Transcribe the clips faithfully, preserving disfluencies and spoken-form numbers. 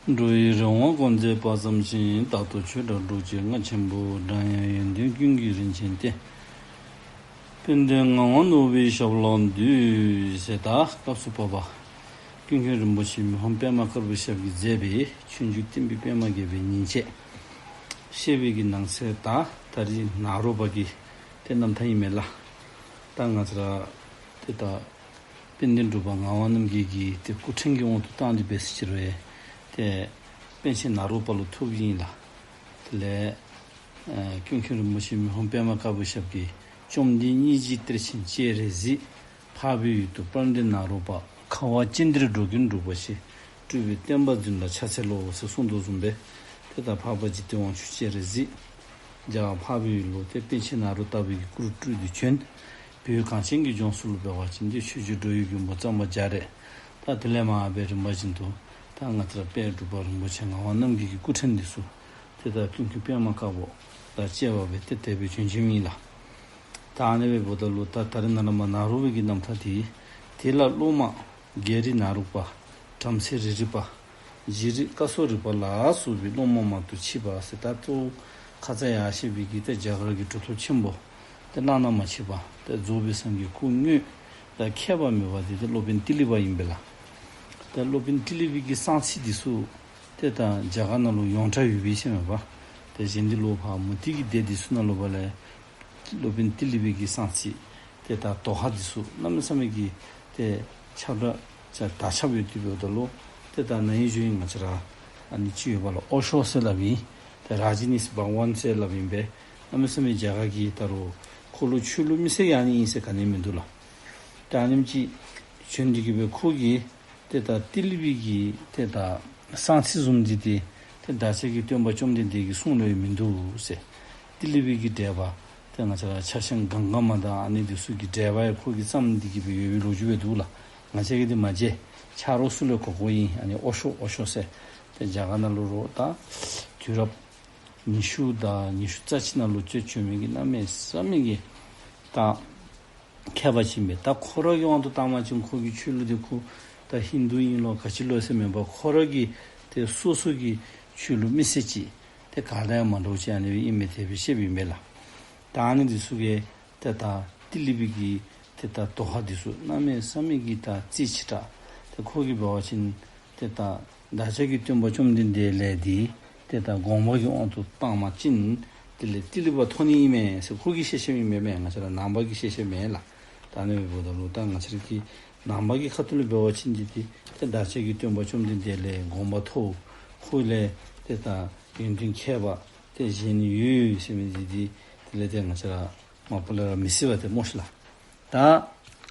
འགྲོ་བའི་རེ་བ་སྐོང་མཛད་དཔག་བསམ་ཤིང་། རྟག་ཏུ་ཆོས་སྒྲ་སྒྲོག་བྱེད་རྔ་ཆེན་པོ། སྒྲ་དབྱངས་ཡོན་ཏན་ཀུན་གྱི་རིན་ཆེན་གཏེར། དཔལ་ལྡན་ངག་དབང་ནོར་བུའི་ཞབས་ལ་འདུད་ཟེར། ད་སྐབས་སུ་བབ་པ་ཀུན་མཁྱེན་རིན་པོ་ཆེ་མི་ཕམ་པདྨ་དཀར་པོ་ཞབས་ཀྱིས་མཛད་པའི་སྤྱོད་འཇུག་བསྟན་པའི་པདྨ་རྒྱས་པའི་ཉིན་བྱེད་ཞེས་པའི་གི་ནང་གསེས། ད་ད་རིས་ནཱ་རོ་པ་གི་ཏེ་རྣམ་ཐར་ཨིན་མས་ལགས། ད་ང་བཅས་ར་ཏེ་ད་དཔལ་ལྡན་འབྲུག་པ་ངག་དབང་རྣམ་རྒྱལ་གྱི་ཏེ་སྐུ་ཕྲེང་གི་དབང་དུ་བཏང་སྟེ་འབད་ཟེར་བ་ཅིན་ཏེ་པཎ་ཆེན་ནཱ་རོ་པ་ལུ་ཐུགཔ་ཨིན་ལགས། དེ་ལས་ཨ་ཀུན་མཁྱེན་རིན་པོ་ཆེ་མི་ཕམ་པདྨ་དཀར་པོ་ཞབས་ཀྱིས་བཅོམ་ལྡན་སྙིང་རྗེའི་གཏེར་ཆེན་སྤྱན་རས་གཟིགས། འཕགས་པའི་ཡུལ་དུ་དཔལ་ལྡན་ནཱ་རོ་པ། ཁ་བ་ཅན་འདིར་འགྲོ་ཀུན་འགྲུབ་པ་ཞེས། སྤྲུལ་པའི་བསྟན་པ་འཛིན་ལ་ཕྱག་འཚལ་ལོ་ཟེར་གསུངས་དོ་བཟུམ་སྦེ་ཏེ་ད་འཕགས་པ་འཇིག་རྟེན་དབང་ཕྱུག་སྤྱན་རས་གཟིགས་རྒྱ་གར་འཕགས་པའི་ཡུལ་ལུ་ཏེ་པཎ་ཆེན་ནཱ་རོ་ཏ་པའི་གི་སྐུ་རུ་སྤྲུལ་ཏེ་བྱོན། བོད་གངས་ཅན་གྱི་ལྗོངས་སུ་ལུ་འབད་བ་ཅིན་ཏེ་ཆོས་རྗེ་འགྲོ་བའི་མགོན་པོ་གཙང་པ་རྒྱ་རས། ད་དེ་ལས་མར་སྦེ་རིམ་པ་བཞིན་དུ་ད་ང་བཅས་ར་དཔལ་འབྲུག་པ་རིན་པོ་ཆེ་ངག་དབང་རྣམ་རྒྱལ་གྱི་སྐུ་ཕྲེང་འདི་ཚུ་ཏེ་ད་ཀུན་མཁྱེན་པདྨ་དཀར་པོ་དང་བཅས་པ་སྦེ་ཏེ་དེ་སྦེ་བྱོན་བྱོནམ་ཨིན་ལགས། ད་ཨ་ནི་སྦེ་འབདཝ་ད་ལུ་ད་ད་རིས་ནཱ་ལས་མར་ནཱ་རོ་པའི་གི་རྣམ་ཐར་འདི། དེ་ལ་སློབ་མ་རྒྱ་རིགས་ནཱ་རོ་པ། བྲམ་ཟེ་རི་རི་པ། རྗེ་རིགས་ཀ་སོ་རི་པ་ལ་སོགས་པའི་སློབ་མ་མང་དུ་མཆིས་པ་ཟེར། ད་ལྟོ་ཁ་ཙ་ཡར་བཤད་པའི་གི་ཏེ་རྒྱ་གར་གྱི་གྲུབ་ཐོབ་ཆེན་པོ་ཏེ་བླ་ན་མ་མཆིས་པ་ཏེ་རྫོགས་པའི་སངས་རྒྱས་སྐུ་དངོས་དང་ཁྱད་པར་མེད་པ་འདི་ཏེ་སློབ་དཔོན་ཏི་ལི་པ་ཨིན་པས་ལགས། ཏེ་སློབ་དཔོན་ཏི་ལི་པའི་གི་གསང་ཚིག་འདི་ཚུ་ཏེ་ད་རྒྱ་གར་ནང་ལུ་ཡོངས་གྲགས་ཡོད་པའི་ཟེར་མས་པ། ཏེ་གཞན་འདི་ལུ་ཕར་མུ་སྟེགས་ཀྱི་སྡེ་འདི་ཚུ་ནང་ལུ་འབད་ལས་སློབ་དཔོན་ཏི་ལི་པའི་གི་གསང་ཚིག་ཏེ་ད་དོ་ཧ་འདི་ཚུ་གནམ་མེད་ས་མེད་ཀྱི་ཏེ་ཁྱབ་བསྒྲགས་ཆ་དར་ཁྱབ་ཡོད་དེ་འབདཝ་ད་ལུ་ཏེ་ད་ན་ཧིང་གཞེས་ནིང་ང་བཅས་ར་ཨ་ནི་ཅིག་ཡོད་པ་ལགས། ཨོ་ཤོ་ཟེར་སླབ་ཨིན། ཏེ་ར་ཇི་ནིས་བྷ་ག་ཝཱན་ཟེར་སླབ་ཨིན་པས། གནམ་མེད་ས་མེད་རྒྱ་གར་གྱི་ད་རུང་ཁོ་ལུ་ཆོས་ལུགས་མི་སེར་ཡང་ཨ་ནི་ཨིན་ཟེར་ག་ནི་མིན་འདུག་ལགས། ཏེ་ཨ་ནེམ་ཅིག་བྱོན་ཏེ་གི་སྦེ་ཁོ་གིས་ཏེ་ད་ཏི་ལི་པའི་གི་ཏེ་ད་གསང་ཚིག་བཟུམ་འདི་ཏེ་ཏེ་བདག་ཅག་གི་སྟོན་པ་བཅོམ་ལྡན་འདས་ཀྱི་གསུང་ལུ་ཡང་མིན་འདུག་ཟེར། ཏི་ལི་པའི་གི་འགྲེལ་པ་ཏེ་ང་བཅས་ར་ཕྱག་ཆེན་གངྒཱ་མ་དང་ཨ་ནི་འདི་ཚུ་གི་འགྲེལ་པ་ཡང་ཁོ་གིས་བརྩམས་ཏེ་གི་སྦེ་ཡོད་པའི་ལོ་རྒྱུས་སྦེ་འདུག་ལགས། ང་བཅས་ཀྱིས་འདི་མ་མཇལ། ཆ་རོགས་ཚུ་ལས་གོ་གོཝ་ཨིན། ཨ་ནི་ཨོ་ཤོ་ཨོ་ཤོ་ཟེར། ཏེ་རྒྱ་གར་ནང་ལུ་རོགས་ད་དུས་རབས་ཉི་ཤུ་དང་ཉི་ཤུ་རྩ་གཅིག་ནང་ལུ་སྤྱོད་བྱོན་མི་གི་གནམ་མེད་ས་མེད་ཀྱི་ད་མཁས་པ་ཅིག་ཨིན་པས། ད་ཁོ་ར་གི་དབང་དུ་བཏང་བ་ཅིན་ཁོ་གི་ཆོས་ལུགས་འདི་ཁོ་ད་ཧིན་དུ་ཨིན་ལོ་ག་ཅི་ལོ་ཟེར་མེན་པར་ཁོ་ར་གི་ཏེ་སོ་སོ་གི་ཆོས་ལུགས་མི་སེར་ཅིག་ཏེ་ག་དང་ཡང་མ་འདྲཝ་ཅིག་ཨ་ནི་སྦེ་ཨིན་མས། དེ་སྦེ་བཤདཔ་ཨིན་པས་ལགས། ད་ཨ་ནི་འདི་ཚུ་གིས་ཏེ་ད་ཏི་ལི་པའི་གི་ཏེ་ད་དོ་ཧ་འདི་ཚུ་གནམ་མེད་ས་མེད་ཀྱི་ད་རྩིས་ཆེ་དྲགས། ཏེ་ཁོ་གིས་འབད་བ་ཅིན་ཏེ་ད་བདག་ཅག་གི་སྟོན་པ་བཅོམ་ལྡན་འདས་ལས་འདི་ཏེ་ད་དགོངས་པ་གི་དབང་དུ་བཏང་བ་ཅིན་དེ་ལས་ཏི་ལི་པ་ཐོབ་ནི་ཨིན་མས་ཟེར་ཁོ་གིས་བཤད་བཤདཔ་ཨིན་མས། ང་བཅས་ར་ནང་པ་གིས་བཤད་བཤདཔ་མེན་ལགས། ད་ཨ་ནི་འབདཝ་ད་ལུ་ད་ང་བཅས་ར་གི་ནང་པ་གི་ཁ་ཐུག་ལས་འབད་བ་ཅིན་འདི་ཏེ་ཏེ་བདག་ཅག་གི་སྟོན་པ་བཅོམ་ལྡན་འདས་ལས་དགོངས་པ་ཐོབ། ཁོ་ལས་ཏེ་ད་ཡོན་ཏན་མཁས་པ་ཏེ་གཞན་ཡོད་ཟེར་མི་འདི་ཏེ་དེ་ལས་ཏེ་ང་བཅས་ར་མ་པ་ལས་ར་མི་སྲིད་པ་ཏེ་སྨོ་ཤི་ལགས། ད་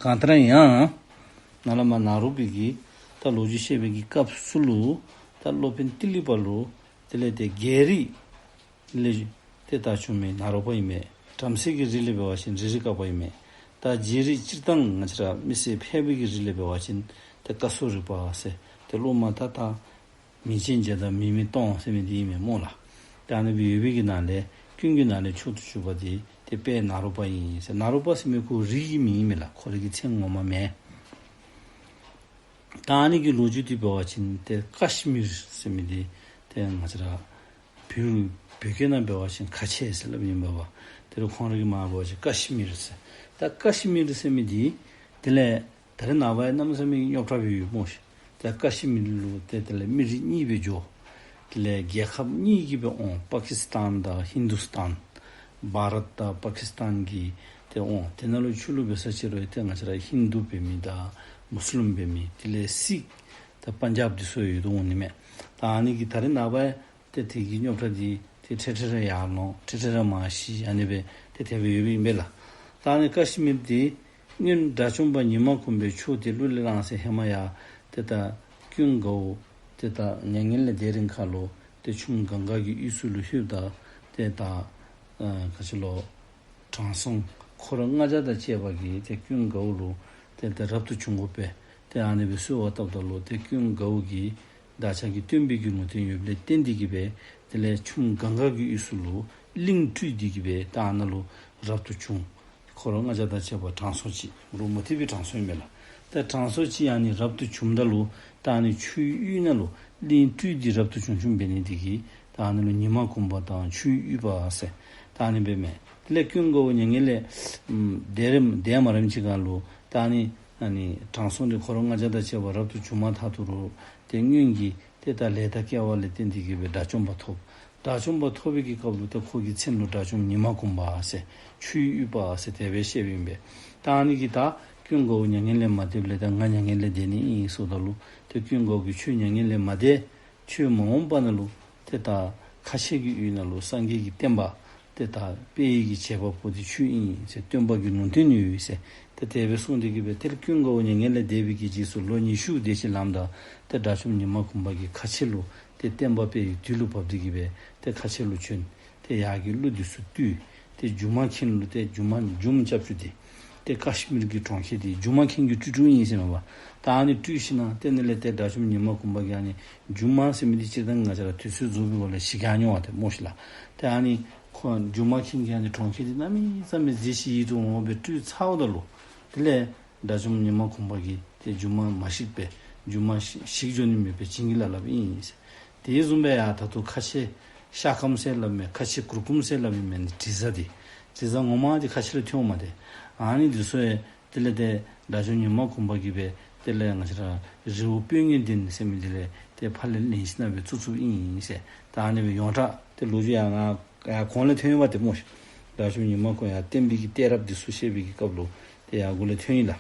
གང་ལྟར་ཡང་ནཱ་ལས་མར་ནཱ་རོ་པའི་གི་ད་ལོ་རྒྱུས་བཤད་པའི་གི་སྐབས་སུ་ལུ་ད་སློབ་དཔོན་ཏི་ལི་པ་ལུ་དེ་ལས་ཏེ་རྒྱ་རིགས་ལས་ཏེ་ད་བྱུང་མི་ནཱ་རོ་པ་ཨིན་མས། བྲམ་ཟེ་གི་རིགས་ལས་འབད་བ་ཅིན་རི་རི་ཀ་པ་ཨིན་མས། ད་རྗེ་རིགས་སྤྱིར་བཏང་ང་བཅས་ར་མི་སེར་ཕལ་པའི་གི་རིགས་ལས་འབད་བ་ཅིན་ཏེ་ཀ་སོ་རི་པ་ཟེར་ཏེ་སློབ་མ་ད་ད་མིང་ཅན་བརྒྱ་དང་མིང་མེད་སྟོང་ཟེར་མི་འདི་ཨིན་མས་སྨོ་ལགས། ད་ཨ་ནི་སྦེ་ཡོད་པའི་གི་ནང་ལས་ཀུན་གྱི་ནང་ལས་མཆོག་ཏུ་གྱུར་པ་འདི་ཏེ་དཔལ་ནཱ་རོ་པ་ཨིན་ཟེར། ནཱ་རོ་པ་ཟེར་མི་ཁོ་རིགས་ཀྱི་མིང་ཨིན་མས་ལགས། ཁོ་རའི་གི་མཚན་ངོ་མ་མེན། ད་ཨ་ནི་གི་ལོ་རྒྱུས་འདི་འབད་བ་ཅིན་ཏེ་ཀ་ཤི་མིར་ཟེར་མི་འདི་ཏེ་ང་བཅས་ར་བོད་བོད་སྐད་ནང་འབད་བ་ཅིན་ཁ་ཆེ་ཟེར་སླབ་ཨིན་པས་པ། དེ་ལས་ཁོང་ར་གི་མར་འབད་བ་ཅིན་ཀ་ཤི་མིར་ཟེར། ད་ཀ་ཤི་མིར་ཟེར་མི་འདི་དེ་ལས་ད་རེས་ནངས་པ་ཡང་གནམ་མེད་ས་མེད་རྙོག་དྲགས་སྦེ་ཡོད་སྨོ་ཤི། ད་ཀ་ཤི་མིར་ལུ་ཏེ་དེ་ལས་མི་རིགས་གཉིས་སྦེ་འགྱོ། དེ་ལས་རྒྱལ་ཁབ་གཉིས་ཀྱིས་སྦེ་དབང་། པ་ཀི་སི་ཏཱན་དང་ཧིན་དུ་སི་ཏཱན། བྷ་རཏ་དང་པ་ཀི་སི་ཏཱན་གྱིས་ཏེ་དབང་། དེ་ནང་ལུ་ཆོས་ལུགས་འབད་ས་ཅིག་རུང་ཏེ་ང་བཅས་ར་ཧིན་དུ་འབད་མི་དང་མུ་སི་ལིམ་འབད་མི་དེ་ལས་སིཁ་དང་པན་ཇབ་འདི་ཚུ་ཡོད་དོ་འོང་ནི་མས། ད་ཨ་ནི་གིས་ད་རེས་ནངས་པ་ཏེ་དེ་གི་རྙོག་དྲ་འདི་ཏེ་འཕྲལ་འཕྲལ་ར་ཡར་ལོང་འཕྲལ་འཕྲལ་ར་མར་ཞི་ཨ་ནི་སྦེ་ཏེ་དེ་སྦེ་ཡོདཔ་ཨིན་པས་ལགས། ད་ཨ་ནི་ཀ་ཤི་མིར་འདི་སྔོན་དགྲ་བཅོམ་པ་ཉི་མ་གུང་པས་ཕྱོགས་དེར་གླུ་ལེན་གནང་ཟེར་ཧེ་མ་ཡང་ཏེ་ད་ཀུན་དགའ་བོ་ཏེ་ད་མྱ་ངན་ལས་འདས་རན་ཁར་ལུ་ཏེ་ཆུ་མོ་གངྒཱ་གི་དབུས་སུ་ལུ་ལྷོདཔ་ད་ཏེ་ད་ཨ་ག་ཅི་ལོ་དྲང་སྲོང་འཁོར་ལྔ་བརྒྱ་དང་བཅས་པ་གིས་ཏེ་ཀུན་དགའ་བོ་ལུ་ཏེ་ཏེ་རབ་ཏུ་བྱུང་དགོ་པས། ཏེ་ཨ་ནི་སྦེ་གསོལ་བ་བཏབ་ད་ལུ་ཏེ་ཀུན་དགའ་བོ་གིས་བདག་ཅག་གི་སྟོན་པའི་གི་ལུང་བསྟན་ཡོདཔ་ལས་བརྟེན་ཏེ་གི་སྦེ་དེ་ལས་ཆུ་མོ་གངྒཱ་གི་དབུས་སུ་ལུ་གླིང་སྤྲུལ་ཏེ་གི་སྦེ་ད་ཨ་ནཱ་ལུ་རབ་ཏུ་བྱུང་། འཁོར་ལྔ་བརྒྱ་དང་བཅས་པ་དྲང་སྲོང་ཅིག་རུང་མུ་སྟེགས་པའི་དྲང་སྲོང་ཨིན་མས་ལགས། ཏེ་དྲང་སྲོང་ཅིག་ཨ་ནི་རབ་ཏུ་བྱུངམ་ད་ལུ་ ད་ཨ་ནི་ཆུའི་དབུས་ནང་ལུ་གླིང་སྤྲུལ་འདི་རབ་ཏུ་བྱུང་བྱུངམ་འབད་ནི་འདི་གིས་ད་ཨ་ནི་ལུ་ཉི་མ་གུང་པ་དང་ཆུའི་དབུས་པ་ཟེར་ད་ཨ་ནི་སྦེ་མས། དེ་ལས་ཀུན་དགའ་བོ་མྱ་ངན་ལས་ཨམ་འདས་རནམ་འདས་མ་རནམ་ཅིག་ཁར་ལུ་ད་ཨ་ནི་ཨ་ནི་དྲང་སྲོང་འདི་འཁོར་ལྔ་བརྒྱ་དང་བཅས་པ་རབ་ཏུ་བྱུང་མ་ཐག་ཏུ་རུ་ཏེ་སྔོན་གྱི་ཏེ་ད་ལས་དང་སྐལ་བ་ལས་བརྟེན་ཏེ་གིས་སྦེ་དགྲ་བཅོམ་པ་ཐོབ། དགྲ་བཅོམ་པ་ཐོབ་པའི་གི་སྐབས་ལུ་ཏེ་ཁོ་གི་མཚན་ལུ་དགྲ་བཅོམ་ཉི་མ་གུང་པ་ཟེར་ཆུའི་དབུས་པ་ཟེར་དེ་སྦེ་བཤད་པའི་ཨིན་པས། ད་ཨ་ནི་གིས་ད་ཀུན་དགའ་བོ་མྱ་ངན་ལས་མ་འདསཔ་ལས་ད་ང་མྱ་ངན་ལས་འདས་ནི་ཨིན་ཟེརཝ་ད་ལུ་ཏེ་ཀུན་དགའ་བོ་གིས་ཁྱོད་མྱ་ངན་ལས་མ་འདས། ཁྱོད་མ་འོངས་པ་ནང་ལུ་ཏེ་ད་ཁ་ཆེ་གི་ཡུལ་ནང་ལུ་སངས་རྒྱས་ཀྱི་བསྟན་པ་ཏེ་ད་སྤེལ་ནི་གི་བྱེད་པ་པོ་འདི་ཁྱོད་ཨིན་ཟེར་སྟོན་པ་གི་ལུང་བསྟན་ཡོད་ཟེར་ཏེ་དེ་སྦེ་གསུངས་ཏེ་གིས་སྦེ་ཏེ་ཀུན་དགའ་བོ་མྱ་ངན་ལས་འདས་པའི་གི་རྗེས་སུ་ལོ་ཉི་ཤུ་དེ་ཅིག་ལངམ་ད་ཏེ་དགྲ་བཅོམ་ཉི་མ་གུང་པ་གིས་ཁ་ཆེ་ལུ་ཏེ་བསྟན་པ་སྤེལ་བའི་དུས་ལུ་བབས་ཏེ་གིས་སྦེ་ཏེ་ཁ་ཆེ་ལུ་བྱོན། ཏེ་ཡར་གྱི་ཀླུ་འདི་ཚུ་བཏུལ། ཏེ་སྒྱུ་མ་མཁན་ལུ་ཏེ་སྒྱུ་མ་སྒྱུ་མ་རྐྱབ་བཅུག་སྟེ་ཏེ་ཀ་ཤི་མིར་གྱི་གྲོང་ཁྱེར་འདི་སྒྱུ་མ་མཁན་གྱིས་སྤྲུལ་སྤྲུལཝ་ཨིན་ཟེར་མས་པ། ད་ཨ་ནི་སྤྲུལ་ཞིནམ་ལས་ཏེ་ཨ་ནི་ལས་ཏེ་དགྲ་བཅོམ་ཉི་མ་གུང་པ་གིས་ཨ་ནི་སྒྱུ་མ་ཟེར་མི་འདི་སྤྱིར་བཏང་ང་བཅས་ར་དུས་ཚོད་རྫོགས་པའི་སྒང་ལས་ཞིག་ཡར་འགྱོ་བ་ཏེ་སྨོ་ཤིག་ལགས། ཏེ་ཨ་ནི་ཁོ་སྒྱུ་མ་མཁན་གྱིས་ཨ་ནི་གྲོང་ཁྱེར་འདི་གནམ་མེད་ས་མེད་མཛེས་ཤིང་ཡིད་དུ་འོང་བའི་སྤྲུལ་ཚརཝ་ད་ལུ་དེ་ལས་དགྲ་བཅོམ་ཉི་མ་གུང་པ་གིས་ཏེ་སྒྱུ་མ་མ་ཞིག་པས། སྒྱུ་མ་ཞིག་ཞིག་འགྱོ་ནི་མེད་པའི་བྱིན་གྱིས་བརླབས་བརླབསཔ་ཨིན་ཟེར། དེ་བཟུམ་སྦེ་ཡང་ད་ལྟོ་ཁ་ཆེ་ཤ་ཁམ་ཟེར་སླབ་མི་ཁ་ཆེ་གུར་ཀུམ་ཟེར་སླབ་མི་མེན་ན། དྲི་བཟང་འདི་དྲི་བཟང་ངོ་མ་འདི་ཁ་ཆེ་ལུ་ཐོནམ་མས་ཏེ། ཨ་ནི་འདི་ཚུ་ཡང་དེ་ལས་ཏེ་དགྲ་བཅོམ་ཉི་མ་གུང་པ་གིས་སྦེ་དེ་ལས་ང་བཅས་ར་རི་བོ་སྤོས་ངད་ལྡན་ཟེར་མི་འདི་ལས་ཏེ་ཕར་ལས་ལེན་ཞིནམ་སྦེ་བཙུགས་བཙུགསཔ་ཨིན་ཟེར། ད་ཨ་ནི་སྦེ་ཡོངས་གྲགས་ཏེ་ལོ་རྒྱུས་ཡང་ང་ཡར་གོང་ལས་ཐོན་ཡོདཔ་ཏེ་སྨོ་ཤིག། དགྲ་བཅོམ་ཉི་མ་གུང་ཡང་བསྟན་པའི་གི་གཏད་རབས་འདི་ཚུ་བཤད་པའི་གི་སྐབས་ལུ་ཏེ་ཡར་གོང་ལས་ཐོན་ཡི་ལགས།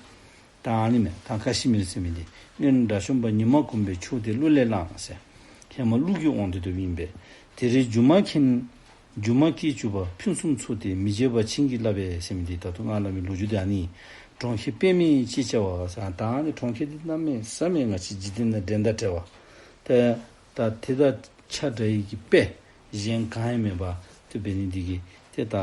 ད་ཨ་ནི་མས། ད་ཀ་ཤི་མིར་ཟེར་མི་འདི་སྔོན་དགྲ་བཅོམ་པ་ཉི་མ་གུང་པའི་ཕྱོགས་དེ་ཀླུ་ལས་བླངས་ཟེར། ཧེ་མ་ཀླུ་གི་དབང་དུ་བསྡུཝ་ཨིན་པས། དེར་སྒྱུ་མ་མཁན་སྒྱུ་མ་སྐྱེ་བཅུག་པ་ཕུན་སུམ་ཚོགས་ཏེ་མི་བརྗེད་པ་བྱིན་གྱིས་བརླབས་པས་ཟེར་མི་འདི་ད་ལྟོ་ང་སླབ་མི་ལོ་རྒྱུས་འདི་ཨ་ནི་གྲོང་ཁྱེར་པདྨའི་ཅེས་བྱ་བ་ཟེར། ད་ཨ་ནི་གྲོང་ཁྱེར་འདི་གནམ་མེད་ས་མེད་ང་བཅས་འཇིག་རྟེན་ནང་འགྲན་ཟླ་བྲལ་བ། ཏེ་ད་དེ་དང་ཆ་འདྲ་བའི་གི་དཔེ་གཞན་གང་ཡང་མེད་པ་དེ་འབད་ནི་འདི་གིས་ཏེ་ད་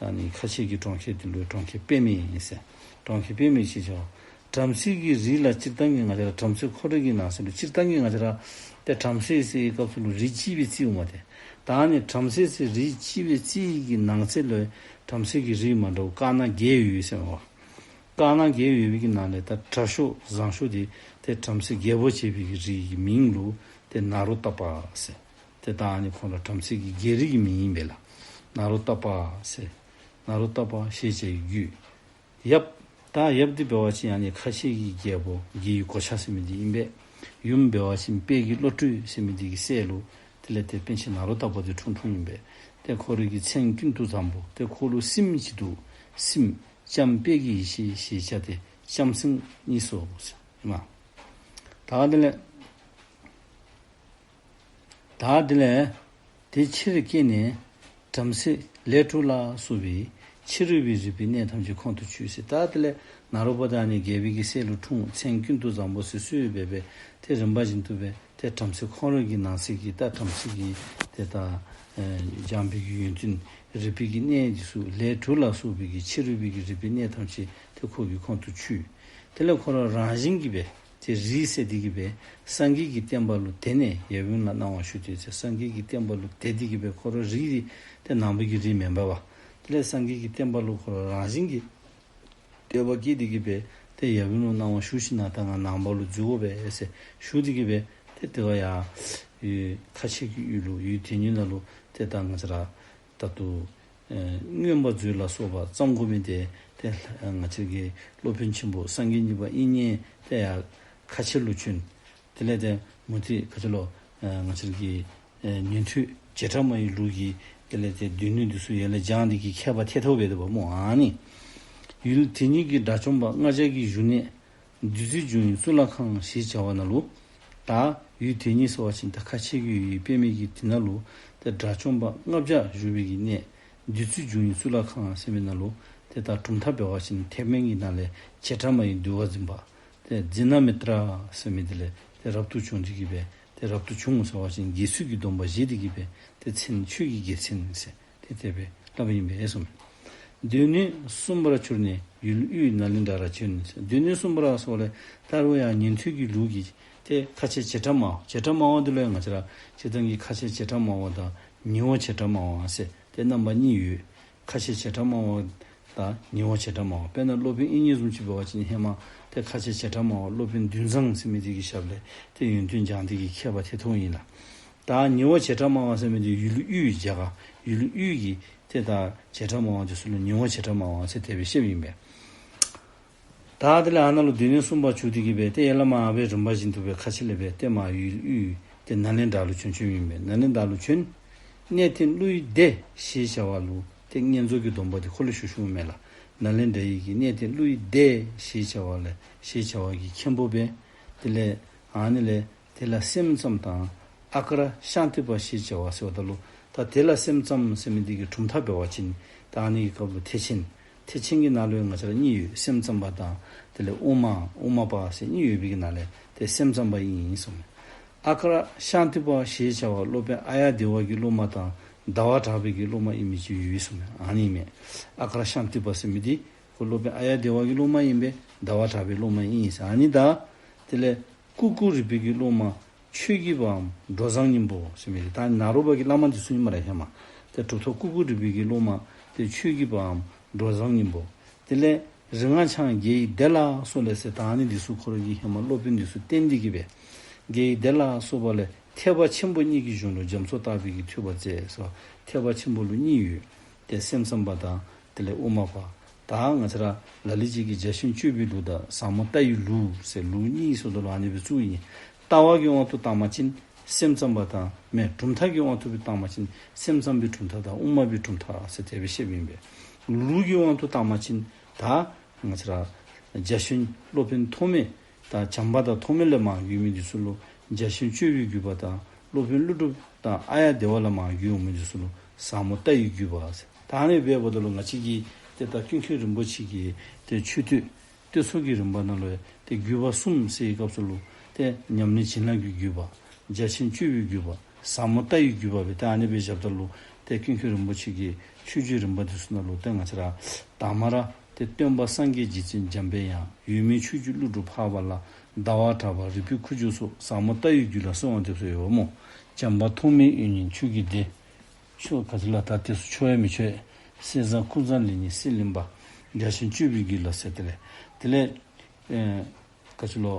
ཨ་ནི་ཁ་ཆེ་གི་གྲོང་ཁྱེར་འདི་ལུ་གྲོང་ཁྱེར་པདྨ་ཨིན་ཟེར། གྲོང་ཁྱེར་པདྨའི་ཅེས་བྱ་བ། བྲམ་ཟེ་གི་རིགས་ལ་སྤྱིར་བཏང་གི་ང་བཅས་ར་བྲམ་ཟེ་ཁོ་རའི་གི་ནང་གསེས་ལུ་སྤྱིར་བཏང་གི་ང་བཅས་ར་ཏེ་བྲམ་ཟེ་ཟེར་བའི་སྐབས་སུ་ལུ་རིགས་གཅིག་སྦེ་བརྩིཝ་མས་ཏེ། ད་ཨ་ནི་བྲམ་ཟེ་ཟེར་རིགས་གཅིག་སྦེ་བརྩི་བའི་གི་ནང་གསེས་ལུ་བྲམ་ཟེ་གི་རིགས་མ་འདྲཝ་དཀར་ནག་བརྒྱད་ཡོད་ཟེར་མས་པ། དཀར་ནག་བརྒྱད་ཡོད་པའི་གི་ནང་ལས་ད་དྲག་ཤོས་བཟང་ཤོས་འདི་ཏེ་བྲམ་ཟེ་རྒྱལ་པོ་ཅེས་པའི་གི་རིགས་ཀྱི་མིང་ལུ་ཏེ་ནཱ་རོ་ཏ་པ་ཟེར། ཏེ་ད་ཨ་ནི་ཁོང་ར་བྲམ་ཟེ་གི་རྒྱལ་རིགས་ཀྱི་མིང་ཨིན་པས་ལགས། ནཱ་རོ་ཏ་པ་ཟེར། ནཱ་རོ་ཏ་པ་ཞེས་བྱ་བའི་རྒྱུད། ཡབ། ད་ཡབ་འདི་འབད་བ་ཅིན་ཨ་ནི་ཁ་ཆེ་གི་རྒྱལ་པོ་རྒྱལ་བའི་གོ་ཆ་ཟེར་མི་འདི་ཨིན་པས། ཡུམ་འབད་བ་ཅིན་དཔལ་གྱི་བློ་གྲོས་ཟེར་མི་འདི་གི་སྲས་ལུ་དེ་ལས་ཏེ་པཎ་ཆེན་ནཱ་རོ་ཏ་པ་འདི་འཁྲུངས་འཁྲུངསམ་ཨིན་པས། ཏེ་ཁོ་རའི་གི་མཚན་ཀུན་ཏུ་བཟང་པོ། ཏེ་ཁོ་ལུ་སྲསམོ་གཅིག་འདུག། སྲསམོ་ལྕམ་དཔལ་གྱི་ཡེ་ཤེས་ཞེས་བྱ་སྟེ་ལྕམ་སྲིང་གཉིས་སོ་ཟེར་ཨིན་མས། ད་དེ་ལས་ད་དེ་ལས་དེ་ཕྱིར་སྐྱེས་ནས་བྲམ་ཟེ་ལས་དྲུག་ལ་སོགས་པའི་ཕྱི་རོལ་པའི་རིག་པའི་གནས་ཐམས་ཅད་ཁོང་དུ་ཆུད་ཟེར། ད་དེ་ལས་ནཱ་རོ་པ་ད་ཨ་ནི་རྒྱལ་པོའི་གི་སྲས་ལུ་འཁྲུངས། མཚན་ཀུན་ཏུ་བཟང་པོ་ཟེར་གསོལ་བས་སྦེ་ཏེ་རིམ་པ་བཞིན་དུ་སྦེ་ཏེ་བྲམ་ཟེ་ཁོང་རའི་གི་ནང་གསེས་ཀྱི་ད་བྲམ་ཟེ་གི་ཏེ་ད་ཨེ་སྦྱངས་པའི་གི་ཡོན་ཏན་རིག་པའི་གི་གནས་འདི་ཚུ་ལས་དྲུག་ལ་སོགས་པའི་གི་ཕྱི་རོལ་པའི་གི་རིག་པའི་གནས་ཐམས་ཅད་ཏེ་ཁོ་གིས་ཁོང་དུ་ཆུད། དེ་ལས་ཁོ་ར་རང་བཞིན་གྱིས་སྦེ་ཏེ་རིགས་སད་དེ་གིས་སྦེ་སངས་རྒྱས་ཀྱི་བསྟན་པ་ལུ་དད་ནས་ཡབ་ཡུམ་ལ་གནང་བ་ཞུ་སྟེ་ཟེར། སངས་རྒྱས་ཀྱི་བསྟན་པ་ལུ་དད་དེ་གིས་སྦེ་ཁོ་ར་རིགས་འདི་ཏེ་ནང་པའི་གི་རིགས་མེན་པས་པ། དེ་ལས་སངས་རྒྱས་ཀྱི་བསྟན་པ་ལུ་ཁོ་ར་རང་བཞིན་གྱིས་དད་པ་སྐྱེས་དེ་གིས་སྦེ་ཏེ་ཡབ་ཡུམ་ལུ་གནང་བ་ཞུ་ཞིནམ་ད་ང་ནང་པ་ལུ་འཛུལ་དགོ་པས་ཟེར་ཞུ་སྟེ་གིས་སྦེ་ཏེ་དེ་བ་ཡར་ཡུལ་ཁ་ཆེ་གི་ཡུལ་ལུ་ཡུལ་དེ་ཉིད་ནང་ལུ་ཏེ་ད་ང་བཅས་ར་ད་ལྟོ་ཨེ་མངོན་པ་མཛོད་ལ་སོགས་པ་བརྩམ་དགོ་མི་འདི་ཏེ་ང་བཅས་ཀྱི་སློབ་དཔོན་ཆེན་པོ་སངས་རྒྱས་གཉིས་པ་དབྱིག་གཉེན་ཏེ་ཡར་ཁ་ཆེ་ལུ་བྱོན། དེ་ལས་ཏེ་མུ་སྟེགས་ཁ་ཆེ་ལུ་ཨེ་ང་བཅས་ཀྱི་ཨེ་ཉན་ཐོས་བྱེ་བྲག་སྨྲ་བའི་ལུགས་ཀྱི་དེ་ལས་ཏེ་སྡེ་སྣོད་འདི་ཚུ་ཡར་ལས་སྦྱངས་ཏེ་གིས་མཁས་པ་ཐལ་ཐལཝ་འབད་དོ་བ་སྨོ། ཨ་ནི་ཡུལ་དེ་ཉིད་ཀྱི་དགྲ་བཅོམ་པ་ལྔ་བརྒྱ་གི་བཞུགས་གནས་བདུད་རྩི་འབྱུང་བའི་གཙུག་ལག་ཁང་ཞེས་བྱ་བ་ནང་ལུ། ད་ཡུལ་དེ་ཉིད་ཟེར་བ་ཅིན་ད་ཁ་ཆེ་གི་ཡུལ་པདྨའི་གི་དེ་ནང་ལུ་ཏེ་དགྲ་བཅོམ་པ་ལྔ་བརྒྱ་བཞུགས་པའི་གི་གནས་བདུད་རྩི་འབྱུང་བའི་གཙུག་ལག་ཁང་ཟེར་མི་ནང་ལུ་ཏེ་ད་གྲུབ་མཐའ་འབད་བ་ཅིན་ཐེག་དམན་གྱི་ནང་ལས་བྱེ་བྲག་སྨྲ་བའི་འདུལ་བ་འཛིན་པ་ཏེ་ཛི་ན་མི་ཏྲ་ཟེར་མི་འདི་ལས་ཏེ་རབ་ཏུ་བྱུང་སྟེ་གིས་སྦེ་ཏེ་རབ་ཏུ་བྱུང་ཟེར་བ་ཅིན་དགེ་ཚུལ་གྱི་སྡོམ་པ་བཞེས་ཏེ་གིས་སྦེ་ཏེ་མཚན་ཆོས་ཀྱི་རྒྱལ་མཚན་ཟེར། ཏེ་དེ་སྦེ་སླབ་ཨིན་པས་གསུངས། སྡེ་སྣོད་གསུམ་པར་གྱུར་ནས་ཡུལ་དབུས་ནཱ་ལེནྡྲར་བྱོན། སྡེ་སྣོད་གསུམ་པར་ཟེར་བ་ལས་ད་རུང་ཡང་ཉན་ཐོས་ཀྱི་ལུགས་ཀྱི་ཏེ་ཁ་ཆེ་བྱེ་བྲག་སྨྲ་བ། བྱེ་བྲག་སྨྲ་བ་འདི་ལུ་ཡང་ང་བཅས་ར་སྤྱིར་བཏང་གི་ཁ་ཆེ་བྱེ་བྲག་སྨྲ་བ་དང་ཉེ་བ་བྱེ་བྲག་སྨྲ་བ་ཟེར་ཏེ་རྣམ་པ་གཉིས་ཡོད། ཁ་ཆེ་བྱེ་བྲག་སྨྲ་བ་དང་ཉེ་བ་བྱེ་བྲག་སྨྲ་བ། དཔེར་ན་སློབ་དཔོན་དབྱིག་གཉེན་བཟུམ་ཅིག་འབད་བ་ཅིན་ཧེ་མ་ཏེ་ ཏེ་ཁ་ཆེ་བྱེ་བྲག་སྨྲ་བ་སློབ་དཔོན་འདུས་བཟང་ཟེར་མི་འདི་གི་ཞབས་ལས་ཏེ་ཡོན་ཏན་སྦྱངས་ཏེ་གི་མཁས་པ་ཐེ་ཐོག་ཨིན་ལགས། ད་ཉི་འོག་བྱེ་བྲག་སྨྲ་བ་ཟེར་མི་འདི་ཡུལ་དབུས་རྒྱ་གར་ཡུལ་དབུས་ཀྱི་ཏེ་ད་བྱེ་བྲག་སྨྲ་བ་འདི་ཚུ་ལུ་ཉི་འོག་བྱེ་བྲག་སྨྲ་བ་ཟེར་དེ་སྦེ་བཤདཔ་ཨིན་པས། ད་དེ་ལས་ཨ་ནཱ་ལུ་སྡེ་སྣོད་གསུམ་པ་བྱུང་སྟེ་གི་སྦེ་ཏེ་ཡར་ལས་མར་སྦེ་རིམ་པ་བཞིན་དུ་སྦེ་ཁ་ཆེ་ལས་སྦེ་ཏེ་མར་ཡུལ་དབུས་ཏེ་ནཱ་ལེནྡྲ་ལུ་བྱོན་བྱོནམ་ཨིན་པས། ནཱ་ལེནྡྲ་ལུ་བྱོན། གནས་བརྟན་ཀླུ་ཡི་སྡེ་ཞེས་བྱ་བ་ལུ་ཏེ་བསྙེན་རྫོགས་ཀྱི་སྡོམ་པ་འདི་ཁོ་ལུ་ཞུ་ཞུཝ་མས་ལགས། ནཱ་ལེནྡྲ་ཡི་གི་གནས་བརྟན་ཀླུ་ཡི་སྡེ་ཞེས་བྱ་བ་ལས་ཞེས་བྱ་བ་གི་མཁན་པོ་སྦེ། དེ་ལས་ཨ་ནི་ལས་དེ་ལ་སེམས་ཙམ་དང་ཨ་ཀ་ར་ཤཱནྟི་པ་ཞེས་བྱ་བ་ཟེརཝ་ད་ལུ་ད་དེ་ལ་སེམས་ཙམ་ཟེར་མི་འདི་གི་གྲུབ་མཐའ་འབད་བ་ཅིན་ད་ཨ་ནི་གི་སྐབས་ལུ་ཐེག་ཆེན་ཐེག་ཆེན་གྱི་ནང་ལུ་ཡང་ང་བཅས་ར་གཉིས་ཡོད། སེམས་ཙམ་པ་དང་དེ་ལས་དབུ་མ་དབུ་མ་པ་ཟེར་གཉིས་ཡོད་པའི་གི་ནང་ལས་ཏེ་སེམས་ཙམ་པ་ཨིན་ཨིན་གསུངས་མས། ཨ་ཀ་ར་ཤཱནྟི་པ་ཞེས་བྱ་བ་སློབ་དཔོན་ཨཱརྱ་དེ་བ་གི་སློབ་མ་དང་ཟླ་བ་གྲགས་པའི་གི་སློབ་མ་ཨིན་མི་ཅིག་ཡོད་གསུངས་མས། ཨ་ནི་མས། ཨ་ཀ་ར་ཤཱནྟི་པ་ཟེར་མི་འདི་ཁོ་སློབ་དཔོན་ཨཱརྱ་དེ་བ་གི་སློབ་མ་ཨིན་པས། ཟླ་བ་གྲགས་པའི་སློབ་མ་ཨིན་ཟེར། ཨ་ནི་ད་དེ་ལས་ཀུ་ཀུ་རི་པའི་གི་སློབ་མ་ཆོས་ཀྱི་པའམ་འགྲོ་བཟང་སྙིང་པོ་ཟེར་མི་འདི་ད་ནཱ་རོ་པ་གི་བླ་མ་འདི་ཚུ་ཨིན་སྨ་རེ་ཧེ་མ། ཏེ་གྲུབ་ཐོབ་ཀུ་ཀུ་རི་པའི་གི་སློབ་མ་ཏེ་ཆོས་ཀྱི་པའམ་འགྲོ་བཟང་སྙིང་པོ། དེ་ལས་རིག་སྔགས་འཆང་དགེ་ཡི་སྡེ་ལ་སོགས་ལས་ཟེར་ད་ཨ་ནི་འདི་ཚུ་ཁོ་ར་གི་ཧེ་མ་སློབ་དཔོན་འདི་ཚུ་བསྟེན་ཏེ་གི་སྦེ་དགེ་ཡི་སྡེ་ལ་སོགས་པ་ལས་ཐེག་པ་ཆེན་པོ་གཉིས་ཀྱི་གཞུང་ལུ་རྒྱ་མཚོ་ལྟ་བུའི་གི་ཐོས་པ་མཛད་ཟེར། ཐེག་པ་ཆེན་པོ་ལུ་གཉིས་ཡོད། ཏེ་སེམས་ཙམ་པ་དང་དེ་ལས་དབུ་མ་པ། ད་ང་བཅས་ར་ལ་ལུ་ཅིག་གིས་བརྒྱ་བྱིན་སྤྱོད་པའི་ལུགས་དང་ཟབ་མོ་ལྟ་བའི་ལུགས་ཟེར་ལུགས་གཉིས་སུ་དོ་ལ་ཨ་ནི་སྦེ་བཙུགས་ཡི། ལྟ་བ་གི་དབང་དུ་བཏང་བ་ཅིན་སེམས་ཙམ་པ་དང་མེན་གྲུབ་མཐའ་གི་དབང་དུ་བཏང་བ་ཅིན་སེམས་ཙམ་པའི་གྲུབ་མཐའ་དང་དབུ་མ་པའི་གྲུབ་མཐའ་ཟེར་དེ་སྦེ་བཤདཔ་ཨིན་པས། ལུགས་ཀྱི་དབང་དུ་བཏང་བ་ཅིན་ད་ང་བཅས་ར་བརྒྱ་བྱིན་སློབ་དཔོན་ཐོགས་མེད་དང་བྱམས་པ་དང་ཐོགས་མེད་ལས་མར་བརྒྱུད་མི་འདི་ཚུ་ལུ་བརྒྱ་བྱིན་སྤྱོད་པའི་བརྒྱུད་པ་དང་སློབ་དཔོན་ཀླུ་སྒྲུབ་དང་ཨཱརྱ་དེ་བ་ལས་མར་བརྒྱུད་འོང་མི་འདི་ཚུ་ལུ་ཟབ་མོ་ལྟ་བའི་བརྒྱུད་པ་ཟེར། ད་ཨ་ནི་སྦེ་འབདཝ་ད་ལུ་ང་བཅས་ཀྱི་ཏེ་ད་ཀུན་མཁྱེན་རིན་པོ་ཆེ་གི་ཏེ་ཆོས་ཐོས་ཏེ་ཚུ་གི་རིམ་པ་ནང་ལུ་ཏེ་བརྒྱུད་པ་གསུམ་ཟེར་བའི་སྐབས་སུ་ལུ་ཏེ་ཉམས་ལེན་བྱིན་རླབས་ཀྱི་བརྒྱུད་པ། བརྒྱ་བྱིན་སྤྱོད་པའི་བརྒྱུད་པ། ཟབ་མོ་ལྟ་བའི་བརྒྱུད་པ་སྦེ་ཏེ་ཨ་ནི་སྦེ་བཞགཔ་ད་ལུ་ཏེ་ཀུན་མཁྱེན་རིན་པོ་ཆེ་གི་ཆོས་བརྒྱུད་རིམ་པ་འདི་ཚུ་ནང་ལུ་ཏེ་ང་བཅས་ར་དང་མ་ར་ཏེ་སྟོན་པ་སངས་རྒྱས་རྗེ་བཙུན་འཇམ་པའི་དབྱངས། ཡོད་མེད་ཆོས་བརྒྱུད་ཀླུ་སྒྲུབ་འཕགས་པ་ལྷ། ཟླ་བ་གྲགས་པ་རིག་པའི་ཁུ་བྱུག་སོགས། ཟབ་མོ་ལྟ་བའི་རྒྱུད་ལ་གསོལ་བ་འདེབས་སོགས་ཡོད་སྨོ། བྱམས་པ་ཐོགས་མེད་ཡོན་གཉིས་ཆོས་ཀྱི་སྡེ། ཆོས་ག་ཅི་ལ་ད་དེ་ཚུ་ཆོས་ཡང་མི་ཆོས། གསེར་བཟང་ཀུན་བཟང་ལེགས་ཉེས་གསེར་གླིང་པ། བརྒྱ་བྱིན་སྤྱོད་པའི་རྒྱུད་ལ་ཟེར། དེ་ལས་དེ་ལས་ཨེ་ག་ཅི་ལོ།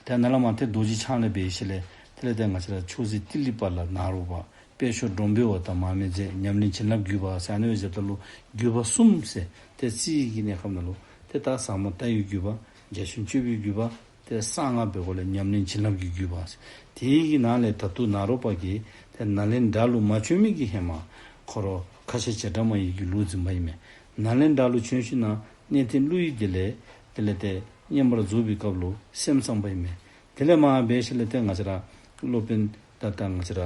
ཏེ་ནཱ་ལས་མར་ཏེ་རྡོ་རྗེ་འཆང་ལས་འབད་ཞིནམ་ལས་དེ་ལས་ཏེ་ང་བཅས་ར་མཆོག་གཟིགས་ཏི་ལི་པ་ལ་ནཱ་རོ་པ། དཔལ་མཆོག་འབྲོམ་པའི་འོད་དང་མར་མེ་མཛད། ཉམས་ལེན་བྱིན་རླབས་བརྒྱུད་པ་ཟེར་ཨ་ནི་སྦེ་བཞགཔ་ད་ལུ་བརྒྱུད་པ་གསུམ་ཟེར་ཏེ་རྩིས་ཀྱི་གནས་སྐབས་ནང་ལུ་ཏེ་ད་ཟབ་མོ་ལྟ་བའི་བརྒྱུད་པ། བརྒྱ་བྱིན་སྤྱོད་པའི་བརྒྱུད་པ། ཏེ་གསང་སྔགས་པའི་སྒོ་ལས་ཉམས་ལེན་བྱིན་རླབས་ཀྱི་བརྒྱུད་པ་ཟེར། དེའི་གི་ནང་ལས་ད་ལྟོ་ནཱ་རོ་པ་གིས་ཏེ་ནཱ་ལེནྡྲ་ལུ་མ་བྱོན་མི་གི་ཧེ་མ་ཁོ་ར་ཁ་ཆེ་བྱེ་བྲག་སྨྲ་བའི་གི་ལུགས་འཛིན་པ་ཨིན་མས། ནཱ་ལེནྡྲ་ལུ་བྱོན་ཞིནམ་ལས་གནས་བརྟན་ཀླུ་ཡི་སྡེ་ལས་དེ་ལས་ཏེ་བསྙེན་པར་རྫོགས་པའི་སྐབས་ལུ་སེམས་ཙམ་པ་ཨིན་མས། དེ་ལས་མར་འབད་ཞིནམ་ལས་ཏེ་ང་བཅས་ར་སློབ་དཔོན་ད་ལྟ་ང་བཅས་ར་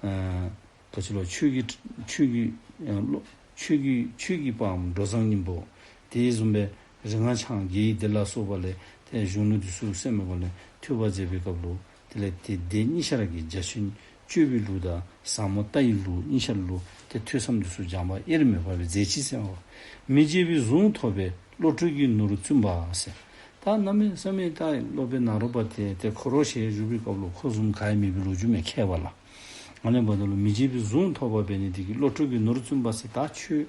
ཨ་ག་ཅི་ལོ། ཆོས་ཀྱི་ཆོས་ཀྱི་ཨ་ལོ། ཆོས་ཀྱི་ཆོས་ཀྱི་པའམ་འགྲོ་བཟང་སྙིང་པོ། དེ་བཟུམ་སྦེ་རིག་སྔགས་འཆང་དགེ་ཡི་སྡེ་ལ་སོགས་པ་ལས་ཏེ་གཞུང་ལུགས་འདི་ཚུ་སེམས་མེད་སྒོ་ལས་ཐོས་པ་མཛད་པའི་སྐབས་ལུ་དེ་ལས་ཏེ་དེ་གཉིས་ཆ་ར་གིས་བརྒྱ་བྱིན་སྤྱོད་པའི་ལུགས་དང་ཟབ་མོ་ལྟ་བའི་ལུགས་གཉིས་ཆ་ར་ལུ་ཏེ་ཐོས་བསམ་འདི་ཚུ་སྦྱངས་པ་དབྱེར་མེད་པ་སྦེ་མཛད་ཅི་ཟེར་བ། མི་བརྗེད་པའི་གཟུངས་ཐོབ་པའི་བློ་གྲོས་ཀྱི་ནོར་བཙུན་པ་ཟེར། ད་གནམ་མེད་ས་མེད་ད་སློབ་དཔོན་ནཱ་རོ་པ་དེ་ཏེ་ཁོ་ར་ཞལ་བཞུགས་པའི་སྐབས་ལུ་ཁོ་བཟུམ་ག་ཡང་མེད་པའི་ལོ་རྒྱུས་མས་མཁས་པ་ལགས། ཨ་ནི་འབདཝ་ད་ལུ་མི་བརྗེད་པའི་གཟུངས་ཐོབ་པ་འབད་ནི་དེ་གིས་བློ་གྲོས་ཀྱི་ནོར་བཙུན་པ་ཟེར་ད་ཆོས་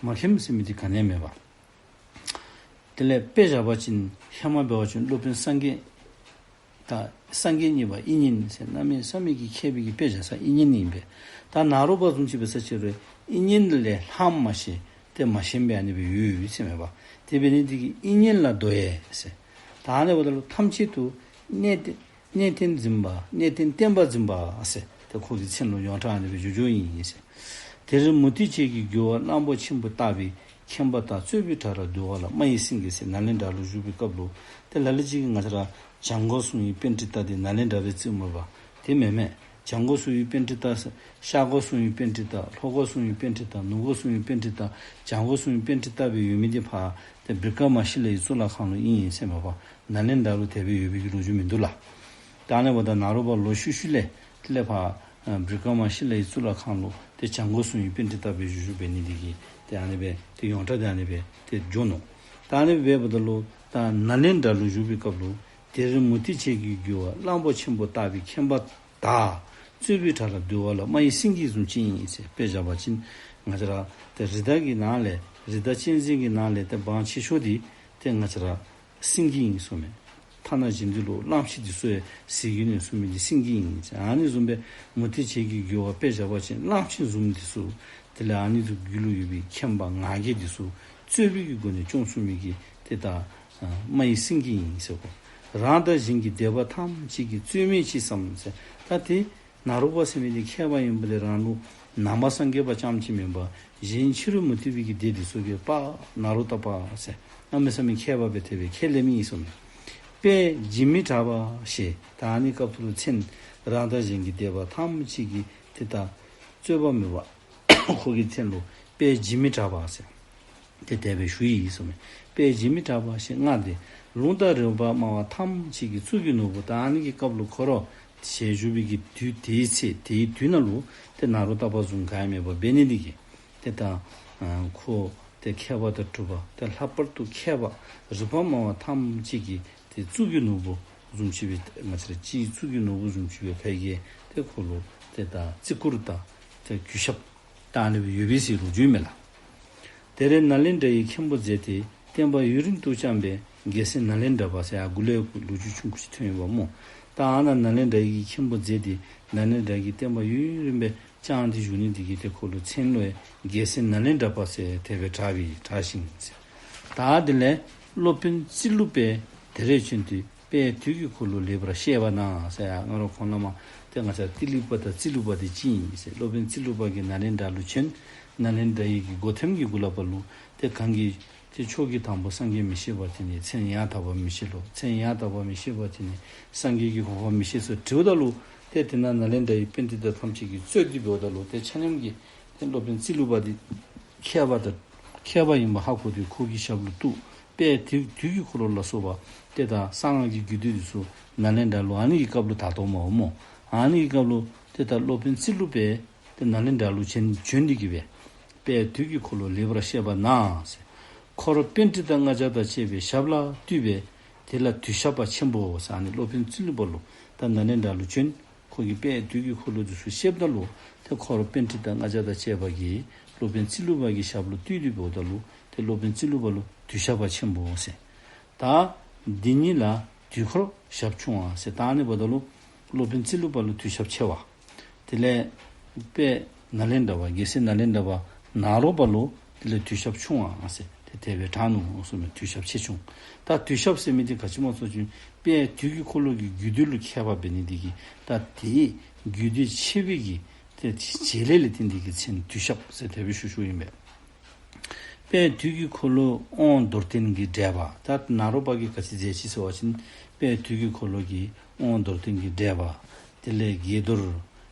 མ་མཁྱེནམ་ཟེར་མི་དེ་ག་ནི་ཡང་མེད་པ། དེ་ལས་དཔེ་བཞག་པ་ཅིན་ཧེ་མ་འབད་བ་ཅིན་སློབ་དཔོན་སངས་རྒྱས་ད་སངས་རྒྱས་གཉིས་པ་དབྱིག་གཉེན་ཟེར་གནམ་མེད་ས་མེད་ཀྱི་མཁས་པའི་གི་དཔེ་བཞག་ས་དབྱིག་གཉེན་ཨིན་པས། ད་ནཱ་རོ་པ་བཟུམ་ཅིག་འབད་ས་ཅིག་རུང་དབྱིག་གཉེན་ལས་ལྷག་མ་ཤེས་ཏེ་མ་ཤེས་པའི་ཨ་ནི་སྦེ་ཡོད་ཡོད་ཟེར་མེད་པ། དེ་འབད་ནི་དེ་གིས་དབྱིག་གཉེན་ལ་དོ་ཡས་ཟེར། ད་ཨ་ནི་འབདཝ་ད་ལུ་ཐམས་ཅད་དུ་གནས་བརྟན་གནས་བརྟན་འཛིན་པ་གནས་བརྟན་བསྟན་པ་འཛིན་པ་ཟེར་ཏེ་ཁོ་གི་མཚན་ལུ་ཡོངས་གྲགས་ཨ་ནི་སྦེ་བརྗོད་བརྗོདཔ་ཨིན་ཟེར། དེར་མུ་སྟེགས་བྱེད་ཀྱི་རྒོལ་བ་གླང་པོ་ཆེན་པོ་ལྟ་བུའི་མཁྱེན་པ་དག་རྩོད་པའི་བྲག་ར་འདུལ་བ་ལ་སྨྲ་བའི་སེང་གེ་ཟེར་ནཱ་ལེནྡྲ་ལུ་བཞུགས་པའི་སྐབས་ལུ་ཏེ་ལ་ལུ་ཅིག་གིས་ང་བཅས་ར་བྱང་སྒོ་སྲུང་བའི་པཎྜི་ཏ་དེ་ནཱ་ལེནྡྲ་སྦེ་བརྩིཝ་མས་པ། དེ་མེན་མས། བྱང་སྒོ་སྲུང་བའི་པཎྜི་ཏ་ཟེར་ཤར་སྒོ་སྲུང་བའི་པཎྜི་ཏ་ལྷོ་སྒོ་སྲུང་བའི་པཎྜི་ཏ་ནུབ་སྒོ་སྲུང་བའི་པཎྜི་ཏ་བྱང་སྒོ་སྲུང་བའི་པཎྜི་ཏ་སྦེ་ཡོད་མི་དེ་ཕར་ཏེ་བི་ཀྲ་མ་ཤི་ལའི་གཙུག་ལག་ཁང་ལུ་ཨིན་ཨིན་ཟེར་མས་པ། ནཱ་ལེནྡྲ་ལུ་དེ་སྦེ་ཡོད་པའི་གི་ལོ་རྒྱུས་མིན་འདུག་ལགས། ད་ཨ་ནི་འབདཝ་ད་ནཱ་རོ་པ་ལོག་ཤུལ་ཤུལ་ལས་དེ་ལས་ཕར་ཨ་བི་ཀྲ་མ་ཤི་ལའི་གཙུག་ལག་ཁང་ལུ་ཏེ་བྱང་སྒོ་སྲུང་བའི་པཎྜི་ཏ་སྦེ་བཞུགས་བཞུགས་འབད་ནི་དེ་གིས་ཏེ་ཨ་ནི་སྦེ་ཏེ་ཡོངས་གྲགས་དེ་ཨ་ནི་སྦེ་ཏེ་འགྱོ་ནུག། ད་ཨ་ནི་སྦེ་འབདཝ་ད་ལུ་ད་ནཱ་ལེནྡྲ་ལུ་བཞུགས་པའི་སྐབས་ལུ་དེར་མུ་སྟེགས་བྱེད་ཀྱི་རྒོལ་བ་གླང་པོ་ཆེན་པོ་ལྟ་བུའི་མཁྱེན་པ་དག་རྩོད་པའི་བྲག་ར་འདུལ་བ་ལ་སྨྲ་བའི་སེང་གེ་བཟུམ་ཅིག་ཨིན་ཟེར། དཔེ་བཞག་པ་ཅིན་ང་བཅས་ར་ཏེ་རི་དྭགས་ཀྱི་ནང་ལས་རི་དྭགས་གཅན་གཟན་གྱི་ནང་ལས་ཏེ་དབང་ཆེ་ཤོས་དེ་ཏེ་ང་བཅས་ར་ སེང་གེ་ཨིན་གསུངམ་མས། ཐ་ན་གཞན་འདི་ལུ་གླངམོ་ཆེ་འདི་ཚུ་ཡང་ཟེར་གྱི་ནི་གསུངམ་མས། འདི་སེང་གེ་ཨིན་ཟེར། ཨ་ནི་བཟུམ་སྦེ་མུ་སྟེགས་བྱེད་ཀྱི་རྒོལ་བ་དཔེ་བཞག་པ་ཅིན་གླངམོ་ཆེ་བཟུམ་འདི་ཚུ་དེ་ལས་ཨ་ནི་ཚུ་རྒྱུད་ལུ་ཡོད་པའི་ཁེངས་པ་ང་རྒྱལ་འདི་ཚུ་རྩོད་པའི་གི་སྒོ་ནས་སྐྱོང་ཚུགས་མི་གི་ཏེ་ད་ཨ་རྨ་ཡི་སེང་གེ་ཨིན་ཟེར་གོ། རང་དང་གཞན་གྱི་སྡེ་པ་ཐམས་ཅད་ཀྱི་རྩོད་མེད་ཅིག་བསམ་ཟེར། ད་དེ་ནཱ་རོ་པ་ཟེར་མི་འདི་མཁས་པ་ཨིན་པ་དེ་རང་ལུ་ནང་པ་སངས་རྒྱས་པ་རྐྱངམ་ཅིག་མེན་པར་གཞན་ཕྱི་རོལ་མུ་སྟེགས་པའི་གི་སྡེ་འདི་ཚུ་གིས་པ་ནཱ་རོ་ཏ་པ་ཟེར་གནམ་མེད་ས་མེད་མཁས་པ་སྦེ་དེ་སྦེ་ཁས་ལེན་མི་ཨིན་གསུངམ་མས། དཔལ་འཇིགས་མེད་གྲགས་པ་ཞེས། ད་ཨ་ནི་སྐབས་སུ་ལུ་མཚན་རང་དང་གཞན་གྱི་སྡེ་པ་ཐམས་ཅད་ཀྱི་ཏེ་ད་རྩོད་པ་མེད་པ་ཁོ་གི་མཚན་ལུ་དཔལ་འཇིགས་མེད་གྲགས་པ་ཟེར། ཏེ་དེ་སྦེ་ཞུ་ཡི་གསུངམ་མས། དཔལ་འཇིགས་མེད་གྲགས་པ་ཞེས་བསྔགས་ཏེ། ལུང་དང་རིགས་པ་སྨྲ་བ་ཐམས་ཅད་ཀྱི་གཙུག་གི་ནོར་བུ། ད་ཨ་ནི་གི་སྐབས་ལུ་ཁོ་ར་ཞལ་བཞུགས་པའི་གི་དུས་དེའི་ཚེ་དེའི་དུས་ནང་ལུ་ཏེ་ནཱ་རོ་ཏ་པ་བཟུམ་ག་ཡང་མེད་པར་འབད་ནི་འདི་གིས་ཏེ་ད་ཨ་ཁོ་ཏེ་མཁས་པ་དང་གྲུབ་པ་ཏེ་ལྷག་པར་དུ་མཁས་པ་རིགས་པ་སྨྲ་བ་ཐམས་ཅད་ཀྱི་ཏེ་གཙུག་གི་ནོར་བུ་བཟུམ་ཅིག་སྦེ་ང་བཅས་ར་སྤྱིའི་གཙུག་གི་ནོར་བུ་བཟུམ་ཅིག་སྦེ་ཕལ་སྐད་ཏེ་ཁོ་ལུ་ཏེ་ད་བརྩི་བཀུར་དང་ཏེ་གུས་ཞབས་ད་ཨ་ནི་སྦེ་ཡོད་པའི་ཟེར་ལོ་རྒྱུས་མས་ལགས། དེར་ནཱ་ལེནྡྲ་ཡི་མཁན་པོ་མཛད་དེ་བསྟན་པ་ཡུན་རིང་དུ་བསྐྱངས་པས་རྒྱལ་སྲས་ནཱ་ལེནྡྲ་པ་ཟེར་ཡར་འགོ་ལས་ལོ་རྒྱུས་ཆུང་ཀུ་ཅིག་ཐོན་ཡོདཔ་སྨོ། ད་ཨ་ནཱ་ནཱ་ལེནྡྲ་ཡི་མཁན་པོ་མཛད་དེ་ནཱ་ལེནྡྲ་གི་བསྟན་པ་ཡུན་རིང་སྦེ་བསྐྱངས་ཏེ་བཞུགས་ནི་འདི་གིས་ཏེ་ཁོ་ལུ་མཚན་ལུ་ཡང་རྒྱལ་སྲས་ནཱ་ལེནྡྲ་པ་ཟེར་དེ་སྦེ་གྲགས་པའི་གྲགས་ཤིང་ཟེར། ད་དེ་ལས་སློབ་དཔོན་ཙི་ལུ་པས་དེར་བྱོན་ཏེ་དཔལ་དུས་ཀྱི་འཁོར་ལོ་ལེགས་པར་བཤད་པ་ན་ཟེར། ཡར་ང་ར་གོང་ལས་མར་ཏེ་ང་བཅས་ཏི་ལི་པ་དང་ཙི་ལུ་པ་འདི་གཅིག་ཨིན་ཟེར། སློབ་དཔོན་ཙི་ལུ་པ་གིས་ནཱ་ལེནྡྲ་ལུ་བྱོན། ནཱ་ལེནྡྲ་ཡི་གི་འགོ་ཐེམ་གྱི་གུ་ལས་ཕར་ལུ་ཏེ་གང་གིས་ཏེ་ཁྱོད་ཀྱིས་དང་པོ་སངས་རྒྱས་མི་ཤེས་པར་བརྟེན་ནས་མཚན་ཡང་དག་པ་མི་ཤེས་ལོ། མཚན་ཡང་དག་པ་མི་ཤེས་པར་བརྟེན་ནས་སངས་རྒྱས་ཀྱི་གོ་འཕང་མི་ཤེས་སོ་དྲིཝ་ད་ལུ་ཏེ་དེ་ནང་ནཱ་ལེནྡྲ་ཡི་པཎྜི་ཏ་ཐམས་ཅད་ཀྱིས་རྩོད་དེ་འབདཝ་ད་ལུ་ཏེ་ཆ་མཉམ་གྱིས་ཏེ་སློབ་དཔོན་ཙི་ལུ་པ་འདི་མཁས་པ་དང་མཁས་པ་ཨིནམ་ཧ་གོ་སྟེ་ཁོ་གི་ཞབས་ལུ་གཏུགས། དཔལ་དུས་དུས་ཀྱི་འཁོར་ལོ་ལ་སོགས་པ་ཏེ་ད་གསང་སྔགས་ཀྱི་རྒྱུད་སྡེ་འདི་ཚུ་ནཱ་ལེནྡྲ་ལུ་ཨ་ནི་གི་སྐབས་ལུ་དར་དོ་མས་སྨོ། ཨ་ནི་གི་སྐབས་ལུ་ཏེ་ད་སློབ་དཔོན་ཙི་ལུ་པས་ཏེ་ནཱ་ལེནྡྲ་ལུ་བྱོན་བྱོན་ཏེ་གི་སྦེ་དཔལ་དུས་ཀྱི་འཁོར་ལོ་ལེགས་པར་བཤད་པ་ན་ཟེར། འཁོར་པཎྜི་ཏ་ལྔ་བརྒྱ་དང་བཅས་པའི་ཞབས་ལ་གཏུགས་པས་དེ་ལ་དུས་ཞབས་པ་ཆེན་པོ་ཟེར། ཨ་ནི་སློབ་དཔོན་ཙི་ལུ་པ་ལུ་ད་ནཱ་ལེནྡྲ་ལུ་བྱོན། ཁོ་གིས་དཔལ་དུས་ཀྱི་འཁོར་ལོ་འདི་ཚུ་བཤདཔ་ད་ལུ་ཏེ་འཁོར་པཎྜི་ཏ་ལྔ་བརྒྱ་དང་བཅས་པ་གིས་སློབ་དཔོན་ཙི་ལུ་པ་གི་ཞབས་ལུ་གཏུགས་ཏེ་འབདཝ་ད་ལུ་ཏེ་སློབ་དཔོན་ཙི་ལུ་པ་ལུ་དུས་ཞབས་པ་ཆེན་པོ་ཟེར། ད་འདི་ཉིད་ལ་དུས་འཁོར་ཞབས་ཆུང་བ་ཟེར། ད་ཨ་ནི་འབདཝ་ད་ལུ་སློབ་དཔོན་ཙི་ལུ་པ་ལུ་དུས་ཞབས་ཆེ་བ། དེ་ལས་དཔལ་ནཱ་ལེནྡྲ་པ་རྒྱལ་སྲས་ནཱ་ལེནྡྲ་པ་ནཱ་རོ་པ་ལུ་དེ་ལས་དུས་ཞབས་ཆུང་བ་ཟེར་ཏེ་དེ་སྦེ་གྲགས་ནུག་གསུངམ་མས། དུས་ཞབས་ཆེ་ཆུང་། ད་དུས་ཞབས་ཟེར་མི་འདི་ག་ཅི་སྨོ་ཟེར་བ་ཅིན་དཔལ་དུས་ཀྱི་འཁོར་ལོ་གི་རྒྱུད་སྡེ་ལུ་མཁས་པ་འབད་ནི་འདི་གིས་ད་དེའི་རྒྱུད་སྡེ་ཆེ་བའི་གི་ཏེ་བྱེད་ལས་ལས་བརྟེན་ཏེ་གི་མཚན་དུས་ཞབས་ཟེར་དེ་སྦེ་ཞུ་ཞུཝ་ཨིན་པས། དཔལ་དུས་ཀྱི་འཁོར་ལོའི་དབང་མདོར་བསྟན་གྱི་འགྲེལ་པ། ད་ནཱ་རོ་པ་གིས་ག་ཅི་མཛད་ཅི་ཟེར་བ་ཅིན་དཔལ་དུས་ཀྱི་འཁོར་ལོ་གི་དབང་མདོར་བསྟན་གྱི་འགྲེལ་པ། དེ་ལས་དགྱེས་རྡོར།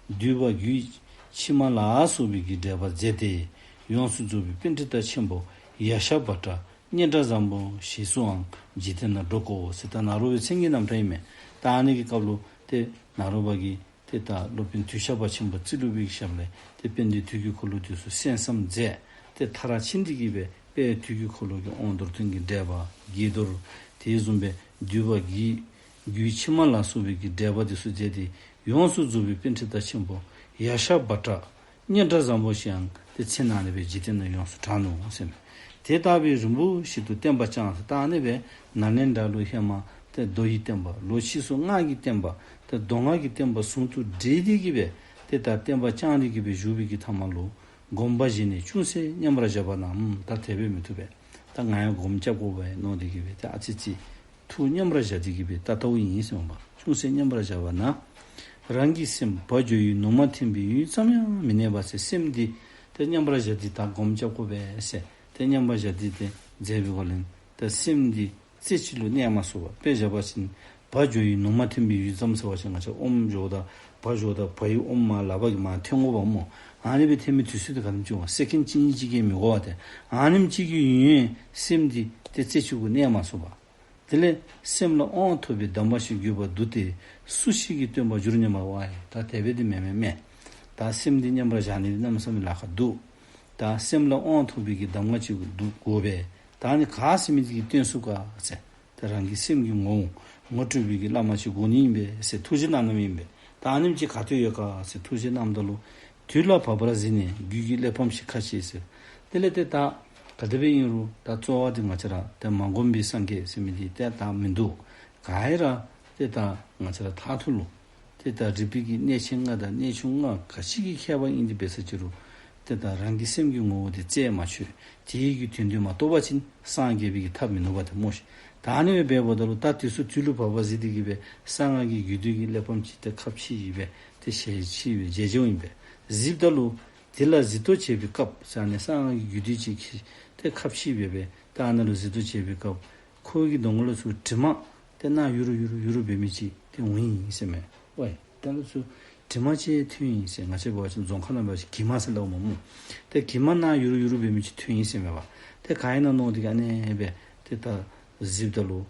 འདུས་པ་རྒྱུད་ཕྱི་མ་ལ་སོགས་པའི་གི་འགྲེལ་པ་མཛད་དེ་ཡོངས་སུ་རྫོགས་པའི་པཎྜི་ཏ་ཆེན་པོ་ཡ་ཤ་བྷ་དྲ་སྙན་གྲགས་བཟང་པོ་ཞེས་སུའང་འཇིག་རྟེན་ན་སྒྲོག་གོ་ཟེར། ད་ནཱ་རོ་པའི་མཚན་གྱི་རྣམ་གྲངས་ཨིན་མས། ད་ཨ་ནི་གི་སྐབས་ལུ་ཏེ་ནཱ་རོ་པ་གིས་ཏེ་ད་སློབ་དཔོན་དུས་ཞབས་པ་ཆེན་པོ་ཙི་ལུ་པའི་ཞབས་ལས་ཏེ་དཔལ་ལྡན་དུས་ཀྱི་འཁོར་ལོ་འདི་ཚུ་གསན་བསམ་མཛད་དེ་མཐར་ཕྱིན་ཏེ་གི་སྦེ་དཔལ་དུས་ཀྱི་འཁོར་ལོ་གི་དབང་མདོར་བསྟན་གྱི་འགྲེལ་པ་དགྱེས་རྡོར་དེ་བཟུམ་སྦེ་འདུས་པ་རྒྱུད་རྒྱུད་ཕྱི་མ་ལ་སོགས་པའི་གི་འགྲེལ་པ་འདི་ཚུ་མཛད་དེ་ཡོངས་སུ་རྫོགས་པའི་པཎྜི་ཏ་ཆེན་པོ་ཡ་ཤ་བྷ་དྲ་སྙན་གྲགས་བཟང་པོ་ཞེས་ཡང་ཏེ་མཚན་ཨ་ནི་སྦེ་འཇིག་རྟེན་ན་ཡོངས་སུ་གྲགས་ནུག་ཟེར་མས། དེ་ལྟ་བུའི་རིམ་པ་བཞིན་དུ་བསྟན་པ་བསྐྱངས་ཟེར། ད་ཨ་ནི་སྦེ་ནཱ་ལེནྡྲ་ལུ་ཧེ་མ་ཏེ་མདོ་ཡི་བསྟན་པ་ལུ་ཕྱིས་སུ་སྔགས་ཀྱི་བསྟན་པ་ཏེ་མདོ་སྔགས་ཀྱི་བསྟན་པ་ཟུང་དུ་འབྲེལ་ཏེ་གི་སྦེ་ཏེ་ད་བསྟན་པ་བསྐྱངས་ཏེ་གི་སྦེ་བཞུགས་པའི་གི་ཐ་མ་ལུ་དགོངས་པ་བཞེས་ནས་ཅུང་ཟད་མཉམ་པར་བཞག་པ་ན་ད་དེ་སྦེ་མི་བཏུབ་པས། ད་ང་ཡང་སྒོམ་རྐྱབ་དགོ་པས་མནོ་སྟེ་གི་སྦེ་ཏེ་ཨ་ཙི་ཅིག་ཐུགས་མཉམ་པར་བཞག་སྟེ་གི་སྦེ་ད་ལྟ་བུ་ཨིན་ཟེར་མས་པ། ཅུང་ཟད་མཉམ་པར་བཞག་པ་ན། རང་གི་སེམས་བ་འཇོ་ཡི་ནུ་མ་འཐེན་པའི་ཡུན་ཙམ་ཡང་མི་གནས་པ་ཟེར། སེམས་འདི་ཏེ་མཉམ་པར་བཞག་སྟེ་ད་སྒོམ་རྐྱབ་དགོ་པས་ཟེར་ཏེ་མཉམ་པར་བཞག་སྟེ་ཏེ་མཛད་པའི་སྒོ་ལས་ད་སེམས་འདི་རྩེ་གཅིག་ལུ་གནས་མ་ཚུགས་པར་དཔེ་བཞག་པ་ཅིན་བ་འཇོ་ཡི་ནུ་མ་འཐེན་པའི་ཡུད་ཙམ་ཟེར་བ་ཅིན་ང་བཅས་ཨོམ་འཇོཝ་ད་བ་འཇོཝ་ད་བ་ཡི་ཨོམ་མར་ལག་པ་གིས་མར་འཐེན་དགོཔ་སྨོ། ཨ་ནི་སྦེ་འཐེན་མི་དུས་ཚོད་འདི་ག་དེམ་ཅིག་འོང་། སེ་ཀེན་གཅིག་གཉིས་ཅིག་གིས་མི་འགོར་བ་ཏེ། ཨ་ནེམ་ཅིག་གི་ཡུན་སེམས་འདི་ཏེ་རྩེ་གཅིག་གུ་གནས་མ་ཚུགས་པར། དེ་ལས་སེམས་ལ་དབང་ཐོབ་པའི་གདམས་པ་ཞིག་དགོས་པར་འདུག་སྟེ། སུ་ཞིག་གིས་སྟོན་པར་འགྱུར་སྙམ་པ་ཝའི། ད་དེ་སྦེ་འདི་མེན་མེན་མེན། ད་སེམས་འདི་མཉམ་པར་བཞག་ནི་འདི་གནམ་མེད་ས་མེད་ལཱ་ཁག་འདུག། ད་སེམས་ལ་དབང་ཐོབ་པའི་གི་གདམས་ངག་ཅིག་འདུག་དགོ་པས། ད་ནི་ག་ཟེར་མི་ཅིག་གིས་སྟོན་ཚུགས་ག་ཟེར། ད་རང་གི་སེམས་ཀྱི་ངོ་བོ་ངོ་སྤྲོད་པའི་གི་བླ་མ་ཅིག་དགོ་ནི་ཨིན་པས་ཟེར་ཐུགས་བཞེད་གནང་གནངམ་ཨིན་པས། ད་ཨ་ནེམ་ཅིག་ག་ཏེ་ཡོད་ག་ཟེར་ཐུགས་བཞེད་གནངམ་ད་ལུ། དུས་ལ་བབ་པར་གཟིགས་ནས་རྒྱུད་ཀྱི་གླེགས་བམ་ཞིག་ཁ་ཕྱེ་ཟེར། དེ་ལས་ཏེ་ད་ ག་དེ་སྦེ་ཨིན་རུང་ད་གཙོ་བོ་འདི་ང་བཅས་ར་ཏེ་མ་བསྒོམས་པའི་སངས་རྒྱས་ཟེར་མི་འདི་ཏེ་ད་མིན་འདུག། ག་ར་ཏེ་ད་ང་བཅས་ར་མཐའ་ཐུག་ལུ་ཏེ་ད་རིག་པའི་གི་གནས་ཆེན་ལྔ་དང་གནས་ཆུང་ལྔ་ག་ཅི་གི་ཁྱད་པར་ཨིན་ཏེ་འབད་ས་ཅི་རུང་ཏེ་ད་རང་གི་སེམས་ཀྱི་ངོ་བོ་འདི་རྩད་མ་ཆོད། དེའི་གི་དོན་འདི་མ་རྟོགས་པ་ཅིན་སངས་རྒྱས་པའི་གི་ཐབས་མིན་འདུག་པ་ཏེ་སྨོ་ཤིག། ད་ཨ་ནི་སྦེ་འབདཝ་ད་ལུ་ད་དེ་ཚུ་དུས་ལུ་བབ་པ་གཟིགས་ཏེ་གི་སྦེ་གསང་སྔགས་ཀྱི་རྒྱུད་སྡེ་གི་གླེགས་བམ་ཅིག་ཏེ་ཁ་ཕྱེ་ཡི་སྦེ་ཏེ་ཞལ་ཕྱེ་སྦེ་མཇལ་མཇལཝ་ཨིན་པས། གཟིགསཔ་ད་ལུ་དེ་ལ་གཟིགས་རྟོག་བྱེད་པའི་སྐབས་ཟེར་ཨ་ནི་གསང་སྔགས་ཀྱི་རྒྱུད་སྡེ་ཅིག་ཏེ་ཁ་ཕྱེ་སྦེ་སྦེ་ད་ཨ་ནཱ་ལུ་གཟིགས་རྟོག་བྱེད་པའི་སྐབས་ཁོ་གི་གདོང་ཁ་ལུ་ཚུར་དྲི་མ་ཏེ་ནག་ཡུ་རུ་ཡུ་རུ་ཡུ་རུ་འབད་མི་ཅིག་ཏེ་འོང་ཡི་ཟེར་མས། ཝའི་ད་ལུ་ཚུར་དྲི་མ་ཅིག་ཐོན་ཡི་ཟེར། ང་བཅས་འབད་བ་ཅིན་རྫོང་ཁ་ནང་འབད་བ་ཅིན་གྱིབ་མ་ཟེར་སླབ་མས་སྨོ། ཏེ་གྱིབ་མ་ནག་ཡུ་རུ་ཡུ་རུ་འབད་མི་ཅིག་ཐོན་ཡི་ཟེར་མས་པ། ཏེ་ག་ཨིན་ན་མནོ་སྟེ་གི་ཨ་ནི་སྦེ་ཏེ་ད་གཟིགསཔ་ད་ལུ་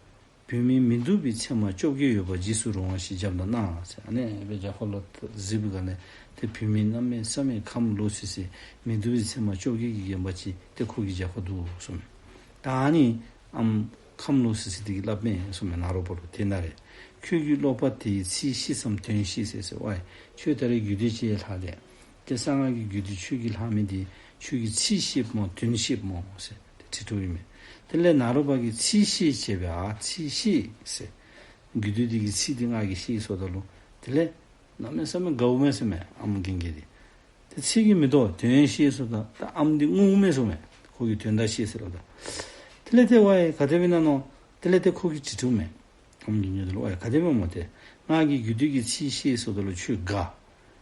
བུད་མེད་མི་སྡུག་པའི་མཚན་མ་བཅོ་བརྒྱད་ཡོད་པ་རྗེས་སུ་རུང་བ་ཞིག་རྒྱབ་ན་སྣང་ཟེར། ཨ་ནི་སྦེ་རྒྱབ་ཁ་ལུ་གཟིགས་པའི་སྒང་ལས་ཏེ་བུད་མེད་གནམ་མེད་ས་མེད་ཁམས་ལོག་སི་སི་མི་སྡུག་པའི་མཚན་མ་བཅོ་བརྒྱད་ཀྱིས་བརྒྱན་པ་ཅིག་ཏེ་ཁོ་གི་རྒྱབ་ཁར་འདུག་གསུངས་མས། ད་ཨ་ནི་ཨམ་ཁམས་ལོག་སི་སི་འདི་གིས་སླབ་མས་གསུངས་མས། ནཱ་རོ་པ་ལུ། དེ་ན་རེ། ཁྱོད་ཀྱིས་ཀློག་པ་དེའི་ཚིག་ཤེས་སམ་དོན་ཤེས་ཟེར་ཟེར་ཝའི། ཁྱོད་ད་རེས་རྒྱུད་སྡེ་ཅིག་ལྷག་སྟེ་ཏེ་གསང་སྔགས་ཀྱི་རྒྱུད་སྡེ་ཁྱོད་ཀྱིས་ལྷག་མི་འདི་ཁྱོད་ཀྱིས་ཚིག་ཤེསཔ་སྨོ་དོན་ཤེསཔ་སྨོ་ཟེར་ཏེ་དྲི་དོ་ཨིན་མས། དེ་ལས་ནཱ་རོ་པ་གིས་ཚིག་ཤེས་བྱས་པས། ཨ་ཚིག་ཤེས་ཟེར། རྒྱུད་སྡེ་འདི་གི་ཚིག་འདི་ང་གིས་ཤེས་ཟེརཝ་ད་ལུ་དེ་ལས་གནམ་མེད་ས་མེད་དགའཝ་མས་ཟེར་མས་ཨམ་རྒན་རྒས་འདི། ཏེ་ཚིག་གིས་མི་དོ་དོན་ཤེས་ཟེརཝ་ད་ད་ཨམ་འདི་ངུཝ་མས་ཟེར་མས། ཁོ་གིས་དོན་དག་ཤེས་ཟེརཝ་ད། དེ་ལས་ཏེ་ཝའི་ག་དེ་སྦེ་ཨིན་ན་མནོ། དེ་ལས་ཏེ་ཁོ་གིས་དྲི་དོ་མས། ཨམ་གྱིས་ཉོན་དེ་ལུ་ཝའི་ག་དེ་སྦེ་སྨོ་ཏེ། ང་གིས་རྒྱུད་སྡེ་གི་ཚིག་ཤེས་ཟེརཝ་ད་ལུ་ཁྱོད་དགའ།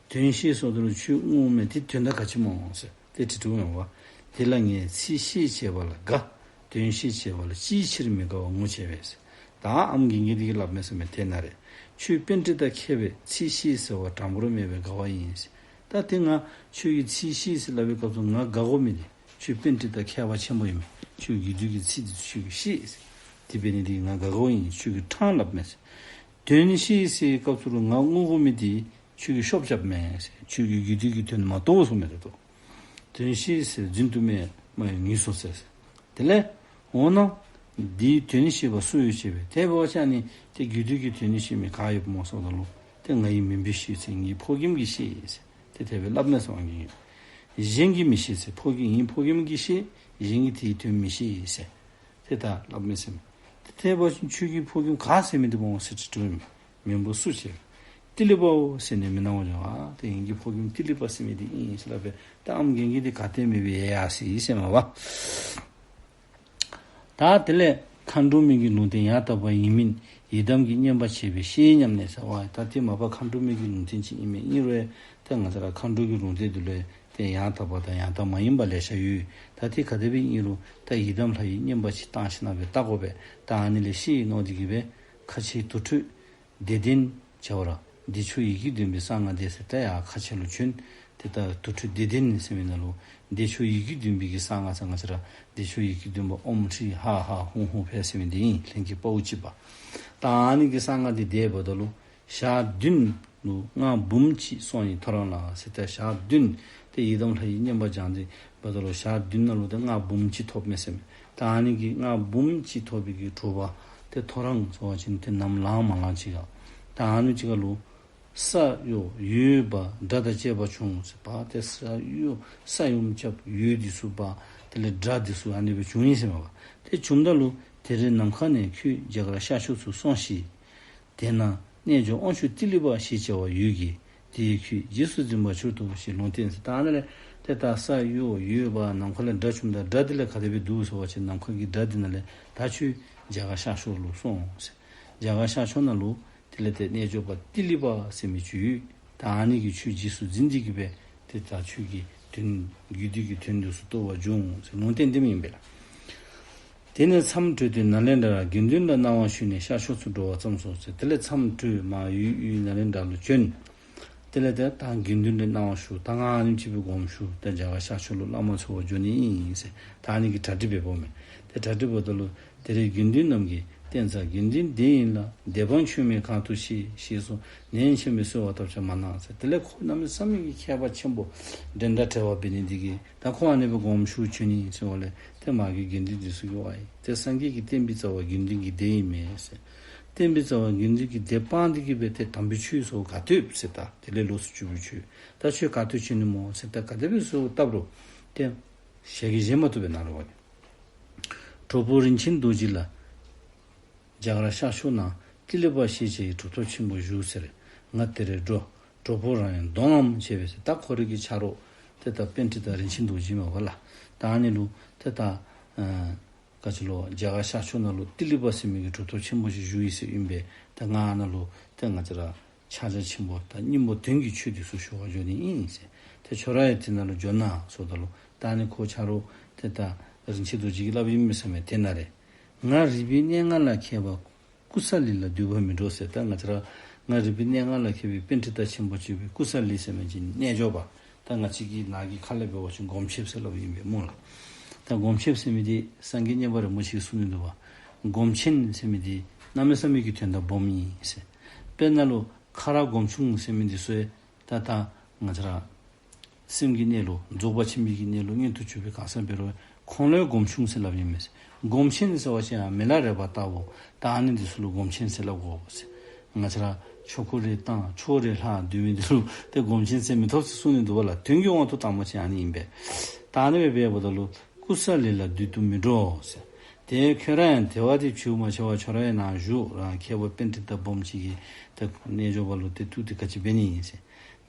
དོན་ཤེས་ཟེརཝ་ད་ལུ་ཁྱོད་ངུཝ་མས། ཏེ་དོན་དག་ག་ཅི་སྨོ་ཟེར་ཏེ་དྲི་དོ་མས་པ། དེ་ལ་ངས་ཚིག་ཤེས་བྱས་པ་ལ་དགའ། དོན་ཤེས་བྱས་པ་ལ་ཅིའི་ཕྱིར་མི་དགའ་བར་ངུ་བྱས་པས་ཟེར། ད་ཨམ་རྒན་རྒས་འདི་གིས་སླབ་མས་ཟེར་མས། དེ་ན་རེ། ཁྱོད་པཎྜི་ཏ་མཁས་པས་ཚིག་ཤེས་ཟེར་བ་དྲང་པོར་སྨྲས་པས་དགའ་བ་ཡིན་ཟེར། ད་ཏེ་ང་ཁྱོད་ཀྱིས་ཚིག་ཤེས་ཟེར་སླབ་པའི་སྐབས་སུ་ང་དགའ་དགོ་མི་འདི་ཁྱོད་པཎྜི་ཏ་མཁས་པ་ཆེན་པོ་ཨིན་མས། ཁྱོད་རྒྱུད་སྡེ་གི་ཚིག་འདི་ཁྱོད་ཀྱིས་ཤེས་ཟེར། དེ་འབད་ནི་འདི་གིས་ང་དགའ་དགོ་ཡིན། ཁྱོད་ཀྱིས་དྲང་སླབ་མས་ཟེར། དོན་ཤེས་ཟེར་བའི་སྐབས་སུ་ལུ་ང་ངུ་དགོ་མི་འདི་ཁྱོད་ཀྱིས་ཤོབ་རྐྱབ་མས་ཟེར། ཁྱོད་ཀྱིས་རྒྱུད་སྡེ་གི་དོན་མ་རྟོགས་གསུངས་མས་ཏེ་ཏོ། དོན་ཤེས་ཟེར་རྫུན་དུ་སྨྲས་མ་ཡིན་ངུས་སོ་ཟེར། དེ་ལས་འོ་ན་འདིའི་དོན་ཤེས་པ་སུ་ཡོད་ཅེས་པས། དེ་འབད་བ་ཅིན་ཨ་ནི་ཏེ་རྒྱུད་སྡེ་གི་དོན་ཤེས་མི་ག་ཡོདཔ་སྨོ་ཟེརཝ་ད་ལུ་ཏེ་ང་ཡི་མིན་པས་ཤེས་ཟེར། ངེའི་ཕོ་རྒནམ་གྱིས་ཤེས་ཟེར། ཏེ་དེ་སྦེ་སླབ་མས་ཟེར་ཨམ་གྱིས་ཉོན། གཞན་གྱིས་མི་ཤེས་ཟེར། ཕོ་རྒནམ་ངེའི་ཕོ་རྒནམ་གྱིས་ཤེས། གཞན་གྱིས་དེའི་དོན་མི་ཤེས་ཟེར། ཏེ་ད་སླབ་མས་ཟེར་མས། ཏེ་དེ་འབད་བ་ཅིན་ཁྱོད་ཀྱི་ཕོ་རྒནམ་ག་ཟེར་མི་འདི་སྨོ་ཟེར་དྲི་དོ་མས། མིང་པོ་སུ་ཟེར། ཏི་ལི་པའོ་ཟེར་ནས་མི་སྣང་བ་འགྱོ། ཨ་ཏེ་ངེ་གི་ཕོ་རྒནམ་ཏི་ལི་པ་ཟེར་མི་འདི་ཨིན་ཟེར་སླབ་པས། ད་ཨམ་རྒན་རྒས་འདི་ག་ཏེ་མེད་པའི་ཡ་ཡ་སི་ཟེར་མས་པ། ད་དེ་ལས་མཁའ་འགྲོ་མའི་གི་ལུང་བསྟན་ཡང་དག་པ་ཡིན་མིན་ཡི་དམ་གྱིས་བསྙེན་པ་བྱས་པས་ཤེས་སྙམ་ནས་ཟེར་བ། ད་དེ་མ་པ་མཁའ་འགྲོ་མའི་གི་ལུང་བསྟན་ཅིག་ཨིན་མས། ཨིན་རུང་ད་ང་བཅས་ར་མཁའ་འགྲོ་གི་ལུང་བསྟན་འདི་ལུ་ཏེ་ཡང་དག་པ་དང་ཡང་དག་མ་ཡིན་པ་ལེ་ཤ་ཡོད། ད་དེ་ག་དེ་སྦེ་ཨིན་རུང་ད་ཡི་དམ་ལྷ་ཡི་བསྙེན་པ་ཅིག་བཏང་ཞིན་ན་སྦེ་བལྟ་དགོ་པས། ད་ཨ་ནི་ལས་ཤེས་ནི་འདི་གིས་སྦེ་ཁ་ཆེའི་དུར་ཁྲོད་བདེ་ལྡན་བྱ་བར་བདེ་མཆོག་ཡི་གེ་བདུན་པའི་གསང་སྔགས་བཟླས་ཟེར། ད་ཡར་ཁ་ཆེ་ལུ་བྱོན། ཏེ་ད་དུར་ཁྲོད་བདེ་ལྡན་ཟེར་མི་ནང་ལུ་བདེ་མཆོག་ཡི་གེ་བདུན་པའི་གི་གསང་སྔགས་ཟེར་ང་བཅས་ར་བདེ་མཆོག་ཡི་གེ་བདུན་པ་ཨོཾ་ཧྲཱིཿཧ་ཧ་ཧཱུྃ་ཧཱུྃ་ཕཊ་ཟེར་མི་འདི་ཨིན། ལྷན་སྐྱེས་དཔའ་བོ་གཅིག་པ། ད་ཨ་ནི་གི་གསང་སྔགས་འདི་བཟླསཔ་ད་ལུ་ཞག་བདུན་ལུ་སྔགས་འབུམ་གཅིག་སོང་ཡི་ཐོ་རངས་ལ་ཟེར། ཏེ་ཞག་བདུན་ཏེ་ཡི་དམ་ལྷ་ཡི་བསྙེན་པ་བགྱང་སྟེ་འབདཝ་ད་ལུ་ཞག་བདུན་ནང་ལུ་ཏེ་སྔགས་འབུམ་གཅིག་ཐོབ་མས་ཟེར་མས། ད་ཨ་ནི་གི་སྔགས་འབུམ་གཅིག་ཐོབ་པའི་གི་དྲོ་པ་ཏེ་ཐོ་རངས་ཟེར་བ་ཅིན་ཏེ་ནམ་ལངས་མ་ལངས་ཅིག་ཁར་ད་ཨ་ནི་ཅིག་ཁར་ལུ་ས་གཡོ་འོད་འབར་སྒྲ་དང་བཅས་པ་བྱུང་ཟེར་པ། ཏེ་ས་གཡོ་ས་ཡོམ་རྐྱབ་འོད་འདི་ཚུ་འབར་དེ་ལས་སྒྲ་འདི་ཚུ་ཨ་ནི་སྦེ་བྱུང་ཡི་ཟེར་མས་པ། ཏེ་བྱུངམ་ད་ལུ་དེར་ནམ་མཁའ་ནས་ཁྱོད་རྒྱ་གར་ཤར་ཕྱོགས་སུ་སོང་ཞིག། དེ་ན་རྣལ་འབྱོར་དབང་ཕྱུག་ཏི་ལི་པ་ཞེས་བྱ་བ་ཡོད་ཀྱིས། དེས་ཁྱོད་རྗེས་སུ་འཛིན་པར་གྱུར་ཏོ་ཞེས་ལུང་བསྟན་ཟེར། ད་ཨ་ནི་ལས་ཏེ་ད་ས་གཡོ་འོད་འབར་ནམ་མཁའ་ལས་སྒྲ་བྱུངམ་ད་སྒྲ་འདི་ལས་ག་དེ་སྦེ་འདུག་ཟེར་བ་ཅིན་ནམ་མཁའ་གི་སྒྲ་འདི་ནང་ལས་ད་ཁྱོད་རྒྱ་གར་ཤར་ཕྱོགས་ལུ་སོང་ཟེར། རྒྱ་གར་ཤར་ཕྱོགས་ནང་ལུ་དེ་ལས་ཏེ་རྣལ་འབྱོར་པ་ཏི་ལི་པ་ཟེར་མི་ཅིག་ཡོད། ད་ཨ་ནི་གིས་ཁྱོད་རྗེས་སུ་འཛིན་ཏེ་གི་སྦེ་ཏེ་ད་ཁྱོད་ཀྱི་དོན་རྒྱུད་སྡེ་གི་དོན་འདི་ཚུ་རྟོགས་པར་འགྱུར་འོང་ཟེར་ལུང་བསྟན་དེམ་ཨིན་པས་ལགས། དེ་ནས་མཚམས་གྲོལ་ཏེ་ནཱ་ལེནྡྲར་དགེ་འདུན་ལ་གནང་བ་ཞུས་ནས་ཤར་ཕྱོགས་སུ་འགྲོ་བར་བརྩམས་སོ་ཟེར། དེ་ལས་མཚམས་གྲོལ་མར་ཡུལ་ཡུལ་ནཱ་ལེནྡྲ་ལུ་བྱོན། དེ་ལས་ཏེ་ད་དགེ་འདུན་ལ་གནང་བ་ཞུ། ད་ང་ཨ་ནེམ་ཅིག་སྦེ་དགོངསམ་ཞུ། ད་རྒྱ་གར་ཤར་ཕྱོགས་ལུ་བླ་མ་འཚོལ་བར་འགྱོ་ནི་ཨིན་ཟེར། ད་ཨ་ནི་གི་གྲ་སྒྲིག་འབདཝ་མས། ཏེ་གྲ་སྒྲིག་འབདཝ་ད་ལུ་དེར་དགེ་འདུན་རྣམས་ཀྱིས་བསྟན་རྩ་དགེ་འདུན་སྡེ་ཡིན་ལ། སྡེ་དཔོན་ཆོས་མིན་གང་དུ་ཤེས། ཞེས་སོགས་ནན་ཆེན་པོས་གསོལ་བ་བཏབ་ཀྱང་མ་གནང་ཟེར། དེ་ལས་ཁོ་གནམ་མེད་ས་མེད་ཀྱི་མཁས་པ་ཆེན་པོ་འགྲན་ཟླ་བྲལ་བ་འབད་ནི་འདི་གིས་ད་ཁོ་ཨ་ནི་སྦེ་དགོངསམ་ཞུ་བྱོན་ནི་ཟེར་བ་ལས་ཏེ་མ་གི་དགེ་འདུན་འདི་ཚུ་གིས་ཝའི་ཏེ་སངས་རྒྱས་ཀྱི་བསྟན་པའི་རྩ་བ་དགེ་འདུན་གྱི་སྡེ་ཨིན་མས་ཟེར། བསྟན་པའི་རྩ་བ་དགེ་འདུན་གྱི་སྡེ་སྤངས་ཏེ་གི་སྦེ་ཏེ་དམ་པའི་ཆོས་སོགས་ག་ཐོབ་ཟེར། ད་དེ་ལས་ལོགས་སུ་གྱུར་པའི་ཆོས་ད་ཆོས་ག་ཐོབ་བྱོན་ནི་སྨོ་ཟེར། ད་ག་དེ་སྦེ་གསོལཝ་བཏབ་རུང་ཏེ་ཞལ་གྱིས་བཞེས་མ་བཏུབ་པས་ནཱ་རོ་པ་གིས། གྲོགས་པོ་རིན་ཆེན་རྡོ་རྗེ་ལ། རྒྱ་གར་ཤར་ཕྱོགས་ན་ཏི་ལི་པ་ཞེས་བྱ་ཡི་གྲུབ་ཐོབ་ཆེན་པོ་བཞུགས་ཟེར། ང་དེར་འགྲོ། གྲོགས་པོ་རང་ཡང་འདོང་ངམ་བྱས་པས་ཟེར། ད་ཁོ་རའི་གི་ཆ་རོགས་ཏེ་ད་པཎྜི་ཏ་རིན་ཆེན་རྡོ་རྗེ་མས་པ་ལགས། ད་ཨ་ནི་ལུ་ཏེ་ད་ཨ་ག་ཅི་ལོ་རྒྱ་གར་ཤར་ཕྱོགས་ནང་ལུ་ཏི་ལི་པ་ཟེར་མི་གི་གྲུབ་ཐོབ་ཆེན་པོ་ཅིག་བཞུགས་ཡི་ཟེར་ཨིན་པས། ད་ང་ཨ་ནཱ་ལུ་ཏེ་ང་བཅས་ར་ཕྱག་རྒྱ་ཆེན་པོ་དང་སྙིང་པོ་དོན་གྱི་ཆོས་འདི་ཚུ་ཞུ་བར་འགྱོ་ནི་ཨིན་ཟེར། ཏེ་ཁྱོད་ར་ཡང་དེ་ནང་ལུ་འབྱོན་ན་ཟེརཝ་ད་ལུ་ད་ཨ་ནི་ཁོ་ཆ་རོགས་ཏེ་ད་རིན་ཆེན་རྡོ་རྗེ་གིས་སླབ་ཨིན་མས་ཟེར་མས། དེ་ན་རེ་ང་རིག་པའི་གནས་ལྔ་ལ་མཁས་པ་ཀུ་ས་ལི་ལ་འདུད་པར་མི་འགྲོ་ཟེར། ད་ང་བཅས་ར་ང་རིག་པའི་གནས་ལྔ་ལ་མཁས་པའི་པཎྜི་ཏ་ཆེན་པོ་ཅིག་སྦེ་ཀུ་ས་ལི་ཟེར་མི་ཅིག་རྣལ་འབྱོར་པ། ད་ང་བཅས་ཀྱི་ནང་གི་ཁ་ལས་འབད་བ་ཅིན་སྒོམ་ཆེནཔ་ཟེར་སླབ་ཨིན་པས་སྨོ་ལགས། ད་སྒོམ་ཆེནཔ་ཟེར་མི་འདི་སངས་རྒྱས་མཉན་པ་རིན་པོ་ཆེ་གིས་གསུངས་ནི་འདུག་པ། སྒོམ་ཆེན་ཟེར་མི་འདི་གནམ་མེད་ས་མེད་ཀྱི་དོན་དག་སྦོམ་ཨིན་ཟེར། དཔེར་ན་ལུ་ཁ་རག་སྒོམ་ཆུང་ཟེར་མི་འདི་ཚུ་ཡང་ད་ད་ང་བཅས་ར་སེམས་ཀྱི་གནས་ལུགས་རྫོགས་པ་ཆེན་པོའི་གི་གནས་ལུགས་མངོན་དུ་གྱུར་པའི་གང་ཟག་འབད་རུང་ཁོང་ལུ་ཡང་སྒོམ་ཆུང་ཟེར་སླབ་ཨིན་མས་ཟེར། སྒོམ་ཆེན་ཟེར་བ་ཅིན་ཡང་མི་ལ་རས་པ་ལྟ་བུ། ད་ཨ་ནི་འདི་ཚུ་ལུ་སྒོམ་ཆེན་ཟེར་སླབ་དགོ་ཟེར། ང་བཅས་ར་ཆོ་ག་རེ་བཏང་ཕྱོགས་རེ་ལྷག་སྡོད་མི་འདི་ལུ་ཏེ་སྒོམ་ཆེན་ཟེར་མི་ཐོབ་ཟེར་གསུངས་ནི་འདུག་པ་ལགས། དོན་གྱི་དབང་དུ་བཏང་བ་ཅིན་ཨ་ནི་ཨིན་པས། ད་ཨ་ནི་སྦེ་འབདཝ་ད་ལུ་ཀུ་ས་ལི་ལ་འདུད་དུ་མི་འགྲོ་ཟེར། ཏེ་ཁྱོད་ར་ཡང་དེ་བ་དེ་བྱུང་མ་ཆེ་བར་ཁྱོད་ར་ཡང་ནཱ་བཞུགས། རང་མཁས་པ་པཎྜི་ཏ་སྦོམ་ཅིག་གིས་ཏེ་རྣལ་འབྱོར་པ་ལུ་ཏེ་གཏུགས་ཏེ་ག་ཅི་འབད་ནི་ཨིན་ཟེར།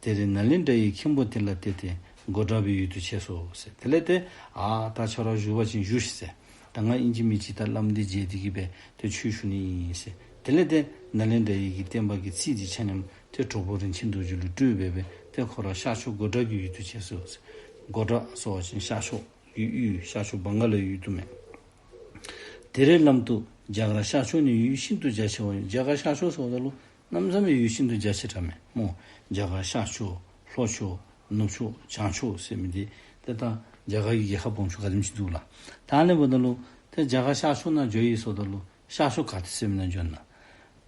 དེར་ནཱ་ལེནྡྲ་ཡི་མཁན་པོ་དེ་ལ་གཏད་དེ་གོ་ཌ་པའི་ཡུལ་དུ་ཆས་སོ་ཟེར། དེ་ལས་ཏེ་ཨ་ད་ཁྱོད་ར་བཞུགས་པ་ཅིན་བཞུགས་ཤིག་ཟེར། ད་ང་ཨིན་ཅི་མིན་ཅི་ད་བླམ་འདི་མཇལ་ཏེ་གིས་སྦེ་ཏེ་ཆོས་ཞུ་ནི་ཨིན་ཟེར། དེ་ལས་ཏེ་ནཱ་ལེནྡྲ་ཡི་གི་བསྟན་པ་གི་རྩིས་འདི་ཆ་མཉམ་ཏེ་གྲོགས་པོ་རིན་ཆེན་རྡོ་རྗེ་ལུ་སྤྲོད་སྦེ་སྦེ་ཏེ་ཁོ་ར་ཤར་ཕྱོགས་གོ་ཌ་གི་ཡུལ་དུ་ཆས་སོ་ཟེར། གོ་ཌ་ཟེར་བ་ཅིན་ཤར་ཕྱོགས་ཡུལ་ཡུལ་ཤར་ཕྱོགས་བང་ག་ལའི་ཡུལ་དུ་མས། དེར་ལམ་དུ་རྒྱ་གར་ཤར་ཕྱོགས་ནི་ཡུལ་ཤིན་ཏུ་རྒྱ་ཆེ་བ་ཡིན། རྒྱ་གར་ཤར་ཕྱོགས་ཟེརཝ་ད་ལུ་གནམ་མེད་ས་མེད་ཡུལ་ཤིན་ཏུ་རྒྱ་ཆེ་དྲགས་མས་སྨོ། རྒྱ་གར་ཤར་ཕྱོགས་ལྷོ་ཕྱོགས་ནུབ་ཕྱོགས་བྱང་ཕྱོགས་ཟེར་མི་འདི་ཏེ་ད་རྒྱ་གར་གྱི་རྒྱལ་ཁབ་སྦོམ་ཤོས་ག་དེམ་ཅིག་འདུག་ལགས། ད་ཨ་ནི་འབདཝ་ད་ལུ་ཏེ་རྒྱ་གར་ཤར་ཕྱོགས་ནང་འགྱོ་ཡི་ཟེརཝ་ད་ལུ་ཤར་ཕྱོགས་ག་ཏེ་ཟེར་མི་ནང་འགྱོ་ན།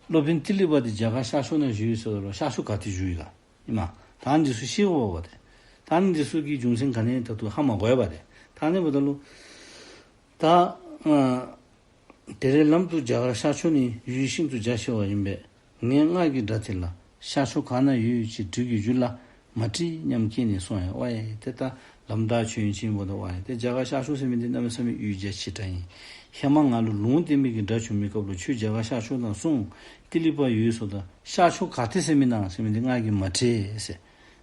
སློབ་དཔོན་ཏི་ལི་པ་འདི་རྒྱ་གར་ཤར་ཕྱོགས་ནང་བཞུགས་ཡི་ཟེརཝ་ད་ལུ་ཤར་ཕྱོགས་ག་ཏེ་བཞུགས་ཡི་ག་ཨིན་མས། ད་ཨ་ནི་འདི་ཚུ་ཤེས་དགོ་པས་ཏེ། ད་ཨ་ནི་འདི་ཚུ་གི་རྒྱུ་མཚན་ག་ནི་ད་ལྟོ་ཧ་མ་གོ་ཡི་པ་ཏེ། ད་ཨ་ནི་འབདཝ་ད་ལུ་ད་ཨ་དེར་ལམ་དུ་རྒྱ་གར་ཤར་ཕྱོགས་ནི་ཡུལ་ཤིན་ཏུ་རྒྱ་ཆེ་བ་ཡིན་པས། ངས་སྔར་གྱི་སྒྲ་དེ་ལ་ཤར་ཕྱོགས་གང་ན་ཡོད་ཅེས་དྲི་བའི་རྒྱུ་ལ་མ་དྲིས་སྙམ་སྐྱེས་ནས་སོང་ཡང་ཝའི་ཏེ་ད་ལམ་བདའ་བྱོན་ཞིནམ་ད་ཝའི་ཏེ་རྒྱ་གར་ཤར་ཕྱོགས་ཟེར་མི་འདི་གནམ་མེད་ས་མེད་ཡུལ་རྒྱ་ཆེ་དྲགས་ཨིན། ཧེ་མ་ང་ལུ་ལུང་བསྟན་མི་གི་སྒྲ་བྱུང་མི་སྐབས་ལུ་ཁྱོད་རྒྱ་གར་ཤར་ཕྱོགས་ནང་སོང་ཏི་ལི་པ་ཡོད་ཟེརཝ་ད་ཤར་ཕྱོགས་ག་ཏེ་ཟེར་མི་ནང་ཟེར་མི་འདི་ང་གིས་མ་དྲིས་ཟེར།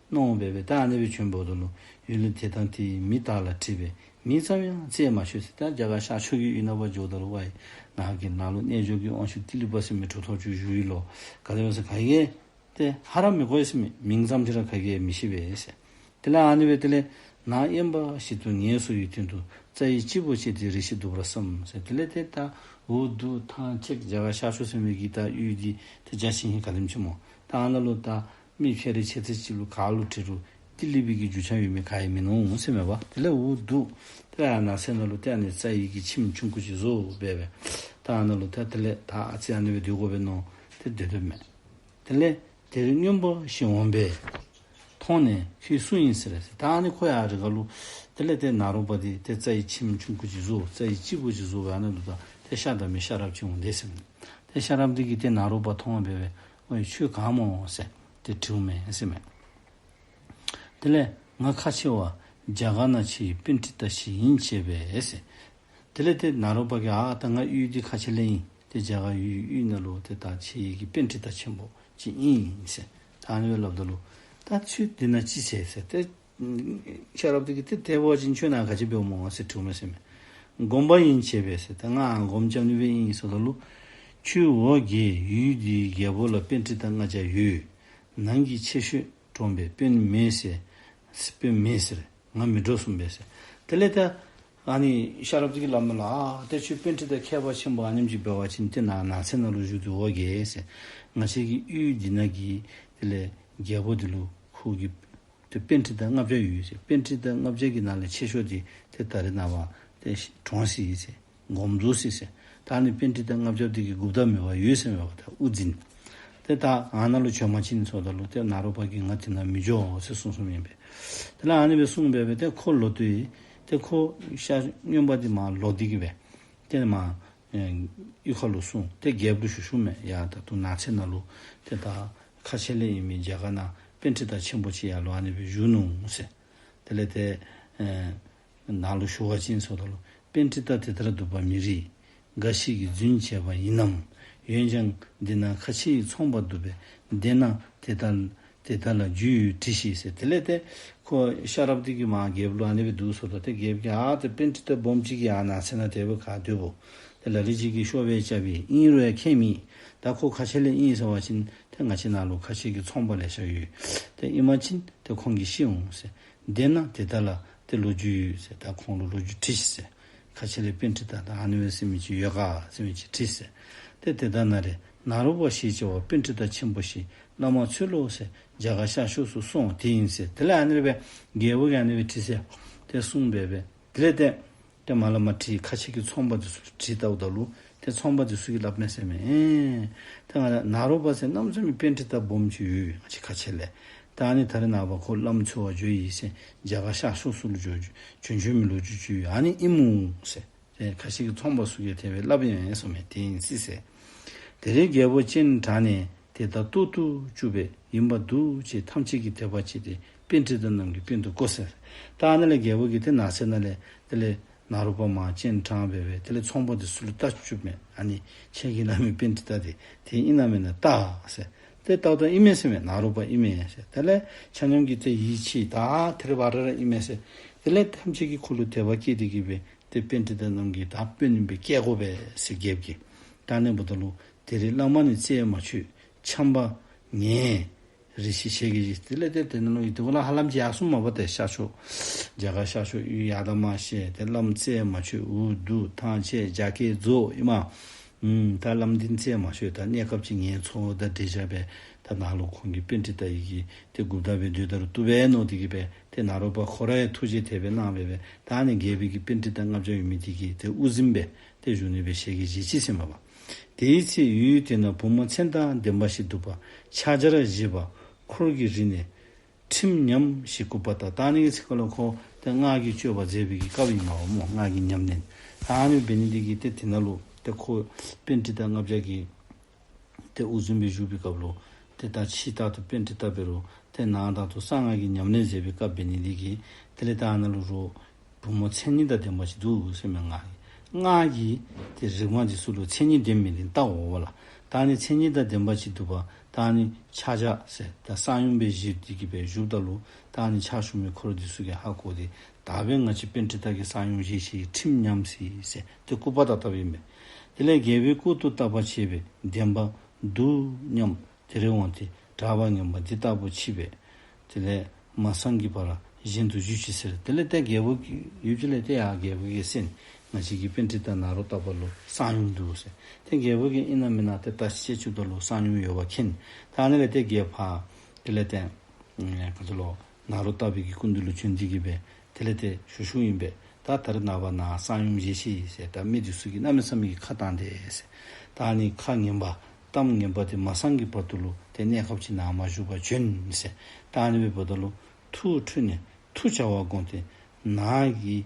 མནོ་སྦེ་སྦེ་ད་ཨ་ནི་སྦེ་བྱོན་འབདཝ་ད་ལུ་ཡུལ་ལུ་དེ་དང་དེའི་མི་དག་ལ་དྲིས་པས་མི་ཙམ་ཡང་བཙལ་མ་ཆོད་ཟེར། ད་རྒྱ་གར་ཤར་ཕྱོགས་ཀྱི་ཡུལ་ནང་ཕར་འགྱོཝ་ད་ལུ་ཝའི་ནཱ་གི་ནཱ་ལུ་རྣལ་འབྱོར་གྱི་དབང་ཕྱུག་ཏི་ལི་པ་ཟེར་མི་གྲུབ་ཐོབ་ཅིག་བཞུགས་ཡི་ལོ། ག་དེ་སྦེ་ཟེར་ག་གིས་ཏེ་ཧ་ར་མི་གོ་ཡི་ཟེར་མས། མིང་ཙམ་ཅིག་ར་ག་གིས་མི་ཤེས་པས་ཟེར། དེ་ལས་ཨ་ནི་སྦེ་དེ་ལས་ནཱ་དབེན་པ་ཞིག་ཏུ་ངལ་གསོ་བའི་དོན་དུ་རྩྭ་ཡི་སྤྱིལ་པོ་བཅད་དེ་རེ་ཞིག་འདུག་པར་བསམ་ཟེར། དེ་ལས་ཏེ་ད་འུ་སྡུག་ཐང་ཅིག་རྒྱ་གར་ཤར་ཕྱོགས་ཟེར་མི་གི་ད་ཡུལ་འདི་ཏེ་རྒྱ་ཆེ་ཧིང་ག་དེམ་ཅིག་སྨོ། ད་ཨ་ནཱ་ལུ་ད་མི་ཕྱད་རེ་ཕྱད་ཚད་ཅིག་ལུ་ག་ལུ་དྲི་རུང་ཏི་ལི་པའི་གི་རྒྱུ་ཆ་ཡོད་མི་ག་ཡང་མིན་ནུག་ཟེར་མས་པ། དེ་ལས་འུ་སྡུག་ཏེ་ཨ་ནགས་ཚལ་ནང་ལུ་ཏེ་ཨ་ནི་རྩྭ་ཡི་གི་ཁྱིམ་ཆུང་ཀུ་ཅིག་བཟོ་སྦེ་སྦེ་ད་ཨ་ནཱ་ལུ་ད་དེ་ལས་ད་ཨ་ཙི་ཨ་ནི་སྦེ་སྡོད་དགོ་པས་མནོ་སྟེ་སྡོད་དོ་མས། དེ་ལས་དེར་རྔོན་པ་ཞིག་འོང་བས་མཐོང་ནས་ཁྱོད་སུ་ཡིན་ཟེར་ཟེར། ད་ཨ་ནི་ཁོ་ཡང་རི་ཁ་ལུ་དེ་ལས་ཏེ་ནཱ་རོ་པ་འདི་ཏེ་རྩྭ་ཡི་ཁྱིམ་ཆུང་ཀུ་ཅིག་བཟོ་རྩྭ་ཡི་སྤྱིལ་པོ་ཅིག་བཟོ་སྦེ་ཨ་ནཱ་ལུ་ད་ཏེ་ཤ་བདའ་མི་ཤ་རབས་ཅིག་འོང་དེས་ཟེར་མས། ཏེ་ཤ་རབས་འདི་གིས་ཏེ་ནཱ་རོ་པ་མཐོང་སྦེ་སྦེ་ཨོའི་ཁྱོད་ག་སྨོ་ཟེར་ཏེ་དྲིཝ་མས་ཟེར་མས། དེ་ལས་ང་ཁ་ཆེ་བ་རྒྱ་གར་ན་ཆེ་བའི་པཎྜི་ཏ་ཞིག་ཡིན་བྱས་པས་ཟེར། དེ་ལས་ཏེ་ནཱ་རོ་པ་གིས་ཨ་ད་ང་ཡུལ་འདི་ཁ་ཆེ་ལས་ཨིན། ཏེ་རྒྱ་གར་ཡུལ་ཡུལ་ནང་ལུ་ཏེ་ད་ཆེ་བའི་གི་པཎྜི་ཏ་ཆེན་པོ་ཅིག་ཨིན་ཟེར། ད་ཨ་ནི་སྦེ་སླབ་ད་ལུ་ད་ཁྱོད་འདི་ནང་ཅི་བྱེད་ཟེར་ཏེ་ཤ་རབས་འདི་གིས་ཏེ་དེ་འབད་བ་ཅིན་ཁྱོད་ནཱ་ག་ཅི་འབདཝ་སྨོ་ཟེར་དྲིཝ་མས་ཟེར་མས། སྒོམ་པ་ཡིན་བྱས་པས་ཟེར། ཏེ་ང་སྒོམ་རྐྱབ་ནི་སྦེ་ཨིན་ཟེརཝ་ད་ལུ་ཁྱོད་འོ་བརྒྱལ། ཡུལ་འདིའི་རྒྱལ་པོ་ལ་པཎྜི་ཏ་ལྔ་བརྒྱ་ཡོད། ནང་གི་ཆེ་ཤོས་གྲོངས་པས་དཔོན་མེད་ཟེར། དཔོན་མེད་ཟེར། ང་མི་འགྲོ་གསུངས་པས་ཟེར། དེ་ལས་ད་ཨ་ནི་ཤ་རབས་འདི་གིས་སླབ་མས་ལགས། ཨ་ཏེ་ཁྱོད་པཎྜི་ཏ་མཁས་པ་ཆེན་པོ་ཨ་ནེམ་ཅིག་འབད་བ་ཅིན་ཏེ་ནཱ་ནགས་ཚལ་ནང་ལུ་བཞུགས་ཏེ་འོ་བརྒྱལ་ཟེར། ང་བཅས་ཀྱི་ཡུལ་འདི་ནང་གི་དེ་ལས་རྒྱལ་པོ་འདི་ལུ་ཁོ་གི་ཏེ་པཎྜི་ཏ་ལྔ་བརྒྱ་ཡོད་ཟེར། པཎྜི་ཏ་ལྔ་བརྒྱ་གི་ནང་ལས་ཆེ་ཤོས་འདི་ཏེ་ད་རེས་ནངས་པ་ཏེ་གྲོངས་སོ་ཡི་ཟེར། དགོངས་རྫོགས་སོ་ཡི་ཟེར། ད་ཨ་ནི་པཎྜི་ཏ་ལྔ་བརྒྱ་འདི་གི་འགོ་བདག་མེད་པར་ཡོད་ཟེར་མས་པ། ད་དབུ་འཛིན། ཏེ་ད་ཨ་ནཱ་ལུ་བྱོན་པ་ཅིན་ཟེརཝ་ད་ལུ་ཏེ་ནཱ་རོ་པ་གིས་ང་དེ་ནང་མི་འགྱོ་ཟེར་གསུངས་གསུངསམ་ཨིན་པས། དེ་ལས་ཨ་ནི་སྦེ་གསུངས་སྦེ་སྦེ་ཏེ་ཁོ་ལོག་སྟེ་ཏེ་ཁོ་ཤ་རྔོན་པ་འདི་མར་ལོག་སྟེ་གིས་སྦེ་ཏེ་མར་ཨེ་གཡུས་ཁ་ལུ་སོང་སྟེ་རྒྱལཔོ་ལུ་ཞུ་ཞུཝ་མས། ཡ་ད་ལྟོ་ནགས་ཚལ་ནང་ལུ་ཏེ་ད་ཁ་ཆེ་ལས་ཨིན་མི་རྒྱ་གར་ནང་པཎྜི་ཏ་ཆེན་པོ་ཅིག་ཡར་ལུ་ཨ་ནི་སྦེ་བཞུགས་ནུག་ཟེར། དེ་ལས་ཏེ་ཨེ་ནཱ་ལུ་ཞུ་བ་ཅིན་ཟེརཝ་ད་ལུ་ པཎྜི་ཏ་དེ་ལྟར་འདུག་པ་མི་རིགས། འགའ་ཞིག་གིས་རྫུན་བྱས་པ་ཡིན་ནམ། འོན་ཀྱང་འདི་ན་ཁ་ཆེའི་ཚོང་པ་འདུག་པས། བདེན་ན་དེ་ལྟར་དེ་ལྟར་ལ་རྒྱུས་ཡོད་དྲིས་ཤིག་ཟེར། དེ་ལས་ཏེ་ཁོ་ཤ་རབ་འདི་གིས་མར་རྒྱལཔོ་ལུ་ཨ་ནི་སྦེ་འདུག་ཟེརཝ་ད་ཏེ་རྒྱལཔོ་གིས་ཨ་ཏེ་པཎྜི་ཏ་སྦོམ་ཅིག་གིས་ཨ་ནཱ་ཚེ་ན་དེ་སྦེ་ག་སྡོད་པོ། ཏེ་ལ་ལུ་ཅིག་གིས་ཤོབ་སྦེ་རྐྱབ་པས། ཨིན་རུང་ཡང་ཁྱད་མེད། ད་ཁོ་ཁ་ཆེ་ལས་ཨིན་ཟེར་བ་ཅིན་ཏེ་ང་བཅས་ནཱ་ལུ་ཁ་ཆེ་གི་ཚོང་པ་ལེ་ཤ་ཡོད། ཏེ་ཨིན་པ་ཅིན་ཏེ་ཁོང་གིས་ཤེས་འོང་ཟེར། བདེན་ན་དེ་ལྟར་ལ་ཏེ་ལོ་རྒྱུས་ཡོད་ཟེར། ད་ཁོང་ལུ་ལོ་རྒྱུས་དྲིས་ཤིག་ཟེར། ཁ་ཆེ་ལས་པཎྜི་ཏ་ད་ཨ་ནི་སྦེ་ཟེར་མི་ཅིག་ཡོད་ག་ཟེར་མི་ཅིག་དྲིས་ཟེར། ཏེ་དེ་དག་ན་རེ་ནཱ་རོ་པ་ཞེས་བྱ་བ་པཎྜི་ཏ་ཆེན་པོ་ཞིག་བླ་མ་འཚོལ་ལོ་ཟེར་རྒྱ་གར་ཤར་ཕྱོགས་སུ་སོང་དེ་ཡིན་ཟེར། དེ་ལས་ཨ་ནི་སྦེ་རྒྱལཔོ་གིས་ཨ་ནི་སྦེ་དྲིས་ཟེར། ཏེ་གསུངས་སྦེ་སྦེ། དེ་ལས་ཏེ་ཏེ་མར་ལས་མར་དྲིས། ཁ་ཆེ་གི་ཚོང་པ་འདི་ཚུ་དྲིས་བལྟཝ་ད་ལུ་ཏེ་ཚོང་པ་འདི་ཚུ་གིས་སླབ་མས་ཟེར་མས། ཨེ་ཏེ་ང་ལུ་ནཱ་རོ་པ་ཟེར་གནམ་མེད་ས་མེད་པཎྜི་ཏ་སྦོམ་ཅིག་ཡོད། ང་བཅས་ཁ་ཆེ་ལས། ད་ཨ་ནི་ད་རེས་ནངས་པ་ཁོ་བླམ་འཚོལ་བར་འགྱོ་ཡི་ཟེར་རྒྱ་གར་ཤར་ཕྱོགས་སུ་ལུ་འགྱོ་འགྱོ་འགྱོ་མི་ལོ་རྒྱུས་ཅིག་ཡོད། ཨ་ནི་ཨིན་མོ་ཟེར། ཏེ་ཁ་ཆེ་གི་ཚོང་པ་ཚུ་གིས་དེ་སྦེ་སླབ་ཡང་ཡང་ཟེར་མས། དེ་ཡིན་སྲིད་ཟེར། དེར་རྒྱལ་པོ་སྤྱན་དྲངས་ནས་དེ་ལྟར་རྟོག་ཏུ་བཅུག་པས། ཡིན་པར་འདུག་ཅེས་ཐམས་ཅད་ཀྱིས་དད་པ་བྱས་ཏེ་པཎྜི་ཏ་རྣམས་ཀྱི་དཔོན་དུ་བསྐོས་ཟེར། ད་ཨ་ནི་ལས་རྒྱལ་པོ་གིས་ཏེ་ནགས་ཚལ་ནང་ལས་དེ་ལས་ནཱ་རོ་པ་མར་སྤྱན་དྲངས་སྦེ་སྦེ་དེ་ལས་ཚོང་པ་འདི་ཚུ་ལུ་བལྟ་བཅུག་མས། ཨ་ནི་ཁྱེད་ཀྱིས་སླབ་མི་པཎྜི་ཏ་འདི་དེ་ཨིན་ན་མེན་ན་བལྟ་ཟེར། ཏེ་བལྟཝ་ད་ཨིན་མས་ཟེར་མས། ནཱ་རོ་པ་ཨིན་མས་ཟེར། དེ་ལས་ཆ་མཉམ་གྱིས་ཏེ་ཡིད་ཆེས། ད་དེ་ར་བ་ར་ར་ཨིན་མས་ཟེར། དེ་ལས་ཐམས་ཅད་ཀྱིས་ཁོ་ལུ་དད་པ་སྐྱེས་ཏེ་གི་སྦེ་ཏེ་པཎྜི་ཏ་རྣམས་ཀྱི་ད་དཔོན་ཨིན་པས་བསྐོ་དགོ་པས་ཟེར་རྒྱལཔོ་གིས། ད་ཨ་ནི་འབདཝ་ད་ལུ་དེར་བླ་མ་ནི་རྩད་མ་ཆོད། འཆམ་པ་ངན་རེ་ཞིག་བྱེད་གེ་ཟེར། དེ་ལས་ཏེ་དེ་ནང་ལུ་ཡོད། དེ་བ་ལ་ཧ་ལམ་ཅིག་ཡར་སོངམ་མས་པ། ཏེ་ཤར་ཕྱོགས་རྒྱ་གར་ཤར་ཕྱོགས་ཡུལ་ཡར་དང་མར་བཤལ་ཏེ་བླམ་རྩད་མ་ཆོད། འུ་སྡུག་ཐང་ཆད་རྒྱ་སྐད་རྫོགས་ཨིན་མས། ཨུམ་ད་བླམ་འདི་རྩད་མ་ཆོད། ད་གནས་སྐབས་ཅིག་ངལ་འཚོ་དང་འབྲེལ་བཞག་སྦེ་ད་ནཱ་ལུ་ཁོང་གིས་པཎྜི་ཏ་ཡི་གི་ཏེ་འགོ་བདག་སྦེ་སྡོད་ད་རུང་བཏུབ་པས་མནོ་སྟེ་གི་སྦེ་ཏེ་ནཱ་རོ་པ་ཁོ་ར་ཡང་ཐུགས་རྗེ་དེ་སྦེ་གནང་སྦེ་སྦེ། ད་ཨ་ནི་རྒྱལ་པོ་གི་པཎྜི་ཏ་ལྔ་བརྒྱ་ཡོད་མི་འདི་གིས་ཏེ་དབུ་འཛིན་སྦེ་ཏེ་བཞུགས་ནི་སྦེ་བཞེས་གེ་བཞེས་ཅི་ཟེར་མས་པ། དེའི་ཚེ་ཡུལ་དེ་ན་བུ་མོ་མཚན་དང་ལྡན་པ་ཞིག་འདུག་པ། ཕྱག་རྒྱར་བཞེས་པ་འཁོར་གྱིས་རིག་ནས་ཁྲིམས་ཉམས་ཤིང་སྐུར་པ་བཏབ། ད་ཨ་ནི་གི་ཚེ་ཁ་ལུ་ཁོ་ཏེ་སྔགས་ཀྱི་སྤྱོད་པ་མཛད་པའི་གི་སྐབས་ཨིན་མས་པ་སྨོ། སྔགས་ཀྱི་ཉམས་ལེན། ད་ཨ་ནི་འབད་ནི་འདི་གིས་ཏེ་དེ་ནང་ལུ་ཏེ་ཁོ་པཎྜི་ཏ་ལྔ་བརྒྱ་གིས་ཏེ་དབུ་འཛིན་སྦེ་བཞུགས་པའི་སྐབས་ལུ་ཏེ་ད་ཕྱི་ལྟར་དུ་པཎྜི་ཏ་འབད་རུང་ཏེ་ནང་ལྟར་དུ་གསང་སྔགས་ཀྱི་ཉམས་ལེན་མཛད་པའི་སྐབས་འབད་ནི་འདི་གིས་དེ་ལས་ད་ཨ་ནཱ་ལུ་རོགས་བུ་མོ་མཚན་ཉིད་དང་ལྡན་པ་ཅིག་འདུག་ཟེར་མས། སྔགས་ཀྱི་སྔགས་ཀྱི་ཏེ་རིག་མ་འདི་ཚུ་ལུ་མཚན་ཉིད་ལྡན་མི་ལྡན་བལྟ་དགོ་པས་ལགས། ད་ཨ་ནི་མཚན་ཉིད་དང་ལྡན་པ་ཅིག་འདུག་པ། ད་ཨ་ནི་ཕྱག་རྒྱ་ཟེར་ད་གསང་ཡུམ་སྦེ་བཞེས་ཏེ་གི་སྦེ་བཞུགསཔ་ད་ལུ་ད་ཨ་ནི་ཕྱག་ཞུ་མི་འཁོར་འདི་ཚུ་གིས་ཧ་གོ་སྟེ་ད་འབདན་ང་བཅས་པཎྜི་ཏ་གིས་གསང་ཡུམ་བཞེས་ཤིག་ཁྲིམས་ཉམས་ཅི་ཟེར་ཏེ་སྐུར་པ་བཏབ་བཏབཔ་ཨིན་པས། དེ་ལས་རྒྱལ་པོའི་སྐུ་དུ་བརྟག་པར་བྱས་པས་ལྡན་པ་འདུག་སྙམ། དེར་འོངས་ཏེ་གྲགས་པ་ངན་པ་འདི་ལྟ་བུ་མཆིས་པས། དེ་ལས་མ་གསང་གི་བར་གཞན་དུ་བཞུད་ཅིག་ཟེར། དེ་ལས་ཏེ་རྒྱལ་པོ་གིས་ཡུལ་གྱི་ལས་ཏེ་ཡར་རྒྱལ་པོ་གིས་གསན། ང་བཅས་ཀྱི་པཎྜི་ཏ་ནཱ་རོ་ཏ་པ་ལུ་གསང་ཡུམ་འདུག་ཟེར། ཏེ་རྒྱལ་པོ་གིས་ཨིན་ན་མེན་ན་ཏེ་བརྟག་དཔྱད་བྱུངམ་ད་ལུ་གསང་ཡུམ་ཡོདཔ་མཁྱེན། ད་ཨ་ནི་ལས་ཏེ་རྒྱལ་པོ་དེ་ལས་ཏེ་ཨ་ག་ཅི་ལོ་ནཱ་རོ་ཏ་པའི་གི་སྐུ་མདུན་ལུ་བྱོན་ཏེ་གི་སྦེ་དེ་ལས་ཏེ་ཞུ་ཞུཝ་ཨིན་པས། ད་ད་རེས་ནངས་པ་ནཱ་གསང་ཡུམ་བཞེས་ཅི་ཟེར། ད་མི་འདི་ཚུ་གིས་གནམ་མེད་ས་མེད་ཀྱི་ཁ་བཏང་དེས་ཟེར། ད་ཨ་ནི་ཁ་ངན་པ་གཏམ་ངན་པ་དེ་མ་གསང་གི་བར་དུ་ལུ་ཏེ་གནས་སྐབས་ཅིག་ནཱ་མ་བཞུགས་པར་བྱོན་ཟེར། ད་ཨ་ནི་སྦེ་འབདཝ་ད་ལུ་ཐུགས་ཁྲོས་ནས་མཐུ་བྱ་བར་དགོངས་ཏེ་ནགས་ཀྱི་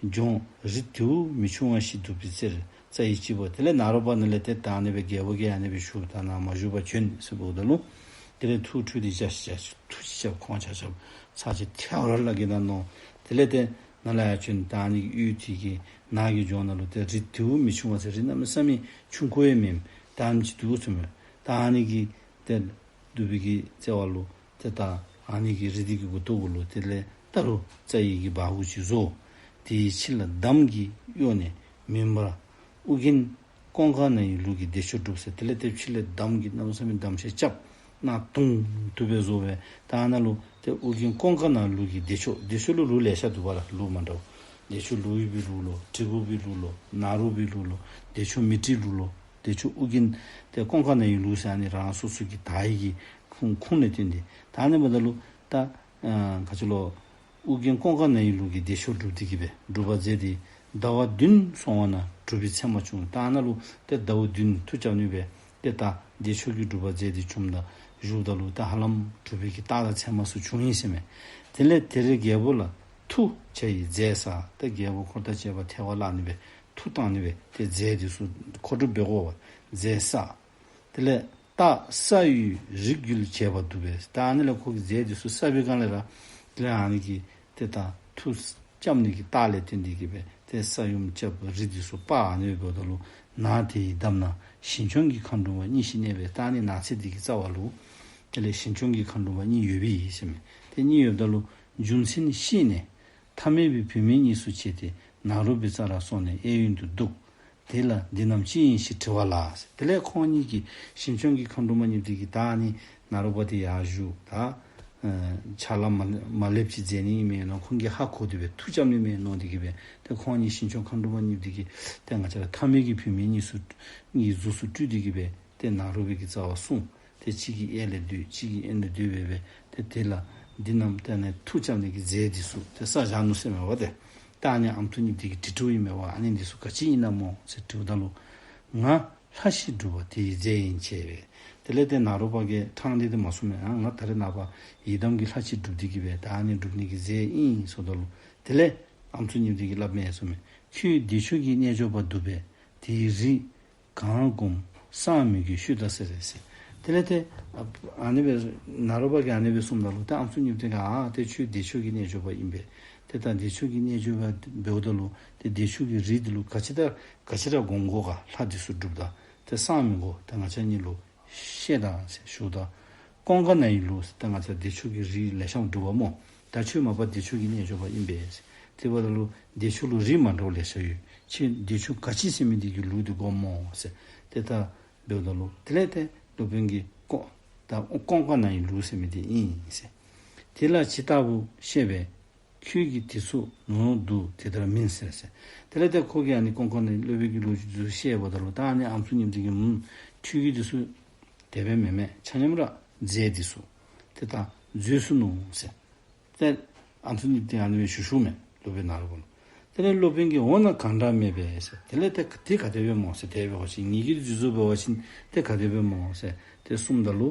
ལྗོངས་རི་དེའུ་མི་ཆུང་བ་ཞིག་འདུག་པའི་རྩེར་རྩྭ་ཡི་སྤྱིལ་བུར། དེ་ལས་ནཱ་རོ་པ་ནཱ་ལས་ཏེ་ད་ཨ་ནི་སྦེ་རྒྱལ་པོ་གིས་ཨ་ནི་སྦེ་ཞུཝ་ད་ནཱ་མ་བཞུགས་པར་བྱོན་ཟེར་འབདཝ་ད་ལུ་དེ་ལས་ཐུགས་ཁྲོས་ཏེ་བྱ་བྱ་ཐུགས་ཅིག་རྐྱབ་ཁོང་ཆ་ཁྱབ་ཚར་གཅིག་ཐལ་བར་བརླག་གེ་ད་མནོ། དེ་ལས་ཏེ་ནཱ་ལས་ཡར་བྱོན། ད་ཨ་ནི་གི་ཡུལ་དེ་གི་ནགས་ཀྱི་ལྗོངས་ནང་ལུ་ཏེ་རི་དེའུ་མི་ཆུང་བ་ཟེར་རི་གནམ་མེད་ས་མེད་ཆུང་ཀུ་ཡང་མེན་ད་ཨ་ནི་ཅིག་འདུག་ཟེར་མས། ད་ཨ་ནི་གི་ཏེ་འདུག་པའི་གི་རྩེ་བ་ལུ་ཏེ་ད་ཨ་ནི་གི་རི་དེ་གི་མགུ་ཏོ་གུ་ལུ་དེ་ལས་ད་རུང་རྩྭ་ཡི་གི་སྦ་གུ་ཅིག་བཟོ། དེའི་ཕྱི་ལ་འདམ་གྱིས་གཡོགས་ནས་མུན་པར་ཨུ་རྒྱན་ཀོང་ཀ་ན་ཡི་ལུགས་ཀྱི་བདེ་མཆོག་བསྒྲུབས་ཟེར། དེ་ལས་ཏེ་ཕྱི་ལས་འདམ་གྱིས་གནམ་མེད་ས་མེད་འདམ་ཤེད་རྐྱབ་གནག་དུང་དུ་སྦེ་བཟོ་སྦེ་ད་ཨ་ནཱ་ལུ་ཏེ་ཨུ་རྒྱན་ཀོང་ཀ་ན་ལུགས་ཀྱི་བདེ་མཆོག། བདེ་མཆོག་ལུ་ལུགས་ལེ་ཤ་འདུག་པ་ལགས། ལུགས་མ་འདྲཝ། བདེ་མཆོག་ལུགས་པའི་ལུགས་ལོ། དྲིལ་བུ་པའི་ལུགས་ལོ། ནཱ་རོ་པའི་ལུགས་ལོ། བདེ་མཆོག་མི་ཏྲའི་ལུགས་ལོ། བདེ་མཆོག་ཨུ་རྒྱན་ཏེ་ཀོང་ཀ་ན་ཡི་ལུགས་ཟེར་ཨ་ནི་རང་སོ་སོ་གི་དར་ཡི་གི་ཁུངས་ཁུངས་ལས་བཏོན་ཏེ་ད་ཨ་ནི་འབདཝ་ད་ལུ་ད་ཨ་ག་ཅི་ལོ་ཨུ་རྒྱན་ཀོང་ཀ་ན་ཡི་ལུགས་ཀྱི་བདེ་མཆོག་སྒྲུབ་སྟེ་གི་སྦེ་སྒྲུབ་པ་མཛད་དེ་ཟླ་བ་བདུན་སོང་བ་ན་གྲུབ་པའི་མཚན་མ་བྱུང་། ད་ཨ་ནཱ་ལུ་ཏེ་ཟླཝ་བདུན་མཐུ་རྐྱབ་ནི་སྦེ་ཏེ་ད་བདེ་མཆོག་གི་སྒྲུབ་པ་མཛད་དེ་བྱུངམ་ད་བཞུགསཔ་ད་ལུ་ད་ཧ་ལམ་གྲུབ་པའི་གི་རྟགས་དང་མཚན་མ་ཚུ་བྱུང་ཡི་ཟེར་མས། དེ་ལས་དེར་རྒྱལ་པོ་ལ་མཐུ་བྱ་ཡི་རྫས་བསགས། ད་རྒྱལ་པོ་འཁོར་དང་བཅས་པ་ཐལ་བར་བརླག་ནི་སྦེ་མཐུ་བཏང་ནི་སྦེ་ཏེ་རྫས་འདི་ཚུ་མཁོ་སྒྲུབ་འབད་དགོ་པས། རྫས་བསགས། དེ་ལས་རྟགས་བསགས་ཡུལ་རིགས་རྒྱུད་བྱས་པ་འདུག་པས། ད་ཨ་ནི་ལས་ཁོ་གིས་རྫས་འདི་ཚུ་བསགས་པའི་སྒང་ལས་ར་དེ་ལས་ཨ་ནི་གི་ཏེ་ད་མཐུ་རྐྱབ་ནི་གི་རྟགས་ལས་བརྟེན་ཏེ་གི་སྦེ་ ཏེ་ས་ཡོམ་རྐྱབ་རི་འདི་ཚུ་པར་ཨ་ནི་འབདཝ་ད་ལུ་ནགས་དེའི་འདབས་ན་ཞིང་སྐྱོང་གི་མཁའ་འགྲོ་མ་གཉིས་ཤིག་གནས་པས། ད་ཨ་ནི་ནགས་ཚལ་འདི་གི་རྩ་བ་ལུ་དེ་ལས་ཞིང་སྐྱོང་གི་མཁའ་འགྲོ་མ་གཉིས་ཡོད་པས་ཟེར་མས། ཏེ་གཉིས་ཡོདཔ་ད་ལུ་རྒྱུ་མཚན་ཤེས་ནས་ཐ་མལ་པའི་བུད་མེད་གཉིས་སུ་བྱས་ཏེ་ནཱ་རོ་པའི་རྩར་སོང་ནས་གཡས་གཡོན་དུ་འདུག། དེ་ལ་འདི་རྣམས་ཅི་ཡིན་ཞེས་དྲི་བ་ལ། དེ་ལས་ཁོང་གཉིས་ཀྱིས་ཞིང་སྐྱོང་གི་མཁའ་འགྲོ་མ་གཉིས་འདི་གིས་ད་ཨ་ནི་ནཱ་རོ་པ་དེ་ཡར་བཞུགས་ད་ཕྱག་ལཱ་མ་མ་ལེགསཔ་ཅིག་མཛད་ནི་ཨིན་མས་མནོ། ཁོང་གིས་ཧ་གོ་སྟེ་སྦེ་མཐུ་རྐྱབ་ནི་མས་མནོ་སྟེ་གིས་སྦེ་ཏེ་ཁོང་གཉིས་ཞིང་སྐྱོང་མཁའ་འགྲོ་མ་གཉིས་འདི་གིས་ཏེ་ང་བཅས་ར་ཐ་མལ་གྱི་བུད་མེད་གཉིས་སུ་གཉིས་གཟུགས་སུ་སྤྲུལ་ཏེ་གིས་སྦེ་ཏེ་ནཱ་རོ་པའི་གི་རྩ་བར་སོང་། ཏེ་གཅིག་གིས་གཡས་ལས་སྡོད་གཅིག་གིས་གཡོན་ལས་སྡོད་སྦེ་སྦེ་ཏེ་དེ་ལ་འདི་རྣམས་ཏེ་ཨ་ནི་མཐུ་རྐྱབ་ནི་གི་རྫས་འདི་ཚུ་ཏེ་བསགས་བཞག་ནུག་ཟེར་མས་པ། ཏེ་ད་ཨ་ནི་ཨམ་སྲུ་གཉིས་འདི་གིས་དྲི་དྲིཝ་ཨིན་མས་པ། ཨ་ནི་འདི་ཚུ་ག་ཅི་ཨིན་ན་སྨོ་ཟེར་དྲིཝ་ད་ལུ་ང་ལྷ་ཞིག་སྒྲུབ་པ་དེའི་རྫས་ཡིན་ཟེར་སྦེ། དེ་ལས་ཏེ་ནཱ་རོ་པ་གིས་ཕྲང་སྟེ་ཏེ་མ་གསུངས་མས། ཨ་ང་ད་རེས་ནངས་པ་ཡི་དམ་གྱི་ལྷ་ཅིག་སྒྲུབ་སྟེ་གིས་སྦེ་ད་ཨ་ནི་སྒྲུབ་ནི་གི་རྫས་ཨིན་ཟེརཝ་ད་ལུ་དེ་ལས་ཨམ་སྲུ་གཉིས་འདི་གིས་སླབ་མས་ཟེར་མས། ཁྱོད་བདེ་མཆོག་གི་རྣལ་འབྱོར་པ་འདུག་པས། དེའི་རིགས་གང་སྒོམ་བསམ་མི་དགོས་ཤོད་ད་ཟེར་ཟེར། དེ་ལས་ཏེ་ཨ་ཨ་ནི་སྦེ་ནཱ་རོ་པ་གིས་ཨ་ནི་སྦེ་གསུངམ་ད་ལུ་ཏེ་ཨམ་སྲུ་གཉིས་འདི་གིས་ཨ་ཏེ་ཁྱོད་བདེ་མཆོག་གི་རྣལ་འབྱོར་པ་ཨིན་པས། ཏེ་ད་བདེ་མཆོག་གི་རྣལ་འབྱོར་པ་འབདཝ་ད་ལུ་ཏེ་བདེ་མཆོག་གི་རིགས་འདི་ལུ་ག་ཅི་དང་ག་ཅི་ར་སྒོམ་དགོ་ག། ལྷ་འདི་ཚུ་སྒྲུབ་ད་ཏེ་བསམ་མི་དགོ། ཏེ་ང་བཅས་གཉིས་ལུ་ཤེས་དང་ཟེར་ཞུཝ་ད། ཀོང་ཀ་ན་ཡི་ལུགས་ཟེར་ཏེ་ང་བཅས་བདེ་མཆོག་གི་རིགས་ལེ་ཤ་སྒྲུབ་པ་སྨོ། ད་ཁྱོད་མ་པ་བདེ་མཆོག་གི་རྣལ་འབྱོར་པ་ཨིན་པས་ཟེར། དེ་འབདཝ་ད་ལུ་བདེ་མཆོག་ལུ་རིགས་མ་འདྲཝ་ལེ་ཤ་ཡོད། ཁྱོད་བདེ་མཆོག་ག་ཅི་ཟེར་མི་འདི་གི་ལུགས་འདི་སྒོམ་སྨོ་ཟེར། ཏེ་ད་འབདཝ་ད་ལུ་དེ་ལས་ཏེ་སློབ་དཔོན་གྱིས་ཀོ་ད་ཀོང་ཀ་ན་ཡི་ལུགས་ཟེར་མི་འདི་ཨིན་ཟེར། དེ་ལ་ཇི་ལྟ་བུ་བཤད་པས། ཁྱོད་ཀྱིས་དེ་ཚུ་ནོར་འདུག་དེ་ལྟར་མིན་ཟེར་ཟེར། དེ་ལས་ཏེ་ཁོ་གིས་ཨ་ནི་ཀོང་ཀ་ན་ཡི་སློབ་དཔོན་གྱི་ལོ་རྒྱུས་འདི་ཚུ་བཤདཔ་ད་ལུ་ད་ཨ་ནི་ཨམ་སྲུ་གཉིས་འདི་གིས་ཨུམ་ཁྱོད་ཀྱིས་དེ་ཚུ་དེ་སྦེ་མེན་མས། ཆ་མཉམ་ར་རྫས་འདི་ཚུ་ཏེ་ད་འཛོལ་སོ་ནུག་ཟེར། ཏེ་ཨམ་སྲུ་གཉིས་འདི་ཨ་ནི་སྦེ་ཞུ་ཞུཝ་མས་སློབ་དཔོན་ནཱ་རོ་པ་ལུ། དེ་ལས་སློབ་དཔོན་གྱིས་འོ་ན་གང་འདྲ་སྨྲས་པས་ཟེར། དེ་ལས་ཏེ་དེ་ག་དེ་སྦེ་སྨོ་ཟེར། དེ་འབད་བ་ཅིན་ངེ་གི་འཛོལ་སོ་འབད་བ་ཅིན་ཏེ་ག་དེ་སྦེ་སྨོ་ཟེར་ཏེ་གསུངམ་ད་ལུ།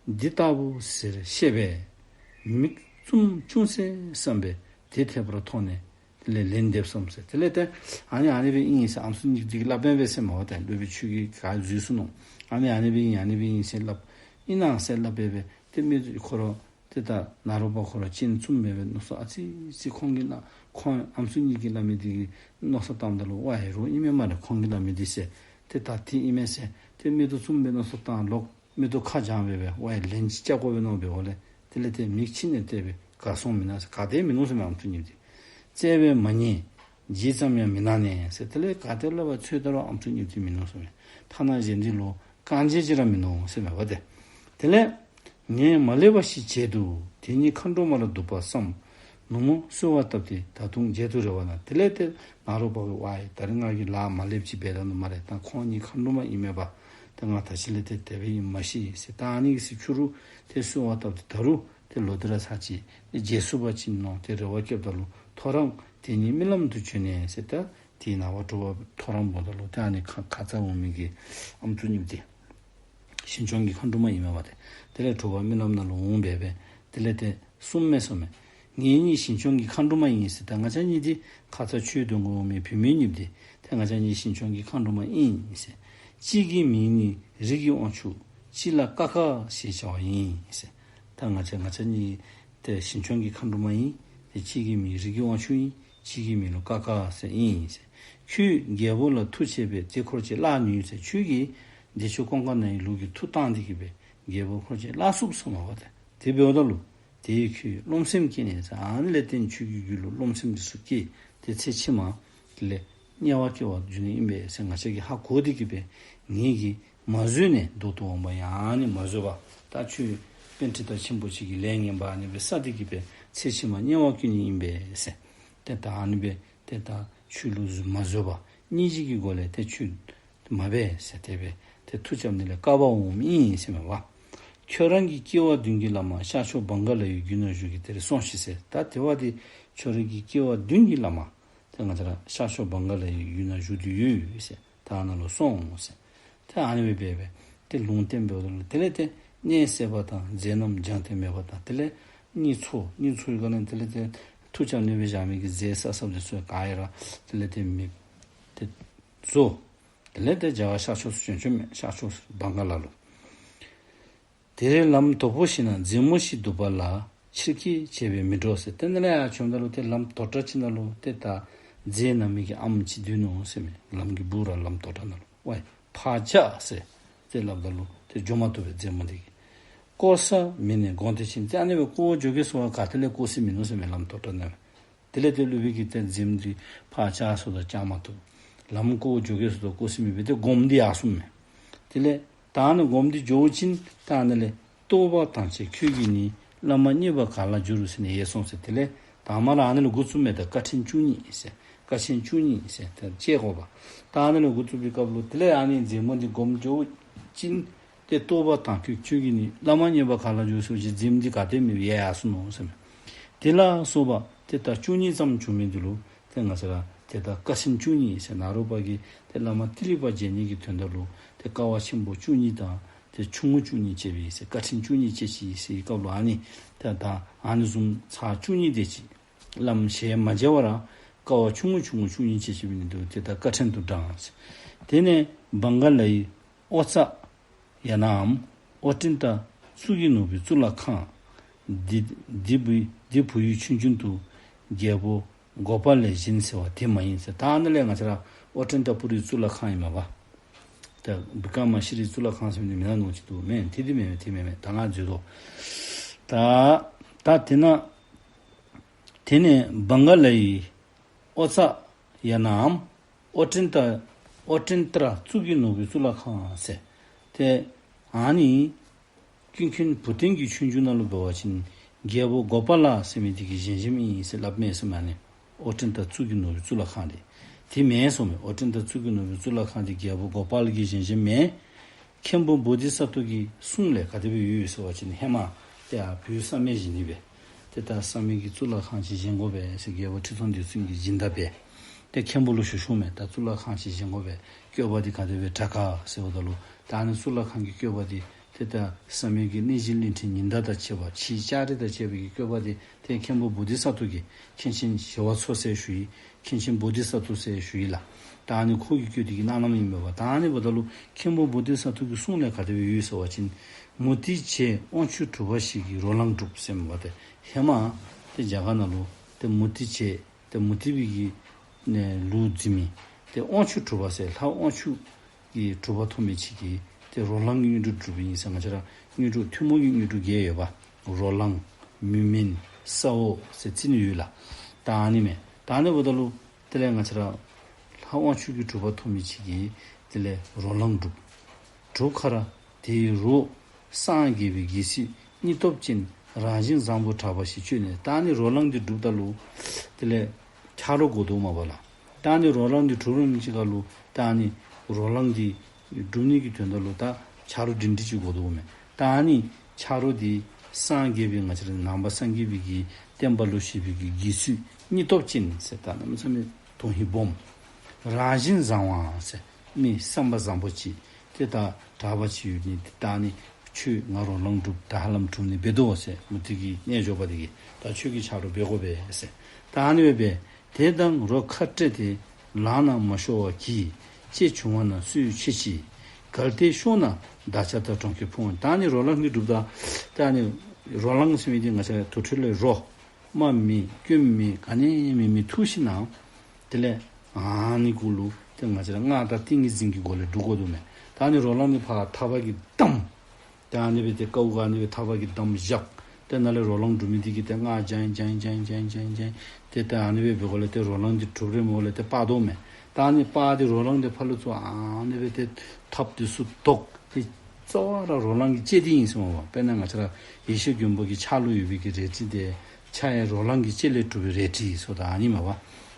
འདི་ལྟ་བུ་ཟེར་བཤད་པས། མིག་བཙུམ་ཅུང་ཟད་བསམ་པས་དེ་འཐད་པར་མཐོང་ནས་དེ་ལས་ལན་འདེབས་སམ་ཟེར། དེ་ལས་ཏེ་ཨ་ནི་ཨ་ནི་སྦེ་ཨིན་ཟེར་ཨམ་སྲུ་གཉིས་འདི་གིས་སླབ་པས་ཟེར་མས་པ། ཏེ་སློབ་དཔོན་ཁྱོད་ཀྱིས་ག་འཛོལ་སོ་ནུག། ཨ་ནི་ཨ་ནི་སྦེ་ཨིན་ཨ་ནི་སྦེ་ཨིན་ཟེར་སླབ་ཨིན་ན་ཟེར་སླབ་སྦེ་སྦེ་ཏེ་མི་ཁོ་ར་ཏེ་ད་ནཱ་རོ་པ་ཁོ་ར་སྤྱན་བཙུམ་སྦེ་སྦེ་མནོ་བསམ་ཨ་ཙི་ཅིག་ཁོང་གིས་ན་ཁོང་ཨམ་སྲུ་གཉིས་ཀྱིས་སླབ་མི་འདི་གི་མནོ་བསམ་བཏངམ་ད་ལུ་ཝའི་རོགས་ཨིན་མས་སྨ་རེ། ཁོང་གིས་སླབ་མི་འདི་ཟེར་ཏེ་ད་དེ་ཨིན་མས་ཟེར་ཏེ་མིག་ཏོ་བཙུམ་སྦེ་མནོ་བསམ་བཏང་ལོག་མིག་ཏོ་ཁ་བགྱངས་སྦེ་སྦེ་ཝའི་ལན་ཅིག་རྐྱབ་དགོ་པས་མནོ་སྦེ་འོ་ལས་དེ་ལས་ཏེ་མིག་ཕྱེ་ནས་བལྟས་པས་གར་སོང་མི་སྣང་ཟེར། ག་ཏེ་མིན་ནུག་ཟེར་མས་ཨམ་སྲུ་གཉིས་འདི། བཙལ་བས་མ་རྙེད། རྗེས་ཙམ་ཡང་མི་སྣང་ནས་ཟེར། དེ་ལས་ག་ཏེ་ལུ་འབད་འཚོལ་ད་རུང་ཨམ་སྲུ་གཉིས་འདི་མིན་ནུག་ཟེར་མས། ཐ་ན་གཞན་འདི་ལུ་རྐང་རྗེས་ཅིག་ར་མིན་ནུག་ཟེར་མས་པ་ཏེ། དེ་ལས་ངས་མ་ལེགས་པ་ཞིག་བྱས་འདུག། དེ་ཉིད་མཁའ་འགྲོ་མ་ལ་འདུག་པར་བསམ། ནུབ་མོ་གསོལ་བ་བཏབ་སྟེ་ད་དུང་མཇལ་དུ་རེ་བ་ན། དེ་ལས་ཏེ་ནཱ་རོ་པ་གིས་ཝའི་ད་རིས་ང་གིས་ལཱ་མ་ལེགསཔ་ཅིག་འབད་ད་ནུག་སྨ་རེ། ད་ཁོང་གཉིས་མཁའ་འགྲོ་མ་ཨིན་མས་པ། ད་ང་ད་ཅི་ལས་ཏེ་དེ་སྦེ་ཨིནམ་མ་ཤེས་ཟེར། ད་ཨ་ནི་གི་ཚེ་ཕྱི་རུ་ཏེ་གསོལ་བ་བཏབ་སྟེ་ད་རུང་ཏེ་ལོ་དེ་ར་ཚར་ཅིག་ཏེ་མཇལ་ཚུགས་པ་ཅིན་མནོ་སྟེ་རེ་བ་བསྐྱེདཔ་ད་ལུ་ཐོ་རངས་དེ་ཉིད་རྨི་ལམ་དུ་བྱོན་ནས་ཟེར། ད་དེའི་ནངས་པ་དྲོ་པ་ཐོ་རངས་འབདཝ་ད་ལུ་ཏེ་ཨ་ནི་ཁ་ཁ་ཙ་འོང་མི་གི་ཨམ་སྲུ་གཉིས་འདི་ཞིང་སྐྱོང་གི་མཁའ་འགྲོ་མ་ཨིན་མས་པ་ཏེ། དེ་ལས་དྲོ་པ་རྨི་ལམ་ནང་ལུ་འོང་སྦེ་སྦེ་དེ་ལས་ཏེ་གསུངམ་མས་ཟེར་མས། ངེད་གཉིས་ཞིང་སྐྱོང་གི་མཁའ་འགྲོ་མ་ཡིན་ཟེར། ད་ང་བཅས་གཉིས་འདི་ཁ་ཙ་ཆོས་འདོན་འོང་མི་བུད་མེད་གཉིས་འདི་ཏེ་ང་བཅས་གཉིས་ཞིང་སྐྱོང་གི་མཁའ་འགྲོ་མ་ཨིན་ཟེར། གཅིག་གི་མིང་ནི་རི་གི་དབང་ཕྱུག། གཅིག་ལ་ཀ་ཁ་ཞེས་བྱ་བ་ཡིན་ཟེར། ད་ང་བཅས་ང་བཅས་གཉིས་ཏེ་ཞིང་སྐྱོང་གི་མཁའ་འགྲོ་མ་ཨིན། ཏེ་གཅིག་གི་མིང་རི་གི་དབང་ཕྱུག་ཨིན། གཅིག་གི་མིང་ལུ་ཀ་ཁ་ཟེར་ཨིན་ཟེར། ཁྱོད་རྒྱལ་པོ་ལ་མཐུ་བྱས་པས་དེ་འཁོར་བཅས་བརླག་ནུས་ཟེར། ཁྱོད་ཀྱིས་བདེ་མཆོག་ཀོང་ཀ་ན་ཡི་ལུགས་ཀྱི་མཐུ་བཏང་སྟེ་གིས་སྦེ་རྒྱལ་པོ་འཁོར་བཅས་བརླག་ཚུགསཔ་ཟེར་མས་པ་ཏེ། དེ་འབདཝ་ད་ལུ་དེས་ཁྱོད་རློམ་སེམས་སྐྱེས་ནས་ཟེར། ཨ་ནི་ལས་བརྟེན་ཁྱོད་ཀྱི་རྒྱུད་ལུ་རློམ་སེམས་འདི་ཚུ་སྐྱེས། ཏེ་ཚེ་ཕྱི་མ་དེ་ལས་དམྱལ་བ་སྐྱེ་བར་འགྱུར་ནི་ཨིན་པས་ཟེར་ང་བཅས་ཀྱིས་ཧ་གོ་སྟེ་གིས་སྦེ་ངེད་ཀྱིས་མ་བཟོད་ནས་བཟློག་ཏུ་འོང་བ་ཡང་ཨ་ནི་མ་བཟོད་པར་ད་ཁྱོད་པཎྜི་ཏ་ཆེན་པོ་ཅིག་གིས་ལས་ངན་པ་ཨ་ནི་སྦེ་བསགས་ཏེ་གིས་སྦེ་ཚེ་ཕྱི་མ་དམྱལ་བར་སྐྱེ་ནི་ཨིན་པས་ཟེར། ཏེ་ད་ཨ་ནི་སྦེ་ཏེ་ད་ཁྱོད་ལུ་མ་བཟོད་པར་སྙིང་རྗེ་གི་སྒོ་ལས་ཏེ་ཁྱོད་མ་འབད་ཟེར་དེ་སྦེ་ཏེ་མཐུ་རྐྱབ་ནི་ལས་བཀག་པར་འོངམ་ཨིན་ཟེར་མས་པ། ཁྱོད་རང་གི་སྐྱེ་བ་བདུན་གྱི་བླ་མ་ཤར་ཕྱོགས་བང་ག་ལ་ཡི་རྒྱུད་ན་བཞུགས་ཀྱི་དེར་སོང་ཞིག་ཟེར། ད་དེ་བ་དེ་ཁྱོད་རང་གི་སྐྱེ་བ་བདུན་གྱི་བླ་མ་ཏེ་ང་བཅས་ར་ཤར་ཕྱོགས་བང་ག་ལ་ཡི་རྒྱུད་ན་བཞུགས་ཏེ་ཡོད་ཟེར། ད་ཨ་ནཱ་ལུ་སོང་ཟེར། ཏེ་ཨ་ནི་སྦེ་སྦེ་སྦེ་ཏེ་ལུང་བསྟན་འབདཝ་ད་ལུ་དེ་ལས་ཏེ་མནལ་སད་པ་དང་རྫས་རྣམས་སྦྱངས་ཏེ་མེད་པ་དང་དེ་ལས་གཉིད་ཚོར་གཉིད་ཚོར་བའི་སྒང་ལས་དེ་ལས་ཏེ་མཐུ་རྐྱབ་ནི་སྦེ་བཞག་མི་གི་རྫས་བསགས་བསགསཔ་འདི་ཚུ་ག་ར་དེ་ལས་ཏེ་མེདཔ་ཏེ་བཟོ། དེ་ལས་ཏེ་རྒྱ་གར་ཤར་ཕྱོགས་སུ་བྱོན་བྱོནམ་མས། ཤར་ཕྱོགས་བང་ག་ལ་ལུ། དེར་ལམ་དོག་པོ་ཞིག་ན་མཛེ་མོ་ཞིག་འདུག་པ་ལ་ཕྱིར་སྐྱེལ་བྱས་པས་མི་འགྲོ་ཟེར། ཏེ་ནཱ་ལས་ཡར་བྱོནམ་ད་ལུ་ཏེ་ལམ་དོག་དྲགས་ཅིག་ནང་ལུ་ཏེ་ད་ མཛེ་ན་མི་གི་ཨམ་ཅིག་འདུག་ནོ་ཟེར་མས། ལམ་གྱི་སྦུག་ར་ལམ་དོག་དྲགས་ནང་ལུ། ཝའི་ཕར་བཅག་ཟེར་ཏེ་སླབ་ད་ལུ་ཏེ་འགྱོ་མ་བཏུབ་པས་མཛེ་མོ་འདི་གིས། བཀོ་ས་མེད་ནས་དགོངས་ཏེ་ཕྱིན། ཏེ་ཨ་ནི་སྦེ་བཀོ་འགྱོ་གེ་ཟེར་བ་ག་ཏེ་ལས་བཀོ་ས་མིན་ནུག་ཟེར་མས། ལམ་དོག་དྲགས་ནང་སྦེ། དེ་ལས་ཏེ་སློབ་དཔོན་གྱིས་ཏེ་མཛེ་མོ་འདི་ཕར་བཅག་ཟེརཝ་ད་བཅག་མ་བཏུབ། ལམ་བཀོ་འགྱོ་གེ་ཟེརཝ་ད་བཀོ་ས་མེད་པས། ཏེ་སྒོམ་འདི་ཡར་སོང་མས། དེ་ལས་ད་ཨ་ནི་སྒོམ་འདི་འགྱོ་བ་ཅིན་ད་ཨ་ནི་ལས། རྟོགས་པ་དང་བཅས་ཁྱོད་ཀྱིས་ནི། བླ་མ་མཉེས་པ་ག་ལ་འགྱུར་ཟེར་ནི་ཡལ་སོང་ཟེར། དེ་ལས་དང་པ་ར་ཨ་ནི་ལས་འགོ་བཙུགས་མས། ད་དཀའ་ཕྲན་བཅུ་གཉིས་ཟེར། དཀའ་ཕྲན་བཅུ་གཉིས་ཟེར་ཏེ་བཅད་དགོ་པས། ད་ཨ་ནི་ལས་འགོ་བཙུགས་པའི་སྐབས་ལུ་དེ་ལས་ཨ་ནི་མཛེ་མོ་འདི་སྒོམ་འགྱོ་བ་ཅིན་ཏེ་རྟོགས་པ་དང་ཁྱོད་ཁྱོད་ཀྱིས་ནི། བླ་མ་མཉེས་པ་ག་ལ་འགྱུར་ཟེར་བ་ཅིན་མཛེ་མོ་འདི་ག་ཏེ་མེད་པར་ཡལ་ཡར་སོང་ནུག་ཟེར་མས། དེ་ལ་སོགས་པ་ཏེ་ད་བཅུ་གཉིས་ཙམ་བྱུང་མི་འདི་ལུ་ཏེ་ང་བཅས་ར་ཏེ་ད་དཀའ་ཕྲན་བཅུ་གཉིས་ཟེར། ནཱ་རོ་པ་གིས་ཏེ་བླ་མ་ཏི་ལི་པ་མཇལ་ནི་གི་དོན་དག་ལུ་ཏེ་དཀའ་བ་ཆེན་པོ་བཅུ་གཉིས་དང་ཏེ་ཆུང་ངུ་བཅུ་གཉིས་སྤྱད་པའི་ཟེར། དཀའ་ཕྲན་བཅུ་གཉིས་སྤྱད་ཅི་ཟེར་བའི་སྐབས་ལུ་ཨ་ནི་ཏེ་ད་ཨ་ནི་བཟུམ་ཚར་བཅུ་གཉིས་དེ་ཅིག་བླམ་ཞལ་མ་མཇལ་བར་དཀའ་བ་ཆུང་ངུ་ཆུང་ངུ་བཅུ་གཉིས་སྤྱད་ཅི་མི་འདུག། ཏེ་ད་དཀའ་ཕྲན་དུ་བགྲངས་ཟེར། དེ་ནས་བང་ག་ལའི་ཨོ་ཙ་ཡ་ནའམ་ཨོ་ཏྲིན་ཏ་གཙུག་གི་ནོར་བུའི་གཙུག་ལག་ཁང་། འདི་འདི་བུ་འདི་བུ་ཡི་ཆོས་འབྱུང་དུ། རྒྱལ་པོ་གོ་པ་ལས་བཞེངས་ཟེར་བ་དེ་མ་ཡིན་ཟེར། ད་ཨ་ནི་ལས་ང་བཅས་ར་ཨོ་ཏྲིན་ཏ་པུ་རིའི་གཙུག་ལག་ཁང་ཨིན་མས་པ། ད་བི་ཀྲ་མ་ཤི་ལའི་གཙུག་ལག་ཁང་ཟེར་མི་འདི་མེན་ན་མནོ་ཅི་འདུག། མེན། དེ་འདི་མེན་མེན་དེ་མེན་མེན། ད་ང་འཛོལ་དོ། ད་ད་དེ་ན་དེ་ནས་བང་ག་ལའི་ཨོ་ཙ་ཡ་ནའམ་ཨོ་ཏྲིན་ཏ་ཨོ་ཏྲིན་ཏ་གཙུག་གི་ནོར་བུའི་གཙུག་ལག་ཁང་ཟེར། ཏེ་ཨ་ནི་ཀུན་མཁྱེན་བུ་སྟོན་གྱི་ཆོས་འབྱུང་ནང་ལུ་འབད་བ་ཅིན་རྒྱལ་པོ་གོ་པ་ལ་ཟེར་མི་འདི་གིས་བཞེངས་བཞེངསམ་ཨིན་ཟེར་སླབ་མས་ཟེར་མས། ཨ་ནི་ཨོ་ཏྲིན་ཏ་གཙུག་གི་ནོར་བུའི་གཙུག་ལག་ཁང་འདི་དེ་མེན་ཟེར་མས། ཨོ་ཏྲིན་ཏ་གཙུག་གི་ནོར་བུའི་གཙུག་ལག་ཁང་འདི་རྒྱལ་པོ་གོ་པ་ལ་གིས་བཞེངས་བཞེངསམ་མེན། མཁན་པོ་བོ་དྷི་ས་ཏྭ་གི་གསུང་ལས་ག་དེ་སྦེ་ཡོད་ཟེར་བ་ཅིན་ཧེ་མ་ཏེ་ཨ་བོད་བསམ་ཡས་བཞེངས་ནི་སྦེ་ཏེ་ད་བསམ་ཡས་ཀྱི་གཙུག་ལག་ཁང་ཅིག་བཞེངས་དགོ་པས་ཟེར་རྒྱལ་པོ་ཁྲི་སྲོང་ལྡེ་བཙན་གྱིས་སྦྱིན་བདག་འབད། ཏེ་མཁན་པོ་ལུ་ཞུ་ཞུཝ་མས། ད་གཙུག་ལག་ཁང་ཅིག་བཞེངས་དགོ་པས། བཀོད་པ་འདི་ག་དེ་སྦེ་དྲག་ག་ཟེརཝ་ད་ལུ་ད་ཨ་ནི་གཙུག་ལག་ཁང་གི་བཀོད་པ་འདི་ཏེ་ད་བསམ་ཡས་ཀྱི་གནས་བཞི་གླིང་ཕྲན་ཉི་ཟླ་དང་བཅས་པ་ཕྱིའི་ལྕགས་རི་དང་བཅས་པའི་གི་བཀོད་པ་འདི་ཏེ་མཁན་པོ་བོ་དྷི་ས་ཏྭ་གིས་མཁན་ཆེན་ཞི་བ་འཚོ་ཟེར་ཞུ་ཡི། མཁན་ཆེན་བོ་དྷི་ས་ཏྭ་ཟེར་ཞུ་ཡི་ལགས། ད་ཨ་ནི་ཁོ་གིས་བཀོད་དེ་གི་གནང་གནངམ་ཨིན་མས་པ། ད་ཨ་ནི་འབདཝ་ད་ལུ་མཁན་པོ་བོ་དྷི་ས་ཏྭ་གི་གསུང་ལས་ག་དེ་སྦེ་ཡོད་ཟེར་བ་ཅིན་མུ་སྟེགས་བྱེད་དབང་ཕྱུག་གྲུབ་པ་ཞིག་གིས་རོ་ལངས་བསྒྲུབས་ཟེར་མས་པ། ཏེ་ཧེ་མ་ཏེ་རྒྱ་གར་ནང་ལུ་ཏེ་མུ་སྟེགས་བྱེད་ཏེ་མུ་སྟེགས་པའི་གི་ནས་ལུགས་འཛིན་མི་ཏེ་དབང་ཕྱུག་གྲུབ་པ་ཟེར་ལྷ་དབང་ཕྱུག་གི་གྲུབ་པ་ཐོབ་མི་ཅིག་གིས་ཏེ་རོ་ལངས་ཀྱི་དངོས་གྲུབ་བསྒྲུབས་པ་ཨིན་ཟེར། ང་བཅས་ར་དངོས་གྲུབ་ཐུན་མོང་གི་དངོས་གྲུབ་བརྒྱད་ཡོད་པ། རོ་ལངས་མི་མིན་ས་འོག་ཟེར་རྩིས་ནི་ཡོད་ལགས། ད་ཨ་ནི་མས། ད་ཨ་ནི་འབདཝ་ད་ལུ་དེ་ལས་ང་བཅས་ར་ལྷ་དབང་ཕྱུག་གི་གྲུབ་པ་ཐོབ་མི་ཅིག་གིས་དེ་ལས་རོ་ལངས་བསྒྲུབས། བསྒྲུབས་ཁར་དེའི་རོ་སངས་རྒྱས་པའི་དགེ་ཚུལ་སྙིང་སྟོབས་ཅན་རང་བཞིན་བཟང་པོ་གྲགས་པ་ཞིག་བྱོན་ནས། ད་ཨ་ནི་རོ་ལངས་འདི་བསྒྲུབས་ད་ལུ་དེ་ལས་ཆ་རོགས་དགོ་དོ་མས་པ་ལགས། ད་ཨ་ནི་རོ་ལངས་འདི་གྲུབ་རན་ཅིག་ཁར་ལུ་ད་ཨ་ནི་རོ་ལངས་འདི་བསྒྲུབ་ནི་གི་དོན་དག་ལུ་ད་ཆ་རོགས་སྒྲིང་སྒྲི་ཅིག་དགོ་དོ་མས། ད་ཨ་ནི་ཆ་རོགས་འདི་སངས་རྒྱས་པའི་ང་བཅས་ར་ནང་པ་སངས་རྒྱས་པའི་གི་བསྟན་པ་ལུ་བཞེས་པའི་གི་དགེ་ཚུལ་སྙིང་སྟོབས་ཅན་ཟེར་ད་གནམ་མེད་ས་མེད་དོན་ཧིང་སྦོམ། རང་བཞིན་བཟང་བ་ཟེར་མི་བསམ་པ་བཟང་པོ་ཅིག། ཏེ་ད་གྲགས་པ་ཅིག་ཡོད་ནི་ཏེ་ད་ཨ་ནི་ཁྱོད་ང་རོ་ལངས་བསྒྲུབས། ད་ཧ་ལམ་གྲུབ་ནི་འབད་དོ་ཟེར། མུ་སྟེགས་ཀྱི་རྣལ་འབྱོར་པ་འདི་གིས་ད་ཁྱོད་ཀྱིས་ཆ་རོགས་འབད་དགོ་པས་ཟེར། ད་ཨ་ནི་སྦེ་འབད། དེ་དང་རོ་ཁ་བྲལ་ཏེ་ལངས་ན་མ་ཤོར་བར་གྱིས། ལྕེ་བྱུང་བ་ན་སུས་ཆོད་ཅི། གལ་ཏེ་ཤོར་ན་བདག་ཅག་དང་གྲོང་ཁྱེར་ཕུང་བ། ད་ཨ་ནི་རོ་ལངས་འདི་བསྒྲུབས་ད་ད་ཨ་ནི་རོ་ལངས་ཟེར་མི་འདི་ང་བཅས་དུར་ཁྲོད་ལས་རོ་རྨ་མེད་སྐྱོན་མེད་ག་ནི་མེད་མི་འཐུ་ཞིནམ་དེ་ལས་ཨ་ནི་གུ་ལུ་ཏེ་ང་བཅས་ར་སྔགས་དང་ཏིང་ངེ་འཛིན་གྱི་སྒོ་ལས་སྒྲུབ་དགོ་དོ་མས། ད་ཨ་ནི་རོ་ལངས་འདི་ཕར་ཐགཔ་གིས་བསྡམས། ཏེ་ཨ་ནི་སྦེ་ཏེ་ཀཝ་གུ་ཨ་ནི་སྦེ་ཐགཔ་གིས་བསྡམས་བཞག། ཏེ་ནཱ་ལས་རོ་ལངས་སྒྲུབ་མི་འདི་གིས་ཏེ་སྔགས་བགྱང་བགྱང་བགྱང་བགྱང་བགྱང་ཏེ་ཏེ་ཨ་ནི་སྦེ་འབད་དགོཔ་ལས་ཏེ་རོ་ལངས་འདི་གྲུབ་རན་མས་པ་ལས་ཏེ་སྤར་དོ་མས། ད་ཨ་ནི་སྤར་ཏེ་རོ་ལངས་འདི་ཕར་ལུ་ཚུར་ཨ་ནི་སྦེ་ཏེ་ཐགཔ་འདི་ཚུར་བཏོག། ཏེ་རྩ་བ་ར་རོ་ལངས་ཀྱི་ལྕེ་འདི་ཨིན་ཟེར་མས་པ། དཔེར་ན་ང་བཅས་ར་ཡེ་ཤེས་མགོན་པོ་གི་ཕྱག་ལུ་ཡོད་པའི་གི་རལ་གྲི་འདི་ཕྱག་གཡས་རོ་ལངས་ཀྱི་ལྕེ་ལས་གྲུབ་པའི་རལ་གྲི་ཟེརཝ་ད་ཨ་ནི་མས་པ།